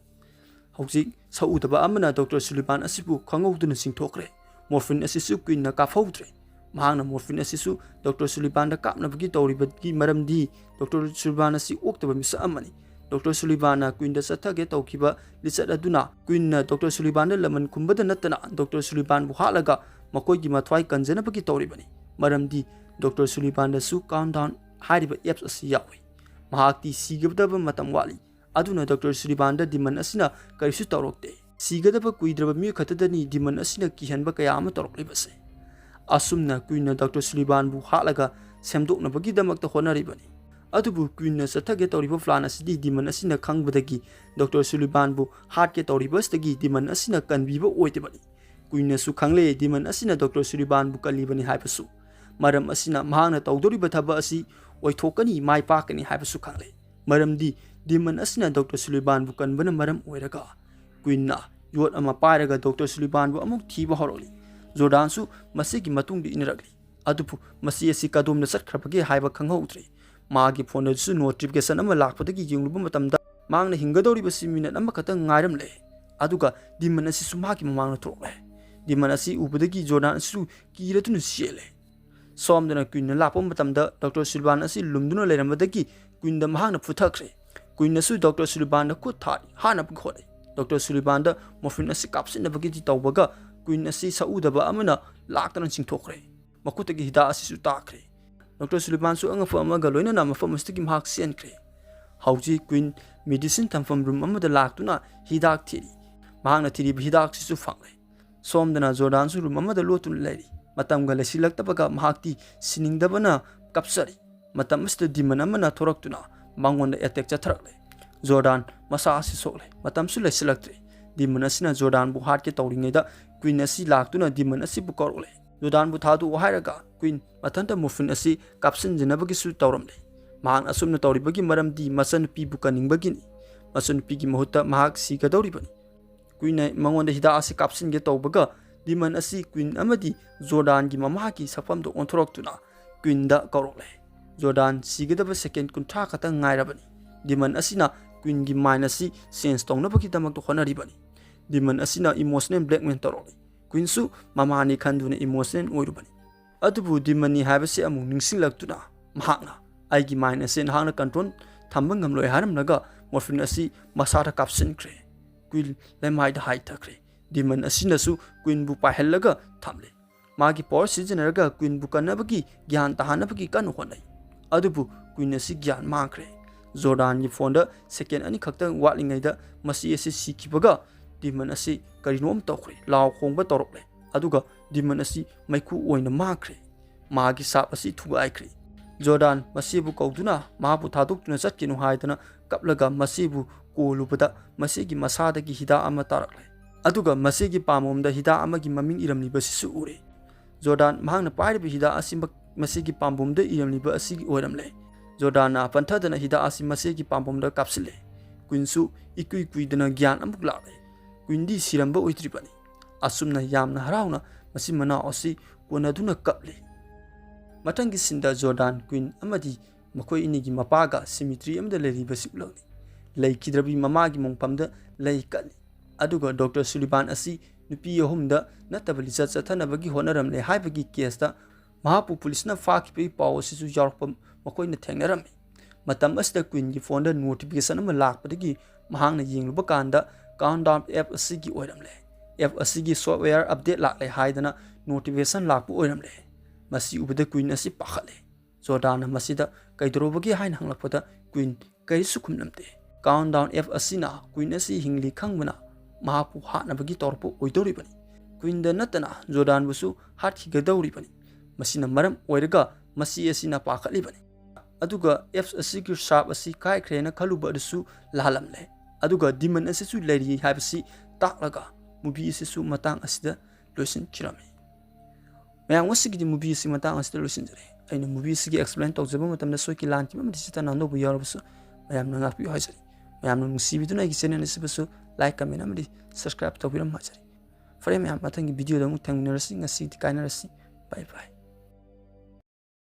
ꯍꯧꯖꯤꯛ ꯁꯛꯎꯗꯕ ꯑꯃꯅ ꯗꯥꯛꯇꯔ ꯁꯨꯂꯤꯚꯥꯟ ꯑꯁꯤꯕꯨ ꯈꯪꯍꯧꯗꯅ ꯆꯤꯡꯊꯣꯛꯈ꯭ꯔꯦ꯫ ꯃꯣꯔꯐꯤꯟ ꯑꯁꯤꯁꯨ ꯀ꯭ꯋꯤꯟꯅ ꯀꯥꯞꯍꯧꯗ꯭ꯔꯦ꯫ ꯃꯍꯥꯛꯅ morphine ꯑꯁꯤꯁꯨ ꯗꯣꯛꯇꯔ ꯁꯨꯂꯤꯕꯥꯟꯗ ꯀꯥꯞꯅꯕꯒꯤ ꯇꯧꯔꯤꯕꯒꯤ ꯃꯔꯝꯗꯤ ꯗꯣꯛꯇꯔ ꯁꯨꯂꯤꯕꯥꯟ ꯑꯁꯤ ꯑꯣꯛꯇꯕ ꯃꯤꯁꯛ ꯑꯃꯅꯤ꯫ ꯗꯣꯛꯇꯔ ꯁꯨꯂꯤꯕꯥꯟꯅ ꯀ꯭ꯋꯤꯟꯗ ꯆꯠꯊꯒꯦ ꯇꯧꯈꯤꯕ ꯂꯤꯆꯠ ꯑꯗꯨꯅ ꯀ꯭ꯋꯤꯟꯅ ꯗꯣꯛꯇꯔ ꯁꯨꯂꯤꯕꯥꯟꯗ ꯂꯃꯟ ꯈꯨꯝꯕꯗ ꯅꯠꯇꯅ ꯗꯣꯛꯇꯔ ꯁꯨꯂꯤꯕꯥꯟꯕꯨ ꯍꯥꯠꯂꯒ ꯃꯈꯣꯏꯒꯤ ꯃꯊ꯭ꯋꯥꯏ ꯀꯟꯖꯅꯕꯒꯤ ꯇꯧꯔꯤꯕꯅꯤ꯫ ꯃꯔꯝꯗꯤ ꯗꯣꯛꯇꯔ ꯁꯨꯂꯤꯕꯥꯟꯗꯁꯨ Countdown ꯍꯥꯏꯔꯤꯕ apps ꯑꯁꯤ ꯌꯥꯎꯏ꯫ ꯃꯍꯥꯛꯇꯤ ꯁꯤꯒꯗꯕ ꯃꯇꯝ ꯋꯥꯠꯂꯤ꯫ ꯑꯗꯨꯅ ꯗꯣꯛꯇꯔ ꯁꯨꯂꯤꯕꯥꯟꯗ demon ꯑꯁꯤꯅ ꯀꯔꯤꯁꯨ ꯇꯧꯔꯛꯇꯦ꯫ ꯁꯤꯒꯗꯕ ꯀꯨꯏꯗ꯭ꯔꯕ ꯃꯤꯑꯣꯏ ꯈꯛꯇꯗꯅꯤ demon ꯑꯁꯤꯅ ꯀꯤꯍꯟꯕ ꯀꯌꯥ ꯑꯃ ꯇꯧꯔꯛꯂꯤꯕꯁꯦ꯫ ꯑꯁꯨꯝꯅ ꯀ꯭ꯋꯤꯟꯅ ꯗꯣꯛꯇꯔ ꯁꯨꯂꯤꯕꯥꯟꯕꯨ ꯍꯥꯠꯂꯒ ꯁꯦꯝꯗꯣꯛꯅꯕꯒꯤꯗꯃꯛꯇ ꯍꯣꯠꯅꯔꯤꯕꯅꯤ꯫ ꯑꯗꯨꯕꯨ ꯀ꯭ꯋꯤꯟꯅ ꯆꯠꯊꯒꯦ ꯇꯧꯔꯤꯕ plan ꯑꯁꯤꯗꯤ demon ꯑꯁꯤꯅ ꯈꯪꯕꯗꯒꯤ ꯗꯣꯛꯇꯔ ꯁꯨꯂꯤꯕꯥꯟꯕꯨ ꯍꯥꯠꯀꯦ ꯇꯧꯔꯤꯕꯁꯤꯗꯒꯤ demon ꯑꯁꯤꯅ ꯀꯟꯕꯤꯕ ꯑꯣꯏꯗꯕꯅꯤ꯫ ꯀ꯭ꯋꯤꯟꯅꯁꯨ ꯈꯪꯂꯦ demon ꯑꯁꯤꯅ ꯗꯣꯛꯇꯔ ꯁꯨꯂꯤꯕꯥꯟꯕꯨ ꯀꯜꯂꯤꯕꯅꯤ ꯍꯥꯏꯕꯁꯨ꯫ ꯃꯔꯝ ꯑꯁꯤꯅ ꯃꯍꯥꯛꯅ ꯇꯧꯗꯣꯔꯤꯕ ꯊꯕꯛ ꯑꯁꯤ ꯑꯣꯏꯊꯣꯛꯀꯅꯤ, ꯃꯥꯏ ꯄꯥꯛꯀꯅꯤ ꯍꯥꯏꯕꯁꯨ ꯈꯪꯂꯦ꯫ ꯃꯔꯝꯗꯤ demon ꯑꯁꯤꯅ ꯗꯣꯛꯇꯔ ꯁꯨꯂꯤꯕꯥꯟꯕꯨ ꯀꯟꯕꯅ ꯃꯔꯝ ꯑꯣꯏꯔꯒ꯫ ꯀ꯭ꯋꯤꯟꯅ ꯌꯣꯠ ꯑꯃ ꯄꯥꯏꯔꯒ ꯗꯣꯛꯇꯔ ꯁꯨꯂꯤꯕꯥꯟꯕꯨ ꯑꯃꯨꯛ ꯊꯤꯕ ꯍꯧꯔꯛꯂꯤ꯫ ꯖꯣꯔꯗꯥꯟꯁꯨ ꯃꯁꯤꯒꯤ ꯃꯇꯨꯡꯗ ꯏꯟꯅꯔꯛꯂꯤ꯫ ꯑꯗꯨꯕꯨ ꯃꯁꯤ ꯑꯁꯤ ꯀꯗꯣꯝꯗ ꯆꯠꯈ꯭ꯔꯕꯒꯦ ꯍꯥꯏꯕ ꯈꯪꯍꯧꯗ꯭ꯔꯦ꯫ ꯃꯥꯒꯤ phone ꯑꯗꯨꯁꯨ notification ꯑꯃ ꯂꯥꯛꯄꯗꯒꯤ ꯌꯦꯡꯂꯨꯕ ꯃꯇꯝꯗ ꯃꯍꯥꯛꯅ ꯍꯤꯡꯒꯗꯧꯔꯤꯕꯁꯤ minute ꯑꯃꯈꯛꯇꯪ ꯉꯥꯏꯔꯝꯂꯦ꯫ ꯑꯗꯨꯒ demon ꯑꯁꯤꯁꯨ ꯃꯍꯥꯛꯀꯤ ꯃꯃꯥꯡꯗ ꯊꯣꯛꯂꯛꯂꯦ꯫ Demon ꯑꯁꯤ ꯎꯕꯗꯒꯤ ꯖꯣꯔꯗꯥꯟ ꯑꯁꯤꯁꯨ ꯀꯤꯔꯗꯨꯅ ꯆꯦꯜꯂꯦ꯫ ꯁꯣꯝꯗꯅ ꯀ꯭ꯋꯤꯟꯅ ꯂꯥꯛꯄ ꯃꯇꯝꯗ ꯗꯣꯛꯇꯔ ꯁꯨꯂꯤꯕꯥꯟ ꯑꯁꯤ ꯂꯨꯝꯗꯨꯅ ꯂꯩꯔꯝꯕꯗꯒꯤ ꯀ꯭ꯋꯤꯟꯗ ꯃꯍꯥꯛꯅ ꯐꯨꯊꯈ꯭ꯔꯦ꯫ ꯀ꯭ꯋꯤꯟꯅꯁꯨ ꯗꯣꯛꯇꯔ ꯁꯨꯂꯤꯕꯥꯟꯗ ꯈꯨꯠ ꯊꯥꯔꯤ, ꯍꯥꯠꯅꯕꯒꯤ ꯍꯣꯠꯅꯩ꯫ ꯗꯣꯛꯇꯔ ꯁꯨꯂꯤꯕꯥꯟꯗ morphine ꯑꯁꯤ ꯀꯥꯞꯁꯤꯟꯅꯕꯒꯤꯗꯤ ꯇꯧꯕꯒ ꯀ꯭ꯋꯤꯟ ꯑꯁꯤ ꯁꯛꯎꯗꯕ ꯑꯃꯅ ꯂꯥꯛꯇꯅ ꯆꯤꯡꯊꯣꯛꯈ꯭ꯔꯦ꯫ ꯃꯈꯨꯠꯇꯒꯤ ꯍꯤꯗꯥꯛ ꯑꯁꯤꯁꯨ ꯇꯥꯈ꯭ꯔꯦ꯫ ꯗꯣꯛꯇꯔ ꯁꯨꯂꯤꯕꯥꯟꯁꯨ ꯑꯉꯛꯄ ꯑꯃꯒ ꯂꯣꯏꯅꯅ ꯃꯐꯝ ꯑꯁꯤꯗꯒꯤ ꯃꯍꯥꯛ ꯆꯦꯟꯈ꯭ꯔꯦ꯫ ꯍꯧꯖꯤꯛ ꯀ꯭ꯋꯤꯟ medicine ꯊꯝꯐꯝ room ꯑꯃꯗ ꯂꯥꯛꯇꯨꯅ ꯍꯤꯗꯥꯛ ꯊꯤꯔꯤ꯫ ꯃꯍꯥꯛꯅ ꯊꯤꯔꯤꯕ ꯍꯤꯗꯥꯛꯁꯤꯁꯨ ꯐꯪꯂꯦ꯫ ꯁꯣꯝꯗꯅ ꯖꯣꯔꯗꯥꯟꯁꯨ room ꯑꯃꯗ ꯂꯣꯠꯇꯨꯅ ꯂꯩꯔꯤ꯫ ꯃꯇꯝꯒ ꯂꯩꯁꯤꯜꯂꯛꯇꯕꯒ ꯃꯍꯥꯛꯇꯤ ꯁꯤꯅꯤꯡꯗꯕꯅ ꯀꯞꯆꯔꯤ꯫ ꯃꯇꯝ ꯑꯁꯤꯗ demon ꯑꯃꯅ ꯊꯣꯔꯛꯇꯨꯅ ꯃꯉꯣꯟꯗ attack ꯆꯠꯊꯔꯛꯂꯦ꯫ ꯖꯣꯔꯗꯥꯟ ꯃꯁꯥ ꯑꯁꯤ ꯁꯣꯛꯂꯦ꯫ ꯃꯇꯝꯁꯨ ꯂꯩꯁꯤꯜꯂꯛꯇ꯭ꯔꯦ꯫ Demon ꯑꯁꯤꯅ ꯖꯣꯔꯗꯥꯟꯕꯨ ꯍꯥꯠꯀꯦ ꯇꯧꯔꯤꯉꯩꯗ ꯀ꯭ꯋꯤꯟ ꯑꯁꯤ ꯂꯥꯛꯇꯨꯅ demon ꯑꯁꯤꯕꯨ ꯀꯧꯔꯛꯂꯦ꯫ ꯖꯣꯔꯗꯥꯟꯕꯨ ꯊꯥꯗꯣꯛꯎ ꯍꯥꯏꯔꯒ ꯀ꯭ꯋꯤꯟ ꯃꯊꯟꯇ morphine ꯑꯁꯤ ꯀꯥꯞꯁꯤꯟꯖꯅꯕꯒꯤꯁꯨ ꯇꯧꯔꯝꯂꯦ꯫ ꯃꯍꯥꯛꯅ ꯑꯁꯨꯝꯅ ꯇꯧꯔꯤꯕꯒꯤ ꯃꯔꯝꯗꯤ ꯃꯆꯟꯅꯨꯄꯤꯕꯨ ꯀꯟꯅꯤꯡꯕꯒꯤꯅꯤ꯫ ꯃꯆꯟꯅꯨꯄꯤꯒꯤ ꯃꯍꯨꯠꯇ ꯃꯍꯥꯛ ꯁꯤꯒꯗꯧꯔꯤꯕꯅꯤ꯫ ꯀ꯭ꯋꯤꯟꯅ ꯃꯉꯣꯟꯗ ꯍꯤꯗꯥꯛ ꯑꯁꯤ ꯀꯥꯞꯁꯤꯟꯒꯦ ꯇꯧꯕꯒ demon ꯑꯁꯤ ꯀ꯭ꯋꯤꯟ ꯑꯃꯗꯤ ꯖꯣꯔꯗꯥꯟꯒꯤ ꯃꯃꯥꯒꯤ ꯁꯛꯐꯝꯗꯨ ꯑꯣꯟꯊꯣꯔꯛꯇꯨꯅ ꯀ꯭ꯋꯤꯟꯗ ꯀꯧꯔꯛꯂꯦ꯫ ꯖꯣꯔꯗꯥꯟ ꯁꯤꯒꯗꯕ second ꯀꯨꯟꯊ꯭ꯔꯥ ꯈꯛꯇꯪ ꯉꯥꯏꯔꯕꯅꯤ꯫ Demon ꯑꯁꯤꯅ ꯀ꯭ꯋꯤꯟꯒꯤ mind ꯑꯁꯤ change ꯇꯧꯅꯕꯒꯤꯗꯃꯛꯇ ꯍꯣꯠꯅꯔꯤꯕꯅꯤ꯫ Demon ꯑꯁꯤꯅ emotional blackmail ꯇꯧꯔꯛꯂꯤ꯫ ꯀ꯭ꯋꯤꯟꯁꯨ ꯃꯃꯥꯅꯤ ꯈꯟꯗꯨꯅ emotional ꯑꯣꯏꯔꯨꯕꯅꯤ꯫ ꯑꯗꯨꯕꯨ ꯗꯤꯃꯟꯅꯤ ꯍꯥꯏꯕꯁꯤ ꯑꯃꯨꯛ ꯅꯤꯡꯁꯤꯡꯂꯛꯇꯨꯅ ꯃꯍꯥꯛꯅ "ꯑꯩꯒꯤ ꯃꯥꯏꯟ ꯑꯁꯤ ꯅꯍꯥꯛꯅ ꯀꯟꯇ꯭ꯔꯣꯜ ꯊꯝꯕ ꯉꯝꯂꯣꯏ" ꯍꯥꯏꯔꯝꯂꯒ ꯃꯣꯔꯐꯤꯟ ꯑꯁꯤ ꯃꯁꯥꯗ ꯀꯥꯞꯁꯤꯟꯈ꯭ꯔꯦ꯫ ꯀ꯭ꯋꯤꯟ ꯂꯩꯃꯥꯏꯗ ꯍꯥꯏꯊꯈ꯭ꯔꯦ꯫ ꯗꯤꯃꯟ ꯑꯁꯤꯅꯁꯨ ꯀ꯭ꯋꯤꯟꯕꯨ ꯄꯥꯏꯍꯜꯂꯒ ꯊꯝꯂꯦ꯫ ꯃꯥꯒꯤ ꯄꯋꯥꯔ ꯁꯤꯖꯤꯟꯅꯔꯒ ꯀ꯭ꯋꯤꯟꯕꯨ ꯀꯟꯅꯕꯒꯤ ꯒ꯭ꯌꯥꯟ ꯇꯥꯍꯟꯅꯕꯒꯤ ꯀꯟꯅ ꯍꯣꯠꯅꯩ꯫ ꯑꯗꯨꯕꯨ ꯀ꯭ꯋꯤꯟ ꯑꯁꯤ ꯒ꯭ꯌꯥꯟ ꯃꯥꯡꯈ꯭ꯔꯦ꯫ ꯖꯣꯔꯗꯥꯟꯒꯤ ꯐꯣꯟꯗ ꯁꯦꯀꯦꯟ ꯑꯅꯤꯈꯛꯇꯪ ꯋꯥꯠꯂꯤꯉꯩꯗ ꯃꯁꯤ ꯑꯁꯤ ꯁꯤꯈꯤꯕꯒ ꯗꯤꯃꯟ ꯑꯁꯤ ꯀꯔꯤꯅꯣꯝ ꯇꯧꯈ꯭ꯔꯦ, ꯂꯥꯎ ꯈꯣꯡꯕ ꯇꯧꯔꯛꯂꯦ꯫ ꯑꯗꯨꯒ ꯗꯤꯃꯟ ꯑꯁꯤ ꯃꯩꯈꯨ ꯑꯣꯏꯅ ꯃꯥꯡꯈ꯭ꯔꯦ꯫ ꯃꯥꯒꯤ ꯁꯥꯞ ꯑꯁꯤ ꯊꯨꯒꯥꯏꯈ꯭ꯔꯦ꯫ ꯖꯣꯔꯗꯥꯟ ꯃꯁꯤꯕꯨ ꯀꯧꯗꯨꯅ ꯃꯍꯥꯛꯄꯨ ꯊꯥꯗꯣꯛꯇꯨꯅ ꯆꯠꯀꯅꯨ ꯍꯥꯏꯗꯅ ꯀꯞꯂꯒ ꯃꯁꯤꯕꯨ ꯀꯣꯜꯂꯨꯕꯗ ꯃꯁꯤꯒꯤ ꯃꯁꯥꯗꯒꯤ ꯍꯤꯗꯥꯛ ꯑꯃ ꯇꯥꯔꯛꯂꯦ꯫ ꯑꯗꯨꯒ ꯃꯁꯤꯒꯤ ꯄꯥꯝꯕꯣꯝꯗ ꯍꯤꯗꯥꯛ ꯑꯃꯒꯤ ꯃꯃꯤꯡ ꯏꯔꯝꯂꯤꯕꯁꯤꯁꯨ ꯎꯔꯦ꯫ ꯖꯣꯔꯗꯥꯟ ꯃꯍꯥꯛꯅ ꯄꯥꯏꯔꯤꯕ ꯍꯤꯗꯥꯛ ꯑꯁꯤꯃꯛ ꯃꯁꯤꯒꯤ ꯄꯥꯝꯕꯣꯝꯗ ꯏꯔꯝꯂꯤꯕ ꯑꯁꯤꯒꯤ ꯑꯣꯏꯔꯝꯂꯦ꯫ ꯖꯣꯔꯗꯥꯟꯅ ꯄꯟꯊꯗꯅ ꯍꯤꯗꯥꯛ ꯑꯁꯤ ꯃꯁꯤꯒꯤ ꯄꯥꯝꯕꯣꯝꯗ ꯀꯥꯞꯁꯤꯜꯂꯦ꯫ ꯀ꯭ꯋꯤꯟꯁꯨ ꯏꯀꯨꯏ ꯀꯨꯏꯗꯅ ꯒ꯭ꯌꯥꯟ ꯑꯃꯨꯛ ꯂꯥꯛꯂꯦ꯫ ꯀ꯭ꯋꯤꯟꯗꯤ ꯁꯤꯔꯝꯕ ꯑꯣꯏꯗ꯭ꯔꯤꯕꯅꯤ꯫ ꯑꯁꯨꯝꯅ ꯌꯥꯝꯅ ꯍꯔꯥꯎꯅ ꯃꯆꯤꯟ ꯃꯅꯥꯎ ꯑꯁꯤ ꯀꯣꯟꯅꯗꯨꯅ ꯀꯞꯂꯤ꯫ ꯃꯊꯪꯒꯤ ꯁꯤꯟꯗ ꯖꯣꯔꯗꯥꯟ, ꯀ꯭ꯋꯤꯟ ꯑꯃꯗꯤ ꯃꯈꯣꯏ ꯑꯅꯤꯒꯤ ꯃꯄꯥꯒ ꯁꯤꯃꯤꯇ꯭ꯔꯤ ꯑꯃꯗ ꯂꯩꯔꯤꯕꯁꯤ ꯎꯠꯂꯛꯂꯤ꯫ ꯂꯩꯈꯤꯗ꯭ꯔꯕꯤ ꯃꯃꯥꯒꯤ ꯃꯣꯡꯐꯝꯗ ꯂꯩ ꯀꯠꯂꯤ꯫ ꯑꯗꯨꯒ ꯗꯣꯛꯇꯔ ꯁꯨꯂꯤꯕꯥꯟ ꯑꯁꯤ ꯅꯨꯄꯤ ꯑꯍꯨꯝꯗ ꯅꯠꯇꯕ ꯂꯤꯆꯠ ꯆꯠꯊꯅꯕꯒꯤ ꯍꯣꯠꯅꯔꯝꯂꯦ ꯍꯥꯏꯕꯒꯤ ꯀꯦꯁꯇ ꯃꯍꯥꯛꯄꯨ ꯄꯨꯂꯤꯁꯅ ꯐꯥꯈꯤꯕꯒꯤ ꯄꯥꯎ ꯑꯁꯤꯁꯨ ꯌꯥꯎꯔꯛꯄ ꯃꯈꯣꯏꯅ ꯊꯦꯡꯅꯔꯝꯃꯤ꯫ ꯃꯇꯝ ꯑꯁꯤꯗ ꯀ꯭ꯋꯤꯟꯒꯤ ꯐꯣꯟꯗ ꯅꯣꯇꯤꯐꯤꯀꯦꯁꯟ ꯑꯃ ꯂꯥꯛꯄꯗꯒꯤ ꯃꯍꯥꯛꯅ ꯌꯦꯡꯂꯨꯕ ꯀꯥꯟꯗ ꯀꯥꯎꯟꯗꯥꯎꯟ ꯑꯦꯞ ꯑꯁꯤꯒꯤ ꯑꯣꯏꯔꯝꯂꯦ꯫ ꯑꯦꯞ ꯑꯁꯤꯒꯤ ꯁꯣꯐꯋꯦꯌꯔ ꯑꯞꯗꯦꯠ ꯂꯥꯛꯂꯦ ꯍꯥꯏꯗꯅ ꯅꯣꯇꯤꯐꯤꯀꯦꯁꯟ ꯂꯥꯛꯄ ꯑꯣꯏꯔꯝꯂꯦ꯫ ꯃꯁꯤ ꯎꯕꯗ ꯀ꯭ꯋꯤꯟ ꯑꯁꯤ ꯄꯥꯈꯠꯂꯦ꯫ ꯖꯣꯔꯗꯥꯟꯅ ꯃꯁꯤꯗ "ꯀꯩꯗꯧꯔꯕꯒꯦ?" ꯍꯥꯏꯅ ꯍꯪꯂꯛꯄꯗ ꯀ꯭ꯋꯤꯟ ꯀꯔꯤꯁꯨ ꯈꯨꯝꯂꯝꯗꯦ꯫ ꯀꯥꯎꯟꯗꯥꯎꯟ ꯑꯦꯞ ꯑꯁꯤꯅ ꯀ꯭ꯋꯤꯟ ꯑꯁꯤ ꯍꯤꯡꯂꯤ ꯈꯪꯕꯅ ꯃꯍꯥꯛꯄꯨ ꯍꯥꯠꯅꯕꯒꯤ ꯇꯧꯔꯛꯄ ꯑꯣꯏꯗꯧꯔꯤꯕꯅꯤ꯫ ꯀ꯭ꯋꯤꯟꯗ ꯅꯠꯇꯅ ꯖꯣꯔꯗꯥꯟꯕꯨꯁꯨ ꯍꯥꯠꯈꯤꯒꯗꯧꯔꯤꯕꯅꯤ꯫ ꯃꯁꯤꯅ ꯃꯔꯝ ꯑꯣꯏꯔꯒ ꯃꯁꯤ ꯑꯁꯤꯅ ꯄꯥꯈꯠꯂꯤꯕꯅꯤ꯫ ꯑꯗꯨꯒ ꯑꯦꯞꯁ ꯑꯁꯤꯒꯤ ꯁꯥꯞ ꯑꯁꯤ ꯀꯥꯏꯈ꯭ꯔꯦꯅ ꯈꯜꯂꯨꯕ ꯑꯗꯨꯁꯨ ꯂꯥꯜꯂꯝꯂꯦ꯫ ꯑꯗꯨꯒ ꯗꯤꯃꯟ ꯑꯁꯤꯁꯨ ꯂꯩꯔꯤ ꯍꯥꯏꯕꯁꯤ ꯇꯥꯛꯂꯒ ꯃꯨꯚꯤ ꯑꯁꯤꯁꯨ ꯃꯇꯥꯡ ꯑꯁꯤꯗ ꯂꯣꯏꯁꯤꯟꯈꯤꯔꯝꯃꯤ꯫ ꯃꯌꯥꯝ, ꯉꯁꯤꯒꯤꯗꯤ ꯃꯨꯚꯤ ꯑꯁꯤ ꯃꯇꯥꯡ ꯑꯁꯤꯗ ꯂꯣꯏꯁꯤꯟꯖꯔꯦ꯫ ꯑꯩꯅ ꯃꯨꯚꯤ ꯑꯁꯤꯒꯤ ꯑꯦꯛꯁꯄ꯭ꯂꯦꯟ ꯇꯧꯖꯕ ꯃꯇꯝꯗ ꯁꯣꯏꯈꯤ ꯂꯥꯟꯈꯤꯕ ꯑꯃꯗꯤ ꯆꯤꯠꯇ ꯅꯥꯟꯗꯧꯕ ꯌꯥꯎꯔꯕꯁꯨ ꯃꯌꯥꯝꯅ ꯉꯥꯛꯄꯤꯌꯨ ꯍꯥꯏꯖꯔꯤ꯫ ꯃꯌꯥꯝꯅ ꯅꯨꯡꯁꯤꯕꯤꯗꯨꯅ ꯑꯩꯒꯤ ꯆꯦꯅꯦꯜ ꯑꯁꯤꯕꯨꯁꯨ ꯂꯥꯏꯛ, ꯀꯃꯦꯟ ꯑꯃꯗꯤ ꯁꯕꯁꯀ꯭ꯔꯥꯏꯕ ꯇꯧꯕꯤꯔꯝꯃꯨ ꯍꯥꯏꯖꯔꯤ꯫ ꯐꯔꯦ ꯃꯌꯥꯝ, ꯃꯊꯪꯒꯤ ꯚꯤꯗꯤꯑꯣꯗ ꯑꯃꯨꯛ ꯊꯦꯡꯅꯔꯁꯤ꯫ ꯉꯁꯤꯗꯤ ꯀꯥꯏꯅꯔꯁꯤ꯫ ꯕꯥꯏ ꯕꯥꯏ꯫